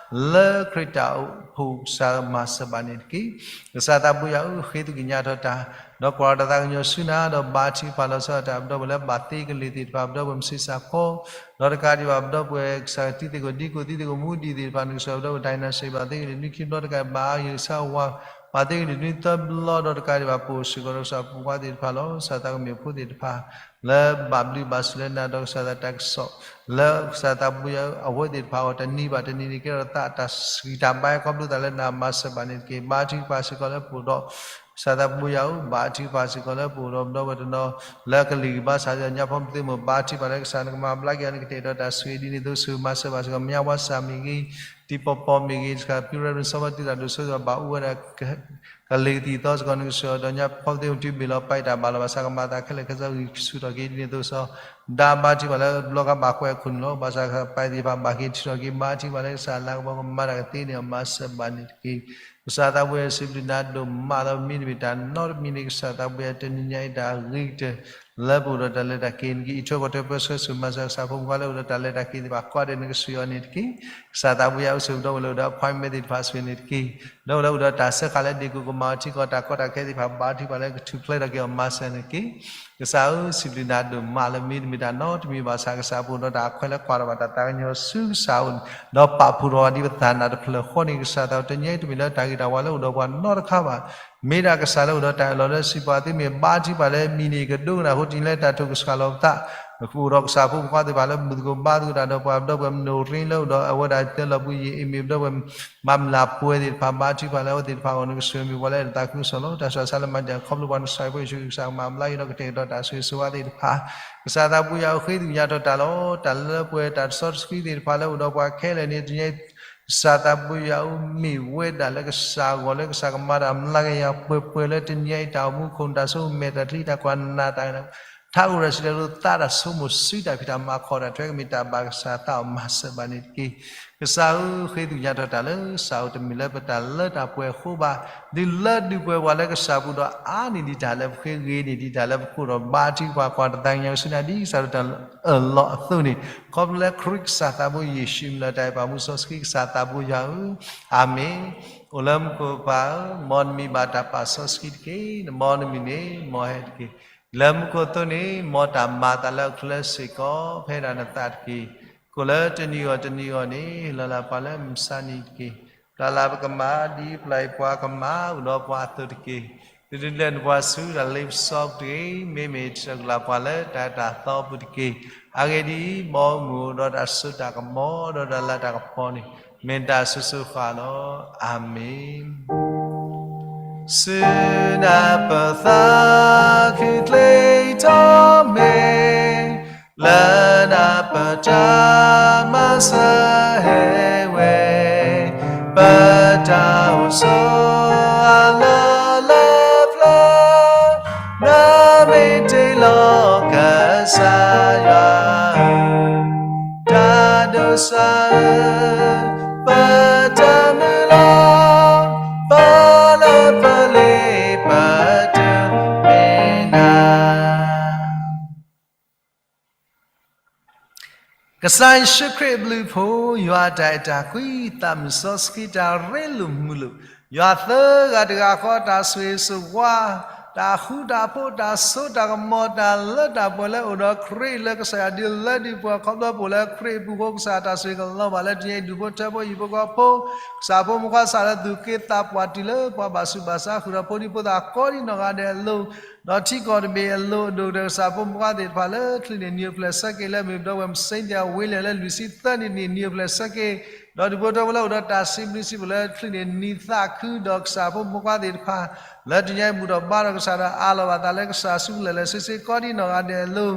လၢခရံာ်တၢ်အိၣ်ဖှိၣ်ကစၢ်ဧၢ မၤစၢၤဘၣ်န့ၣ်တက့ၢ်. ကစၢ်သးဘိယွၤဧၢ ဃ့သကညးထီၣ်တၢ် ဒီးကွၢ်တၢ်သးကညီၤဆူနၤ ဒီးဘါထုကဖၣ်လီၤဆီဒၣ်တၢ် ပဒီပုၢ်ဝဲၢ်လၢဘၣ်သ့ကလံၤသ့ၣ်တဖၣ် ပဒီပုၢ်ဝဲၢ်မုၣ်ဆံးစၢ်ခီ ဒီးတကးဒံးဘၣ် ပဒီပုၢ်ဝဲၢ်ကစၢ်တံၤသကိးဒံကိးသံသကိးမူဒံးသ့ၣ်တဖၣ် နကစၢ်ပဒီပုၢ်ဝဲၢ်တၢ်အံၤနၤစံးဘၣ်သ့ကလံၤနွံခံဘျီတကးဘၣ် ယကစၢ်ဝါ ဘၣ်သ့ကလံၤနွံသၢဘျီဒီးတကးဒံးဘၣ် ပအိၣ်စ့ၢ်ကီးဒီးကစၢ်ဖိခွါသ့ၣ်တဖၣ်လီၤ. ကစၢ်သးကမ့ၢ်ဖိသ့ၣ်တဖၣ် လၢဘၣ်ဘျုးဘၣ်ဆိၣ်လၢနၤဒီးကစၢ်သးတၢ်ကစီၣ် လၢကစၢ်သးဘိယွၤဧၢ အဝဲသ့ၣ်တဖၣ်အဂီၢ် တနံၤဘၣ်တနံၤန့ၣ် ကဲထီၣ်သးတၢ်ဆှံတၢ်ဘါခီဖျိသးလၢနၤ မၤစၢၤဘၣ်န့ၣ်တက့ၢ်. ဘါထုကဖၣ်စ့ၢ်ကီးလၢပအိၣ်ဒီး ကစၢ်သးဘိယွၤဧၢ ဘါထုကဖၣ်စ့ၢ်ကီးလၢပအိၣ်ဒီးပဒီပုၢ်ဝဲၢ်တနီၤ လၢကလံၤကဘါစၢ်ဒီးညါဖီမသ့မိၢ် ဘါထုကဖၣ်လၢကစၢ်နကမၤဘျါက့ၤအီၤ နကတဲာ်ကတီၤတၢ်ဆိၣ်ဂ့ၤဒ်န့ၣ်အသိး ဆိၣ်ဂ့ၤမၤစၢၤဘၣ်စ့ၢ်ကီး မါဝါစၢ်မ့ၢ်ဂ့ၤ တံၤပီပီမ့ၢ်ဂ့ၤ ကစၢ်ဖံ Reverend စီၤဘၣ်တံၢ်သရၣ်ဒိၣ်စိသ့ၣ်တဖၣ် ဘၣ်အိၣ်ဝဲဒၣ် ကလံၤကသံၣ်သီစ့ၢ်ကီး နကစၢ်ဒီးညါဖီမသ့မိၢ် တုၤဘ့ၣ်လီၤပာ်တၢ်ဘၣ်လီၤ ဘၣ်ဆၣ်ကမၤသးခဲလၢာ်ခဲဆ့ဂံၢ်ဆူၣ်ထီၣ်က့ၤဒ်န့ၣ်အသိး စီၤဒၤဘါထုကဖၣ်လၢဘျီကဘၣ်ကွဲးအခိၣ်နူာ်လီၤ. ဘၣ်ဆၣ်ကပာ်သ့ၣ်တဖၣ်ဘၣ်က့ၤဆူၣ်ထီၣ်က့ၤ ဘါထုကဖၣ်လၢကစၢ်အလၤကပီၤကမၤတၢ်ကသ့န့ၣ် မၤစၢၤဘၣ်န့ၣ်တက့ၢ်. ကစၢ်သးဘိယွၤ စံးဘျုးနၤဒိၣ်မးလီၤ. မ့တမ့ၢ်တၢ်နီတမံၤန့ၣ် ကစၢ်သးဘိယွၤ တနံၤညါအံၤတၢ်ဂ့ၤကတၢၢ် လၢပအိၣ်ဒီးတၢ်လဲၤတၢ်က့ၤန့ၣ်တက့ၢ်. အံးထွဲကွၢ်ထွဲပၢဆှၢဆူၣ်မၤစၢၤကစၢ်ဖိမုၣ်ဖိလၢအိၣ်ဒီးတၢ်လဲၤတၢ်က့ၤသ့ၣ်တဖၣ်ကိးဂၤဒဲးန့ၣ် ကဆှၢအီၤန့ၣ်တက့ၢ်. ကစၢ်သးဘိယွၤအိၣ်ဆိးဝဲဒီး appointment သ့ၣ်တဖၣ်ဆိၣ်ဂ့ၤန့ၣ်တက့ၢ်. ဒီးလၢအိၣ်ဒီးတၢ်စၢဃာ်လၢဒ့ၣ်ကိၣ်ကမၤအီၤထံကီၢ် တၢ်ကီတၢ်ခဲသ့ၣ်တဖၣ် ဘါထုကဖၣ်လၢကထူၣ်ဖျဲးထီၣ်က့ၤအီၤမၤစၢၤန့ၣ်တက့ၢ်. ကစၢ်ဧၢ, စံးဘျုးနၤဒိၣ်မးလၢမ့တမ့ၢ်တၢ်နီတမံၤဘၣ်ဆၣ် ကစၢ်ပအိၣ်ဒီးတၢ်အခွဲးလၢကွၢ်ထီၣ်ဘၣ်တၢ်သးကညီၤဆူကစၢ်အအိၣ်န့ၣ် ဒီးပာ်ဖှိၣ်ထီၣ်ဘၣ်ဒ်ပသးနာ်တဖျၢၣ်ဃီန့ၣ် ကစၢ်သးတနံၤအံၤတမ့ၢ်လၢတၢ်ဂ့ၤတၢ်ဝါလၢအိၣ်ဒီးပှၤနီတခါဘၣ်. မ့ၢ်ဒၣ်ကစၢ်လၢအိၣ်ဒီးတၢ်အၢၣ်လီၤလၢစံးပှၤသုမ့ၢ်ဘါထုကဖၣ်လၢမံၤန့ၣ် ကဒိကနၣ်ဃိတနံၤလၢတၢ်ထိၣ်ကဆှီလီၤပသး ပအိၣ်ဒီးကစၢ်ဖိမုၣ်ဖိသ့ၣ်တဖၣ်လၢမုၢ်သကိးဘါသကိးတၢ်ဒီးပှၤ ပဒီပုၢ်ဝဲၢ်မ့ၢ်အိၣ်ရ့လၢအိၣ်ဒီးအဝဲဒၣ်တၢ်လီၢ်ပူၤယံာ်အံၤမ့ၢ်ပဒီပုၢ်ဝဲၢ် မၤမုၢ်လၢ်ပှဲၤသ့ၣ်တဖၣ် ဘါထုကဖၣ်လၢအဝဲသ့ၣ်တဖၣ်အဂီၢ်န့ၣ် ကဆှၢမ့ၢ်ပှၤလၢတၢ်သးခုကစီၣ်လီၤ. တၢ်ဆူးတၢ်ဆါလၢမၤဒ်န့ၣ် ခီဖျိပှၤနဆှၢဖိယ့ၣ်ၡူးခရံာ်ကစၢ်ကမၤဘျါက့ၤဒီးကတဲာ်ကတီၤတၢ်ဆိၣ်ဂ့ၤဆိၣ်ဝါသ့ၣ်တဖၣ် ကစၢ်သးဘိယွၤအိၣ်ဃ့သ့ၣ်ညါထီၣ်တၢ်လီၤ. တၢ်လၢပှဲၤတၢ်စီဆှံသ့ၣ်တဖၣ်လၢအိၣ်ဒီးပှၤခဲလၢာ်န့ၣ် တနံၤအံၤ ကစၢ်သးဘိယွၤအိၣ်မ့ၢ်ဝဲဒၣ်လၢကစၢ်အဂီၢ်လၢကစၢ်ကမၤတၢ်မျးကယၤပှဲၤပှဲၤလၢတနံၤအံၤ တၢ်အိၣ်မူခိၣ်နူာ် တၢ်ဆိကမိၣ်မဲာ်တၢ်ချံ တၢ်ကွၢ်နၢ်တၢ် ထးအိၣ်တၢ်စံးတၢ်ကတိၤ သးတၢ်ဆိကမိၣ်စုတၢ်ဖံးတၢ်မၤခီၣ်တၢ်ထွဲကမ့ၢ်တၢ်ဘၣ်ကစၢ်သးအီၤမၤစၢၤဘၣ်န့ၣ်တက့ၢ်. ကစၢ်ဧၢ, ဃ့သ့ၣ်ညါထီၣ်တၢ်လၢကစၢ်အိၣ် တမ့ၢ်လၢပတၢ်လၢတၢ်ပှဲၤအဃိဘၣ်, ဒုးလၢဒုးပှဲၤပှၤလၢကစၢ်ပူၤဒီးအါန့ၢ်ဒံးတၢ်လၢပဃ့ ဂ့ၤန့ၢ်ဒံးတၢ်လၢပခိၣ်ဒီး ဘါထုကဖၣ်ကွၢ်တၢ်သးကညီၤဆူညါဒ်ကစၢ်တၢ်အၢၣ်လီၤအသိးန့ၣ်, ခီဖျိလၢခရံာ်ကစၢ်သးဘိယ့ၣ်ၡူးမံၤလၢတၢ်အဲၣ်ပာ်မူစီဆှံကစၢ်သးဘိယွၤဧၢ, အၤမ့ၣ်. အိၣ်လၢမူခိၣ်ပၢ်ဧၢ, မ်နမံၤဘၣ်တၢ်ပာ်စီဆှံတက့ၢ်. နဘီနမံၤန့ၣ် မ်ဟဲတက့ၢ်. လၢမူခိၣ်အသိးန့ၣ် မ်တၢ်မၤအသးလၢအချၢစ့ၢ်ကီး ဖဲဒၣ်နသးတက့ၢ်. ကိၣ်လၢတနံၤအဂီၢ်တနံၤအဂီၢ်န့ၣ် လီၤလးပှၤလၢမုၢ်ဆါနံၤတက့ၢ်. ပျၢ်လၢ်ပကမၤ ဒ်ပျၢ်ယပှၤကမၤ အိၣ်ဒီးပှၤအသိးတက့ၢ်. တဒုးလဲၣ်နပှၤဆူတၢ်လ့ပစီပူၤတဂ့ၤ, မ့မ့ၢ်တၢ်ကလၢ်ပှၤလၢတၢ်တၢ်သီပူၤတက့ၢ်. အဂ့ၢ်ဒ်အံၤ, မ်မုၢ်အိၣ်ဒီးတၢ်စိတၢ်ကမီၤ ဒီးတၢ်လၤတၢ်ကပီၤန့ၣ် မ့ၢ်တၢ်စိၤစိၤဃၣ်ဃၣ်လီၤ. အၤမ့ၣ်. ဆူနပသးခုချ့ထီၣ်မ့ၢ် လၢနပတၢ်မၤစၢၤဟဲဝဲ, ပတၢ်အိၣ်ဆိးအလီၢ်လၢပျၢၤ, နမ့ၢ်တ့လီၤကစၢ်ယွၤဧၢ, တၢ်ဒိးစၢ်ဧၢ, ပတၢ်မုၢ်လီၤ, ပလၢပလ့ပတုၤမ့ၢ်နၤ ကစၢ်ယ့ၣ်ၡူးခရံာ်အဘျုးအဖှိၣ်, ယွၤအတၢ်အဲၣ်တၢ်ကွံ, သးမုၢ်စီဆှံတၢ်ရ့လိာ်မုာ်လိာ်, ယွၤသၢဂၤတဂၤဃီတၢ်ဆိၣ်ဂ့ၤဆိၣ်ဝါ, တၢ်ဃူတၢ်ဖိး တၢ်စိတၢ်ကမီၤ တၢ်လၢတၢ်ပှဲၤလၢအိၣ်ဒီးခရံာ်လၢကစၢ်ယွၤဒုးလၢဒုးပှဲၤခီဖျိပအိၣ်လၢခရံာ်အပူၤအဃိ ကစၢ်တၢ်ဆိၣ်ဂ့ၤကလီၤဘၣ်လၢတနံၤအံၤ ဒူၣ်ဖိထၢဖိ ဟံၣ်ဖိဃီဖိ, ကစၢ်ဖိမုၣ်ဖိခွါ ကစၢ်လၢသူၣ်က့သးပှၢ်တုၤလၢပှၤဘၣ်ဆူးဘၣ်ဆါဃုာ်ဒီးဖိဒံဖိသၣ်ကိးဒံနီၢ်ဂၤဒဲးအလိၤ ဒီးထံကီၢ်တဘ့ၣ်အလိၤအဒိၣ်ကတၢၢ် ကစၢ်ဖိမုၣ်ဖိခွါသ့ၣ်တဖၣ်လၢချံးန့ၢ်နံၤအိၣ်ဖျဲၣ်ဆၢက့ၤ လၢမ့ၢ်ပဒီပုၢ်ဝဲၢ်မုၣ်စ့ၣ်သ့ၣ်အဝ့ၤလဲၣ်လၢလွံၢ်ဆံသၢနံၣ်န့ၣ် နံၤအိၣ်ဖျဲၣ်ဆၢက့ၤ, ဒီးဒူၣ်ဖိထၢဖိလၢအိၣ်ဒီးတၢ်စံးဘျုးစံးဖှိၣ်လၢချံးန့ၢ်နံၤသးခု ဒီးကစၢ်ဖိမုၣ်ဖိခွါသ့ၣ်တဖၣ် လၢတနံၤအံၤဘူၣ်ထီၣ်ဘါထီၣ်ကစၢ်ဒီးအးလီၤဘၣ်သးလၢကစၢ်ဆူလဲၣ်လဲၣ်ဆ့ဆ့ကိးဒံနီၢ်ဂၤဒဲးအလိၤ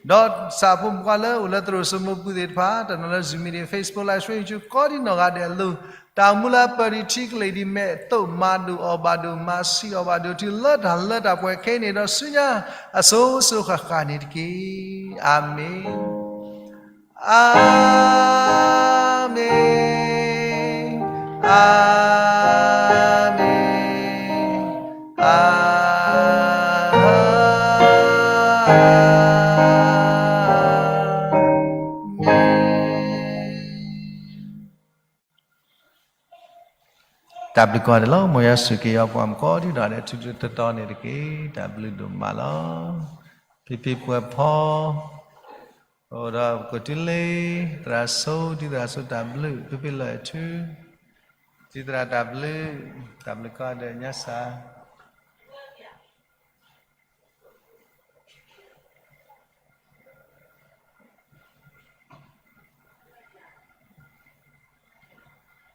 ဒီးကစၢ်ဖိမုၣ်ဖိခွါလၢအိၣ်လၢသရိာ်စိမိပူၤသ့ၣ်တဖၣ် တနီၤလၢ Zoom meeting, Facebook Live Stream ကိးဒံနီၢ်ဂၤဒဲးအလိၤ, တၢ်အိၣ်မူလၢအပၢၢ်ဒံးထံကလ့ၢ်ဒံးမဲာ်အသိး မၤဒိၣ်အီၣ်ဘၣ်ဒိၣ် မၤဆံးအီၣ်ဘၣ်ဒိၣ် တုၤလၢတၢ်လၢတၢ်ပှဲၤခဲအံၤန့ၣ်ဒီးဆူညါ အစိၤစိၤဃၣ်ဃၣ်န့ၣ်တက့ၢ်. အၤမ့ၣ်, အၤမ့ၣ်, အၤမ့ၣ်, အၤမ့ၣ်. တၢ်ဘျုးကိးဂၤဒဲးလီၤ. မ်ယွၤဆိၣ်ဂ့ၤက့ၤယွၤပှၤမုၣ်ကိးဒံနီၢ်ဂၤဒဲး ထူထူတီတီန့ၣ်တက့ၢ်. တၢ်ဘျုးဒိၣ်မးလီၤ. ဖံဖံပှဲၤဖီ အိၣ်ဒီးပကတုၤလံ သရၣ်စိ ဒ်သရၣ်စိတၢ်ဘျုး ဖံဖံလၢအထူ ဒ်သရၣ်တၢ်ဘျုး, တၢ်ဘျုးကိးဂၤဒဲး ညါစၢ်